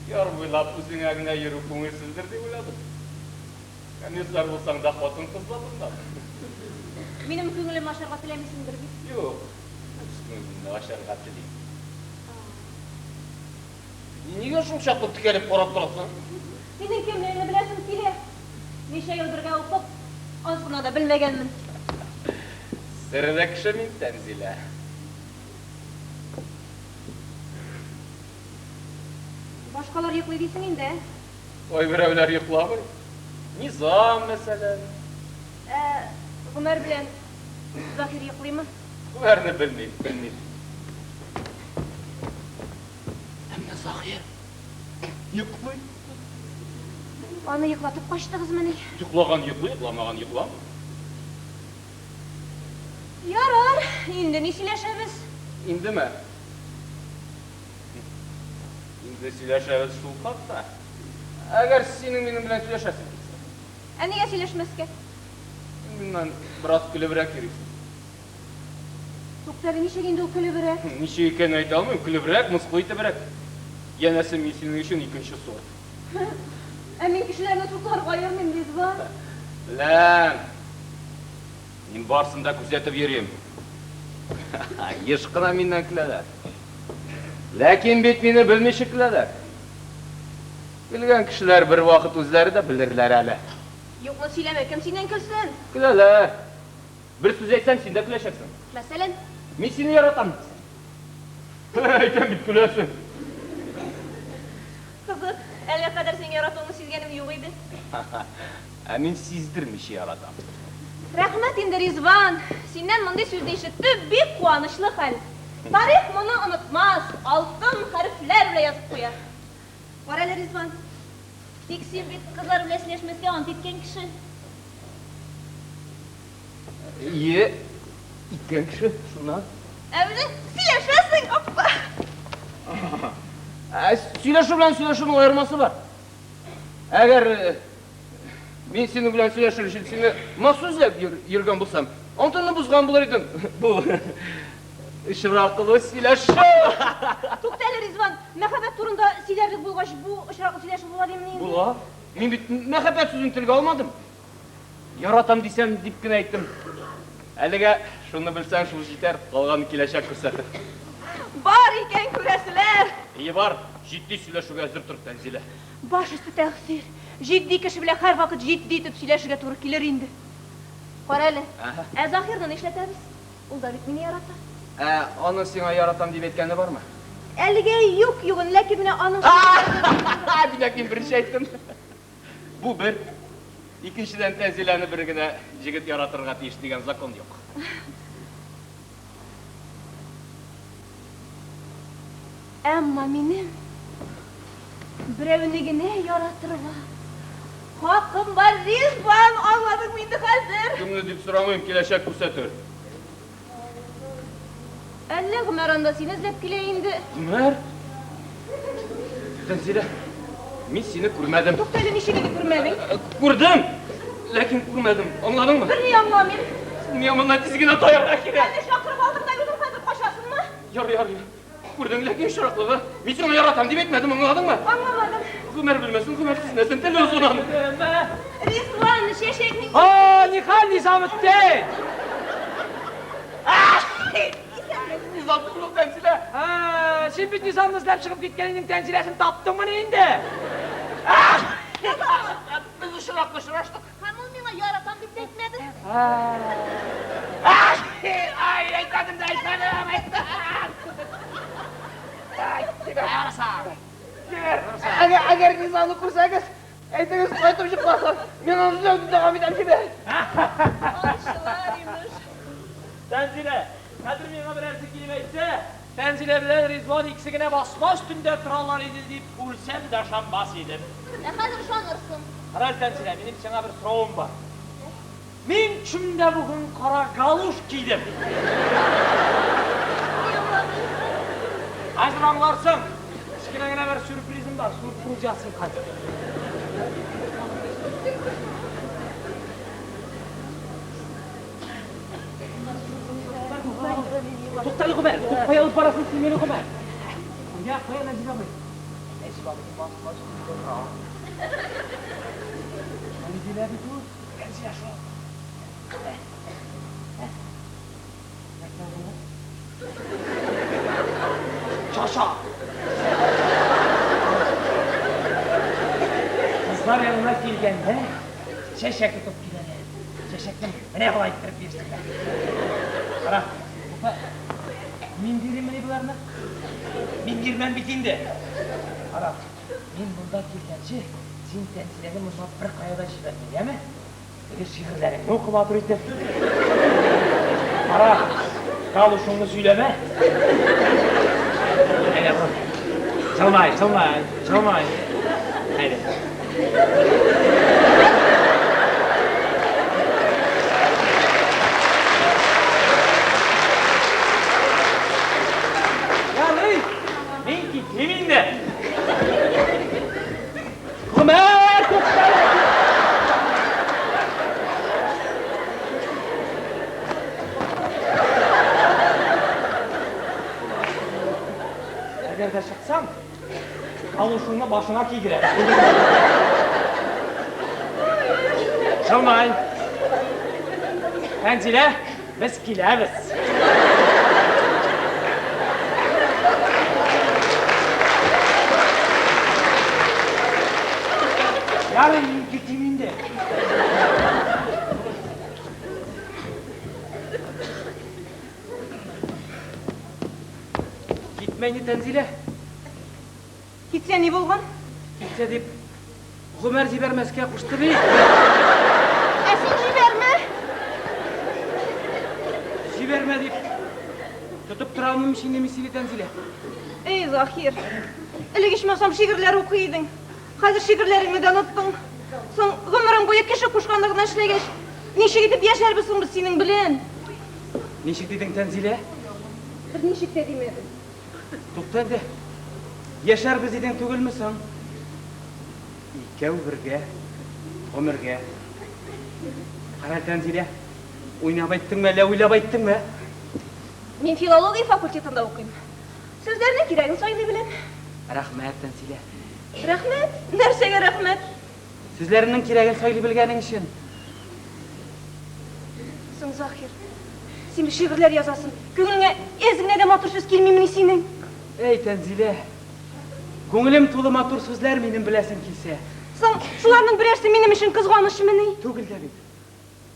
Speaker 1: Яр буйлап үзеңә генә йөрү күңелсездер дип уйладым. Комиссар булсаң да хатын-кыз затыннан.
Speaker 5: Минем күңелем ачарга теләмисеңдер бит?
Speaker 1: Юк, үз күңелеңне ачарга телим. Нигә шул чаклы текәлеп карап торасың?
Speaker 5: Синең кемлегеңне беләсем килә. Ничә ел бергә укып, аз гына да белмәгәнмен.
Speaker 1: Серле кеше мин, Тәнзилә.
Speaker 5: Башкалар йоклый дисең инде, ә?
Speaker 1: Кайберәүләр йокламый. Низам, мәсәлән.
Speaker 5: Ә Гомәр белән Заһир йоклыймы?
Speaker 1: Гомәрне белмим, белмим. Ә менә Заһир йоклый.
Speaker 5: Аны йоклатып качтыгызмыни?
Speaker 1: Йоклаган йоклый, йокламаган йокламый.
Speaker 5: Ярар, инде ни сөйләшәбез?
Speaker 1: Индеме? Инде сөйләшәбез шул хакта. Әгәр синең минем белән сөйләшәсең килсә.
Speaker 5: Ә нигә сөйләшмәскә?
Speaker 1: Син миннән бераз көлебрәк йөрисең.
Speaker 5: Туктале, ничек инде ул көлебрәк?
Speaker 1: Ничек икәнен әйтә алмыйм, көлебрәк, мыскыл итебрәк. Янәсе, мин синең өчен икенче сорт.
Speaker 5: Ә мин кешеләрне сортларга аермыйм, Ризван.
Speaker 1: Беләм. Мин барсын да күзәтеп йөрим. Еш кына миннән көләләр. Ләкин бит мине белмичә көләләр. Көлгән кешеләр бервакыт үзләре дә белерләр әле.
Speaker 5: Юкны сөйләмә, кем синнән көлсен?
Speaker 1: Көләләр. Бер сүз әйтсәм, син дә көләчәксең.
Speaker 5: Мәсәлән?
Speaker 1: Мин сине яратам, дисәм. Әйтәм бит, көләсең.
Speaker 5: Кызык, әлегә кадәр синең яратуыңны сизгәнем юк иде.
Speaker 1: Ә мин сиздермичә яратам.
Speaker 5: Рәхмәт инде, Ризван. Синнән мондый сүзне ишетү бик куанычлы хәл. Тарих моны онытмас, алтын хәрефләр белән язып куяр. Карале, Ризван. Тик син бит кызлар белән сөйләшмәскә ант иткән кеше.
Speaker 1: Ие, иткән кеше, шуннан.
Speaker 5: Ә менә сөйләшәсең, апа.
Speaker 1: Ә сөйләшү белән сөйләшүнең аермасы бар. Әгәр мин синең белән сөйләшер өчен сине махсус эзләп йөргән булсам, антынны бозган булыр идем. Бу очраклы сөйләшү.
Speaker 5: Туктале, Ризван, мәхәббәт турында сөйләрлек булгач, бу очраклы сөйләшү була димени инде?
Speaker 1: Була. Мин бит мәхәббәт сүзен телгә алмадым. Яратам дисәм, дип кенә әйттем. Әлегә шуны белсәң, шул җитәр, калганын киләчәк күрсәтер.
Speaker 5: Бар икән күрәселәр!
Speaker 1: Ие, бар. Җитди сөйләшүгә әзер тор, Тәнзилә.
Speaker 5: Баш өсте тәкъсир. Җитди кеше белән һәрвакыт җитди итеп сөйләшергә туры килер инде. Карале, ә Заһирны нишләтәбез? Ул да бит мине ярата.
Speaker 1: Ә аның сиңа яратам дип әйткәне бармы?
Speaker 5: Әлегә юк югын, ләкин менә аның шундый.
Speaker 1: Димәк, мин беренче әйттем. Бу бер. Икенчедән, Тәнзиләне бер генә җегет яратырга тиеш дигән закон юк.
Speaker 5: Әмма минем берәүне генә яратырга хакым бар, Ризван, аңладыңмы инде хәзер?
Speaker 1: Кемне дип сорамыйм, киләчәк күрсәтер.
Speaker 5: Әллә Гомәр анда сине эзләп килә инде?
Speaker 1: Гомәр? Тәнзилә, мин сине күрмәдем.
Speaker 5: Туктале, ничек инде күрмәдең?
Speaker 1: Күрдем, ләкин күрмәдем. Аңладыңмы?
Speaker 5: Берни аңламыйм.
Speaker 1: Миңа моннан тиз генә таярга кирәк.
Speaker 5: Әллә чакырып алдың да үзең хәзер качасыңмы?
Speaker 1: Ярый, ярый. Күрдең, ләкин очраклыгы. Мин сиңа яратам дип әйтмәдем, аңладыңмы?
Speaker 5: Аңламадым.
Speaker 1: Гомәр белмәсен, Гомәр сизмәсен, теле озын аның.
Speaker 5: Ризван, чәчәкнең...
Speaker 4: А, нихәл, Низаметдин!
Speaker 1: Низам түгел ул, Тәнзилә.
Speaker 4: Ә, син бит Низамны эзләп чыгып киткән идең, Тәнзиләсен таптыңмыни инде?
Speaker 1: Без очраклы очраштык.
Speaker 5: Һәм ул миңа яратам дип тә әйтмәде.
Speaker 1: Ай, әйтмәдем дә әйтмәдем, әйттем. Әгәр, әгәр Низамны күрсәгез, әйтегез, кайтып чыкмасын. Мин аны эзләүне дәвам итәм, җибәр.
Speaker 5: Аңчылар, имеш.
Speaker 2: Тәнзилә, хәзер миңа берәрсе килеп әйтсә, Тәнзилә белән Ризван икесе генә басма өстендә торалар иде дип, үлсәм дә ышанмас идем.
Speaker 5: Ә хәзер ышанырсың.
Speaker 2: Карале, Тәнзилә, минем сиңа бер соравым бар. Мин төшемдә бүген кара галуш кидем. Хәзер аңларсың. Кечкенә генә бер сюрпризым бар. Сюрприз ясыйм хәзер. Туктале, Гомәр, кая алып барасың син мине, Гомәр? Кая, кая, Нәҗип абый? Нәҗип абый басма өстендә тора. Тәнзилә бит ул. Тәнзилә шул. Нәрсә булды? Чаша. Кызлар янына килгәндә чәчәк тотып киләләр. Чәчәкне менә болай иттереп бирсеннәр. Кара, тукта. Мин бириммени боларны? Мин бирмәм бит инде. Кара, мин монда килгәнче, син Тәнзиләне моннан беркая да җибәрмә, яме? Теге шигырьләреңне укы матур итеп. Кара, галушыңны сөйләмә. Әйдә, бор. Җылмай, җылмай, җылмай. Әйдә. Ярый, мин китим инде.
Speaker 4: кайтсам, галушыңны башыңа кигерәм. Шылмай. Тәнзилә, без киләбез. Ярый, мин китим инде. Китмә инде, Тәнзилә.
Speaker 8: Китсә ни булган?
Speaker 4: Китсә дип, Гомәр җибәрмәскә кушты бит.
Speaker 8: Ә син җибәрмә.
Speaker 4: Җибәрмә дип, тотып тора алмыйм ич инде мин сине, Тәнзилә.
Speaker 8: Эй, Заһир, элек ичмасам шигырьләр укый идең. Хәзер шигырьләреңне дә оныттың. Соң, гомерең буе кеше кушканны гына эшләгәч, ничек итеп яшәрбез соң без синең белән?
Speaker 4: Ничек дидең, Тәнзилә?
Speaker 8: Берничек тә димәдем.
Speaker 4: Тукта инде. Яшәрбез дидең түгелме соң? Икәү бергә, гомергә. Кара, Тәнзилә, уйнап әйттеңме, әллә уйлап әйттеңме?
Speaker 8: Мин филология факультетында укыйм. Сүзләрнең кирәген сайлый беләм.
Speaker 4: Рәхмәт, Тәнзилә.
Speaker 8: Рәхмәт? Нәрсәгә рәхмәт?
Speaker 4: Сүзләреңнең кирәген сайлый белгәнең өчен.
Speaker 8: Соң, Заһир, син бит шигырьләр язасың. Күңелеңә әз генә дә матур сүз килмимени синең?
Speaker 4: Әй, Тәнзилә, күңелем тулы матур сүзләр минем, беләсең килсә.
Speaker 8: Соң, шуларның берәрсе минем өчен кызганычмыни?
Speaker 4: Түгел дә бит.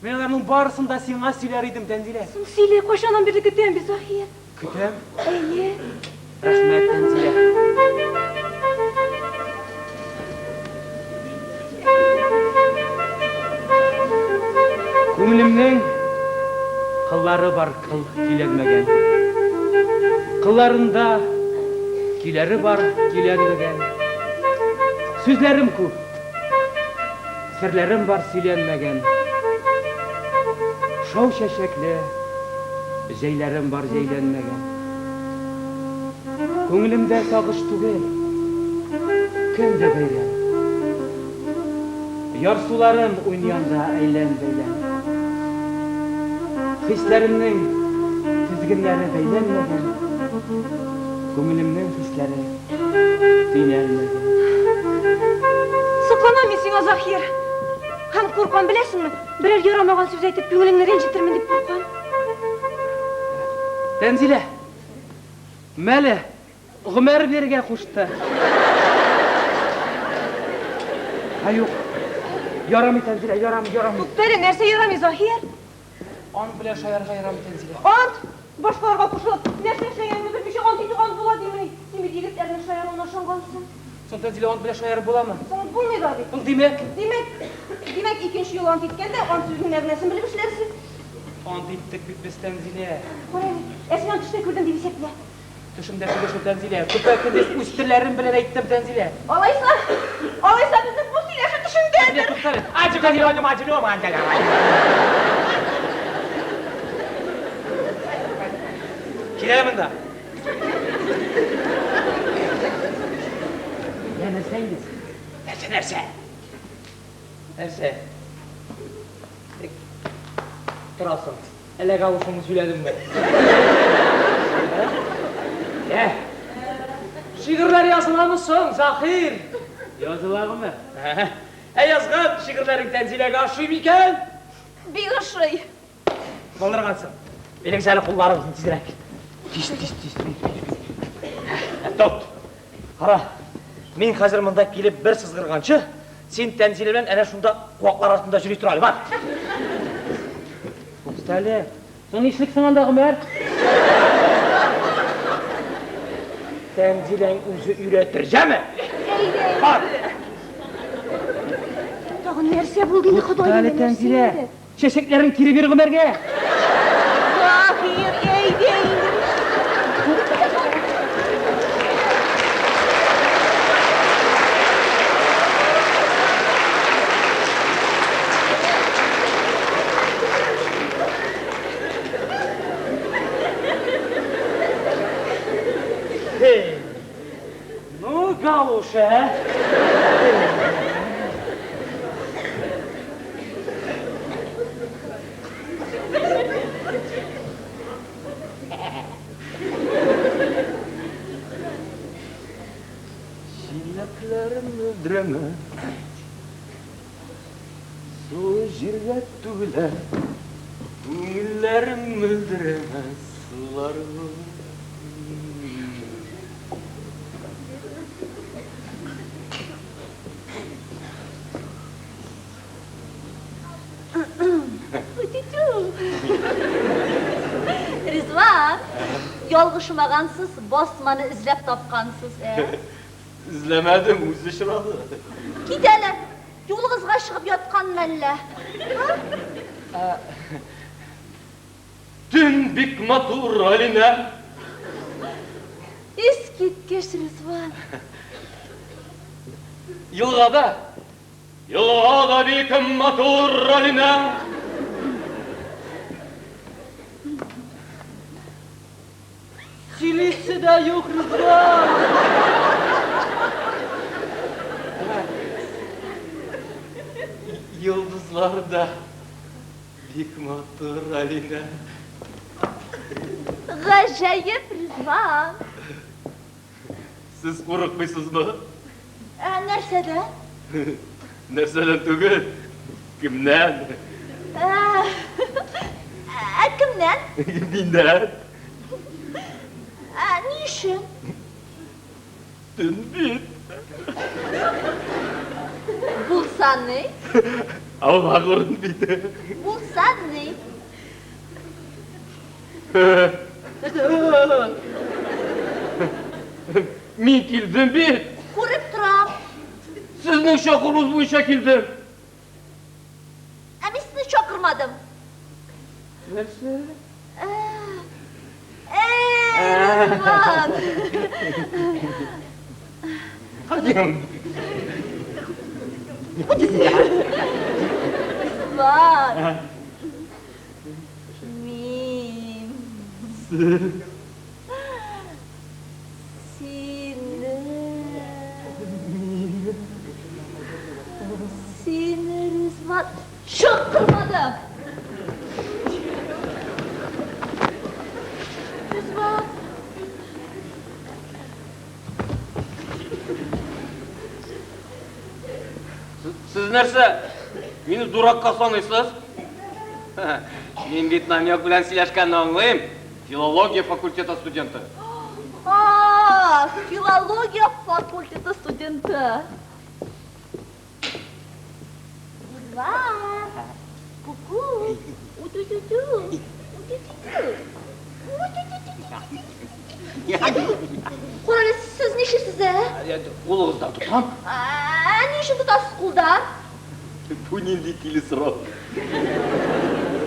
Speaker 4: Мин аларның барысын да сиңа сөйләр идем, Тәнзилә.
Speaker 8: Соң, сөйлә, кайчаннан бирле көтәм бит, Заһир.
Speaker 4: Көтәм.
Speaker 8: Әйе.
Speaker 4: Рәхмәт, Тәнзилә. Күңелемнең кыллары бар, кыл көйләнмәгән. Кылларында көйләре бар, көйләнмәгән. Сүзләрем күп, Серләрем бар сөйләнмәгән. Шау чәчәкле җәйләрем бар җәйләнмәгән. Күңелемдә сагыш түгел, көн дә бәйрәм. Ярсуларым уйный анда әйлән-бәйлән. Хисләремнең тезгеннәре бәйләнмәгән. Күңелемнең хисләре төйнәлмәгән.
Speaker 8: Сокланам мин сиңа, Заһир. Һәм куркам, беләсеңме, берәр ярамаган сүз әйтеп, күңелеңне рәнҗетермен дип куркам.
Speaker 4: Тәнзилә, мәле, Гомәр бирергә кушты. Ә юк, ярамый, Тәнзилә, ярамый, ярамый.
Speaker 8: Тукта әле, нәрсә ярамый, Заһир?
Speaker 4: Ант белән шаярырга ярамый, Тәнзилә.
Speaker 8: Ант! Башкаларга кушылып, нәрсә эшләгәнеңне белмичә ант итү ант була димени? Син бит егетләрнең шаяруына ышангансың.
Speaker 4: Соң, Тәнзилә, ант белән шаярып буламы?
Speaker 8: Соң, булмый да бит.
Speaker 4: Соң, димәк?
Speaker 8: Димәк, димәк, икенче юлы ант иткәндә, ант сүзенең мәгънәсен белеп эшләрсең.
Speaker 4: Ант иттек бит без, Тәнзилә.
Speaker 8: Кара әле, ә син аны төштә күрдең дип исәплә.
Speaker 4: Төшемдә түгел шул, Тәнзилә. Көпә-көндез үз телләрем белән әйттем, Тәнзилә.
Speaker 8: Алайса, алайса безнең бу сөйләшү төшеңдәдер.
Speaker 4: Тәнзилә, туктале. Кил әле монда. Йә, нәрсә инде?
Speaker 2: Нәрсә, нәрсә? Нәрсә? Ник торасың? Әллә галушыңны сөйләдеңме? Ә? Шигырьләр языламы соң, Заһир?
Speaker 4: Языла, Гомәр.
Speaker 2: Ә язган шигырьләрең Тәнзиләгә ошый микән?
Speaker 5: Бик ошый.
Speaker 2: Булдыргансың. Бирегез әле кулларыгызны тизрәк. Тиз, тиз, тиз, тиз, тиз. Тот. Кара, мин хәзер монда килеп бер сызгырганчы, син Тәнзилә белән әнә шунда куаклар артында йөри тор әле, бар.
Speaker 4: Туктале. Соң нишлик соң анда, Гомәр?
Speaker 2: Тәнзиләң үзе өйрәтер, җәме? Бар.
Speaker 8: Тагын нәрсә булды инде, Ходай
Speaker 4: Туктале, Тәнзилә. Чәчәкләрен кире бир Гомәргә.
Speaker 8: Заһир, әйдә инде.
Speaker 4: Ну, галуш, ә?
Speaker 1: Күңелләрем мөлдерәмә. Суы җиргә түгелә. Күңелләрем мөлдерәмә. Сулар
Speaker 5: Ризван, ялгышмагансыз, басманы эзләп тапкансыз, ә?
Speaker 1: Эзләмәдем, үзе очрады.
Speaker 5: Кит әле, юлыгызга чыгып яткан мәллә?
Speaker 1: Төн бик матур, Алинә.
Speaker 5: Искиткеч, Ризван.
Speaker 1: Елгада Елга да бик матур, Алинә.
Speaker 2: Сөйлисе дә юк, Ризван.
Speaker 1: Йолдызлар да бик матур, Алинә.
Speaker 5: Гаҗәеп, Ризван.
Speaker 1: Сез курыкмыйсызмы?
Speaker 5: Ә нәрсәдән?
Speaker 1: Нәрсәдән түгел, кемнән?
Speaker 5: Ә, ә кемнән?
Speaker 1: Миннән.
Speaker 5: Ә ни өчен?
Speaker 1: Төн бит.
Speaker 5: Булса ни?
Speaker 1: Аулак урын бит.
Speaker 5: Булса ни?
Speaker 1: Мин килдем бит.
Speaker 5: Күреп торам.
Speaker 1: Сезнең чакыруыгыз буенча килдем.
Speaker 5: Ә мин сезне чакырмадым.
Speaker 1: Нәрсә?
Speaker 5: Әй, Ризван! Ризван! Мин. Сине. Сине, Ризван, чакырмадым. Ризван.
Speaker 1: Сез нәрсә, мине дуракка саныйсыз? Мин бит намек белән сөйләшкәнне аңлыйм. Филология факультеты студенты.
Speaker 5: А, филология факультеты студенты. Ризван. Ку-ку. У-ту-ту-ту. У-ту-ту-ту. У-ту-ту-ту. Кара әле, сез нишлисез, ә?
Speaker 1: Кулыгыздан тотам.
Speaker 5: Ә ни өчен тотасыз кулдан?
Speaker 1: Бу нинди тиле сорау?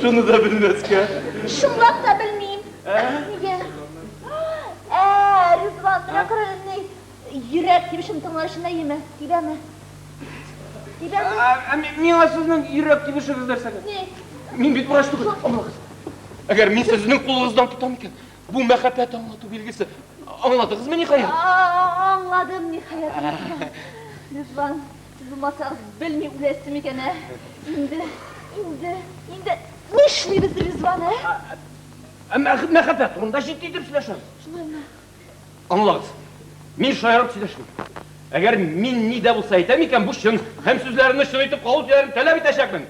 Speaker 1: Шуны да белмәскә.
Speaker 5: Чынлап та белмим. Нигә? Ә, Ризван, менә кара әле, ни, йөрәк тибешен тыңлар өчен әйеме? Тибәме? Тибәме?
Speaker 1: Ә миңа сезнең йөрәк тибешегез нәрсәгә?
Speaker 5: Ни?
Speaker 1: Мин бит врач түгел. Аңлагыз. Әгәр мин сезнең кулыгыздан тотам икән, Бу мәхәббәт аңлату билгесе. Аңладыгызмы, ниһаять?
Speaker 5: Аңладым, ниһаять. Ризван, сез булмасагыз, белми үләсе микән, ә? Инде, инде, инде нишлибез, Ризван, ә?
Speaker 1: Мәхәббәт турында җитди итеп сөйләшәбез.
Speaker 5: Шулаймы?
Speaker 1: Аңлагыз, мин шаярып сөйләшмим. Әгәр мин ни дә булса әйтәм икән, бу чын һәм сүзләремне чын итеп кабул итүләрен таләп итәчәкмен.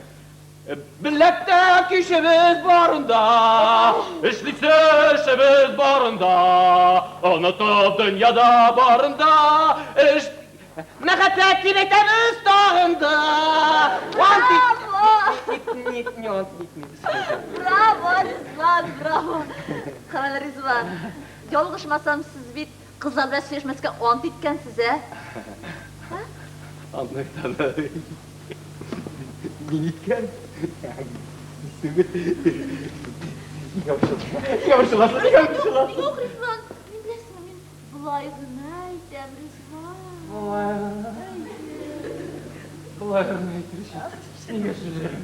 Speaker 1: Беләктә көчебез барында, Эшлисе эшебез барында, Онытып дөньяда барында, Эш... Мәхәббәт дип әйтәбез тагын да. Ант ит...
Speaker 5: Браво!
Speaker 1: Не ант итмибез.
Speaker 5: Браво, Ризван, браво! Карале, Ризван, ялгышмасам, сез бит кызлар белән сөйләшмәскә ант иткәнсез, ә?
Speaker 1: Антны әйтәм. Мин иткән. Түгел. Нигә борчыласың? Нигә борчыласың? Нигә борчыласың?
Speaker 5: Юк, Ризван, мин беләсеңме, мин болай гына әйтәм, Ризван.
Speaker 1: Болай гына. Болай гына әйтер өчен. Нигә сүзләрем?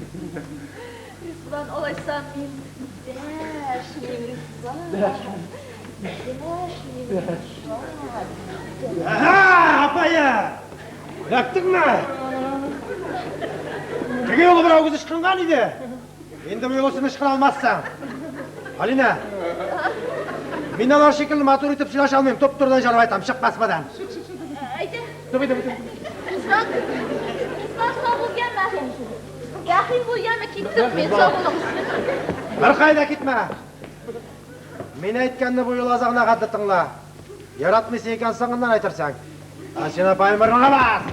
Speaker 5: Ризван, алайса мин дәшмим, Ризван. Дәшмим. Дәшмим, Ризван.
Speaker 6: Әһә, апая! Эләктеңме? Теге юлы берәү үзе ычкынган иде. Инде бу юлы син ычкына алмассың. Алина, мин алар шикелле матур итеп сөйләшә алмыйм. Туп-турыдан җарып айтам, чык басмадан.
Speaker 5: Әйдә.
Speaker 1: Давай, давай, давай.
Speaker 5: Ислам, Ислам сау бул, яме. Рәхим бул, яме, киттем мин, сау булыгыз.
Speaker 6: Беркая да китмә. Мин әйткәнне бу юлы азагына хәтле тыңла. Яратмыйсың икән, соңыннан әйтерсең. Ә син, апаем, борыныңа бас!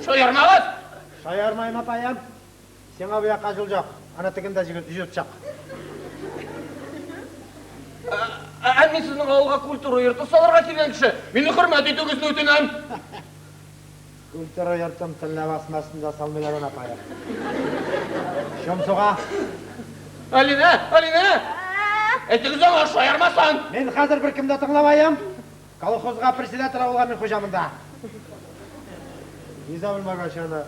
Speaker 1: Шаярмагыз!
Speaker 6: Шаярмыйм, апаем. Сиңа бу якка юл юк. Ана тегендә җигеп чык.
Speaker 1: Ә мин сезнең авылга культура йорты салырга килгән кеше. Мине хөрмәт итүегезне үтенәм.
Speaker 6: Культура йортын төнлә басмасын да салмыйлар аны, апаем. Чум суга.
Speaker 1: Алинә, Алинә! Әйтегез аңа, шаярмасын!
Speaker 6: Мин хәзер беркем дә тыңламаем. Колхозга председатель авылга мин хуҗа монда. Низам белмәгәч аны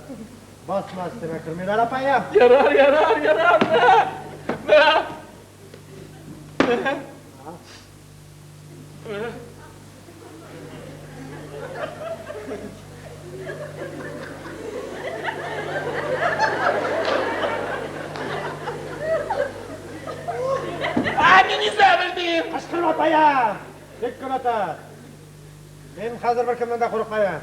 Speaker 6: басма өстенә кермиләр, апаем.
Speaker 1: Ярар, ярар, ярар, мә! Мә! Мә! Мә! Ә, мин низә белдем!
Speaker 6: Кычкырма, апаем! Тик кенә тор. Мин хәзер беркемнән дә курыкмыйм.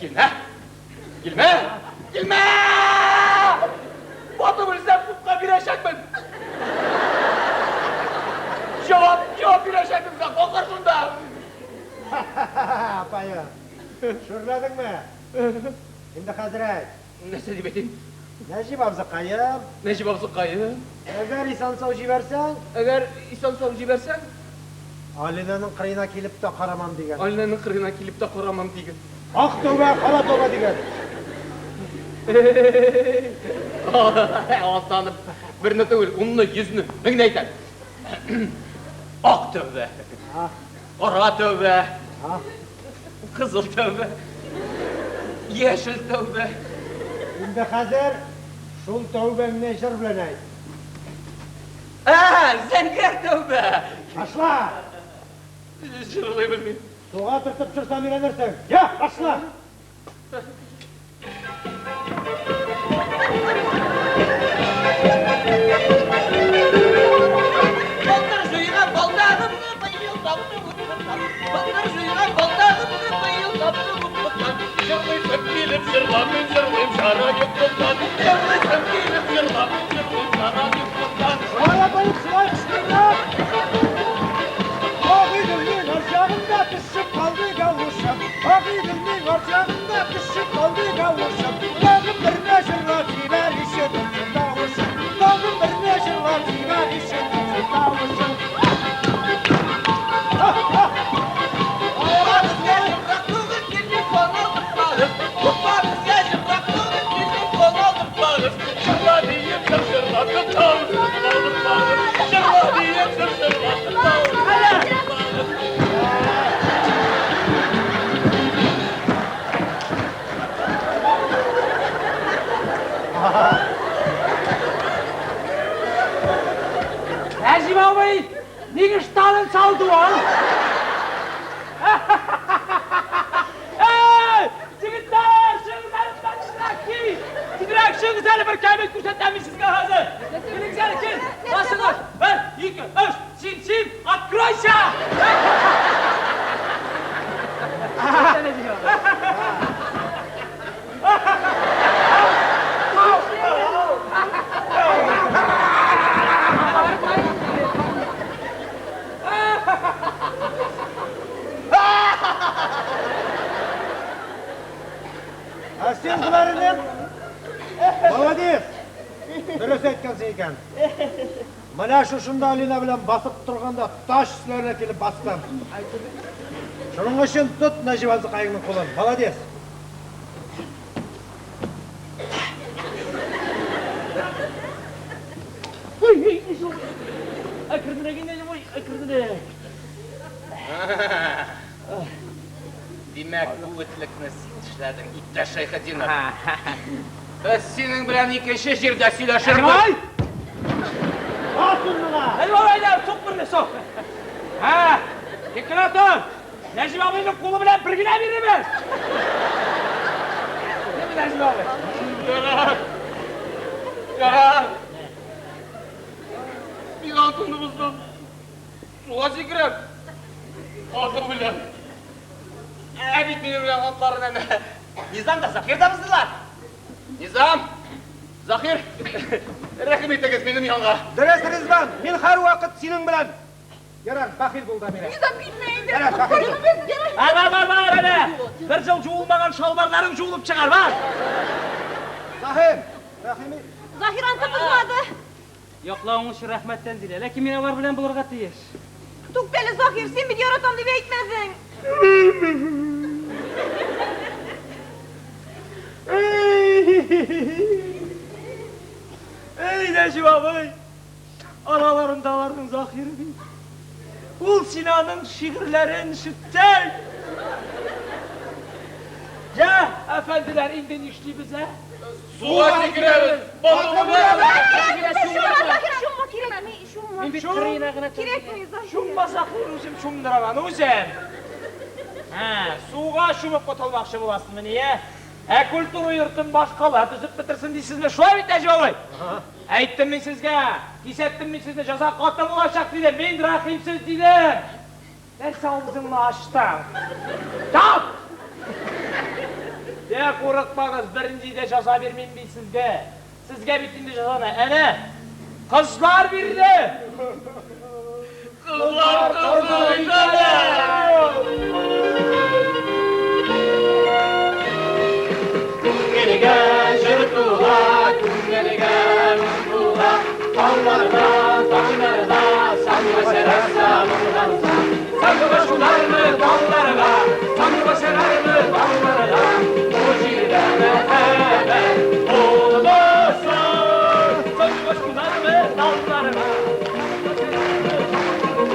Speaker 1: Килмә! Килмә! Килмә! Батып үлсәм, судка бирәчәкмен! Җавап, җавап бирәчәкмен, закон каршында!
Speaker 6: Апаем, шүрләдеңме? Инде хәзер әйт.
Speaker 1: Нәрсә дип әйтим?
Speaker 6: Нәҗип абзыкаем.
Speaker 1: Нәҗип абзыкаем.
Speaker 6: Әгәр исән-сау җибәрсәң.
Speaker 1: Әгәр исән-сау җибәрсәң.
Speaker 6: Алинаның кырыена килеп тә карамам диген.
Speaker 1: Алинаның кырыена килеп тә карамам диген.
Speaker 6: Ак тәүбә, кара тәүбә диген.
Speaker 1: Атланып, берне түгел, унны, йөзне, меңне әйтәм. Ак тәүбә, кара тәүбә, кызыл тәүбә, яшел тәүбә.
Speaker 6: Инде хәзер шул тәүбәңне җыр белән әйт.
Speaker 1: Ә, зәңгәр тәүбә!
Speaker 6: Башла!
Speaker 1: Җырлый белмим.
Speaker 6: Суга төртеп төшерсәм өйрәнерсең. Я, башла!
Speaker 2: Былтыр җыйган балдагымны быел таптым утлыктан. Былтыр җыйган балдагымны быел таптым утлыктан.
Speaker 1: Җырлыйсым килеп җырламыйм, җырлыйм чара юклыктан. Җырлыйсым килеп җырламыйм, җырлыйм чара юклыктан.
Speaker 6: Шулай апаем, шулай кычкырырак! Агыйделнең аръягында төшеп калды галошым. Агыйделнең аръягында төшеп калды галошым. Тагын берне җырлап җибәр, ишетелсен тавышым. Тагын берне җырлап җибәр, ишетелсен тавышым.
Speaker 2: Упа безгә җымрак түгел, телефон алдыртмагыз. Упа безгә җымрак түгел, телефон алдыртмагыз.
Speaker 1: Җырла диеп җыр җырлаттым, тавышын алдыртмагыз. Җырла диеп җыр җырлаттым, тавышын алдыртмагыз.
Speaker 4: Нәҗип абый, ник ыштанын салды ул? Эй, егетләр, чыгыгыз әле моннан тизрәк, тиз! Тизрәк чыгыгыз әле, бер кәмит күрсәтәм мин сезгә хәзер. Килегез әле, кил. Басыгыз. Бер, ике, өч, син, син, откройся!
Speaker 6: Ә син, Гомәр энем, молодец! Дөрес әйткәнсең икән. Менә шушында Алина белән басып торганда таш өсләренә килеп бастым. Шуның өчен тот Нәҗип абзыкаеңның кулын. Молодец!
Speaker 4: Ой, ой, ой, әкренрәк инде, ой, әкренрәк.
Speaker 1: Димәк, бу этлекне син эшләдең, иптәш Шәйхетдинов. Без синең белән икенче җирдә сөйләшербез.
Speaker 4: Ай!
Speaker 6: Бас урыныңа!
Speaker 4: Нәҗип абый, әйдә, сук берне, сук. Һә, тик кенә тор. Нәҗип абыйның кулы белән бер генә бирербез. Нәме, Нәҗип абый?
Speaker 1: Ярар. Ярар. Мин антымны боздым. Суга сикерәм. Каты белән. Ә бит минем белән антларын әнә.
Speaker 4: Низам да, Заһир да боздылар.
Speaker 1: Низам! Заһир! Рәхим итегез минем янга.
Speaker 3: Дөрес, Ризван, мин һәрвакыт синең белән. Ярар, бәхил бул, Дамирә.
Speaker 7: Низам, китмә инде.
Speaker 3: Ярар, бәхил бул.
Speaker 4: Бар, бар, бар, бар, әнә. Бер ел жуылмаган чалбарларың жуылып чыгар, бар.
Speaker 3: Заһир, рәхим ит.
Speaker 8: Заһир антын бозмады.
Speaker 2: Яклавың өчен рәхмәт, Тәнзилә, ләкин мин алар белән булырга тиеш.
Speaker 8: Туктале, Заһир, син бит яратам дип әйтмәдең.
Speaker 4: Әй, Нәҗип абый, араларында аларның Заһиры бит. Ул син аның шигырьләрен ишетсәң. Я, әфәнделәр, инде нишлибез, ә?
Speaker 1: Суга сикерәбез! Батып үләбез!
Speaker 8: Чумма, Заһир, чумма, кирәкми, чумма.
Speaker 2: Мин бит кырыена гына
Speaker 8: Кирәкми, Заһир.
Speaker 4: Чумма, Заһир, үзем чумдырам аны, үзем. Ә, суга чумып котылмакчы буласызмыни, ә? Ә культура йортын башкалар төзеп бетерсен дисезме? Шулай бит, Нәҗип абый? Әйттем мин сезгә, кисәттем мин сезне, җәза каты булачак дидем, мин рәхимсез дидем. Нәрсә авызыңны ачтың? Тап! Дә курыкмагыз, бернинди дә җәза бирмим мин сезгә. Сезгә бит инде җәзаны әнә кызлар бирде.
Speaker 1: Кызлар кызык итәләр!
Speaker 4: Күңелгә җыр тула, күңелгә моң тула, Тауларда, таңнарда, сандугач рәсса моңланса. Сандугач кунармы талларга, сандугач чыгармы талларга, Бу җирдә мәхәббәт булмаса. Сандугач кунармы талларга, сандугач чыгармы талларга.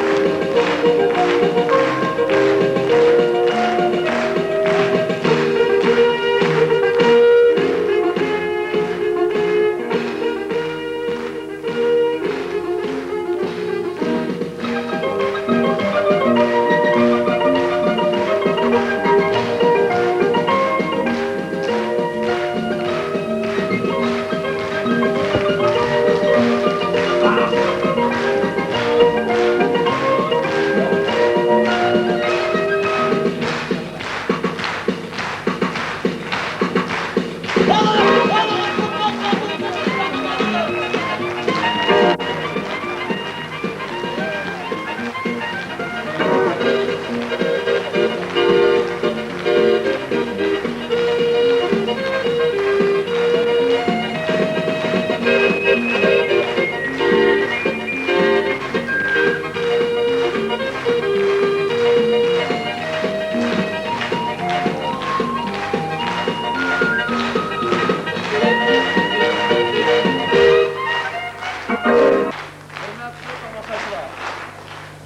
Speaker 9: Хөрмәтле тамашачылар,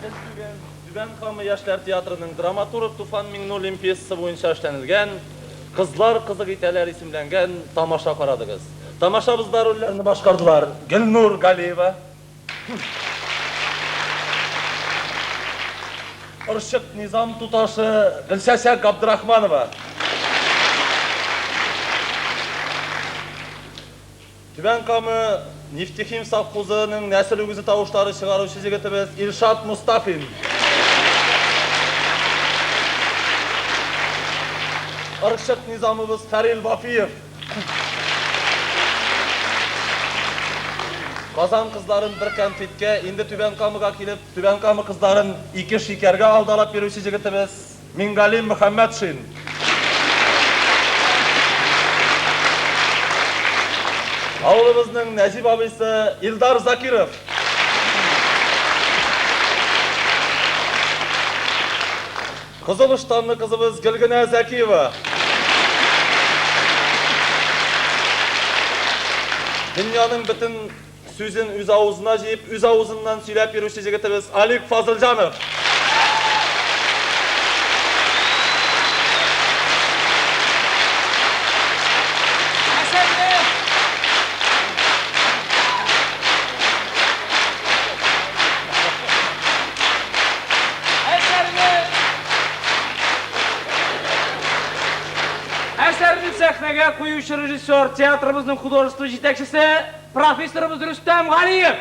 Speaker 9: без бүген Түбән Кама яшьләр театрының драматург Туфан Миңнуллин пьесасы буенча эшләнелгән Кызлар кызык итәләр исемләнгән тамаша карадыгыз. Тамашабызда рольләрне башкардылар Гөлнур Галиева, Орчык Низам туташы Гөлчәчәк Габдрахманова, Түбән Кама Нефтехим совхозының нәсел үгезе тавышлары чыгаручы җегетебез Илшат Мустафин. Орчык Низамыбыз Фәрил Вафиев. Казан кызларын бер кәнфиткә, инде Түбән Камага килеп, Түбән Кама кызларын ике шикәргә алдалап йөрүче җегетебез Мингалим Мөхәммәтшин. Авылыбызның Нәҗип абыйсы Илдар Закиров. Кызыл ыштанлы кызыбыз Гөлгенә Зәкиева. Дөньяның бөтен сүзен үз авызына җыеп, үз авызыннан сөйләп йөрүче җегетебез Алик Фазылҗанов.
Speaker 4: Әсәрне Әсәрне сәхнәгә куючы режиссер, театрыбызның художество җитәкчесе, профессорыбыз Рөстәм Галиев.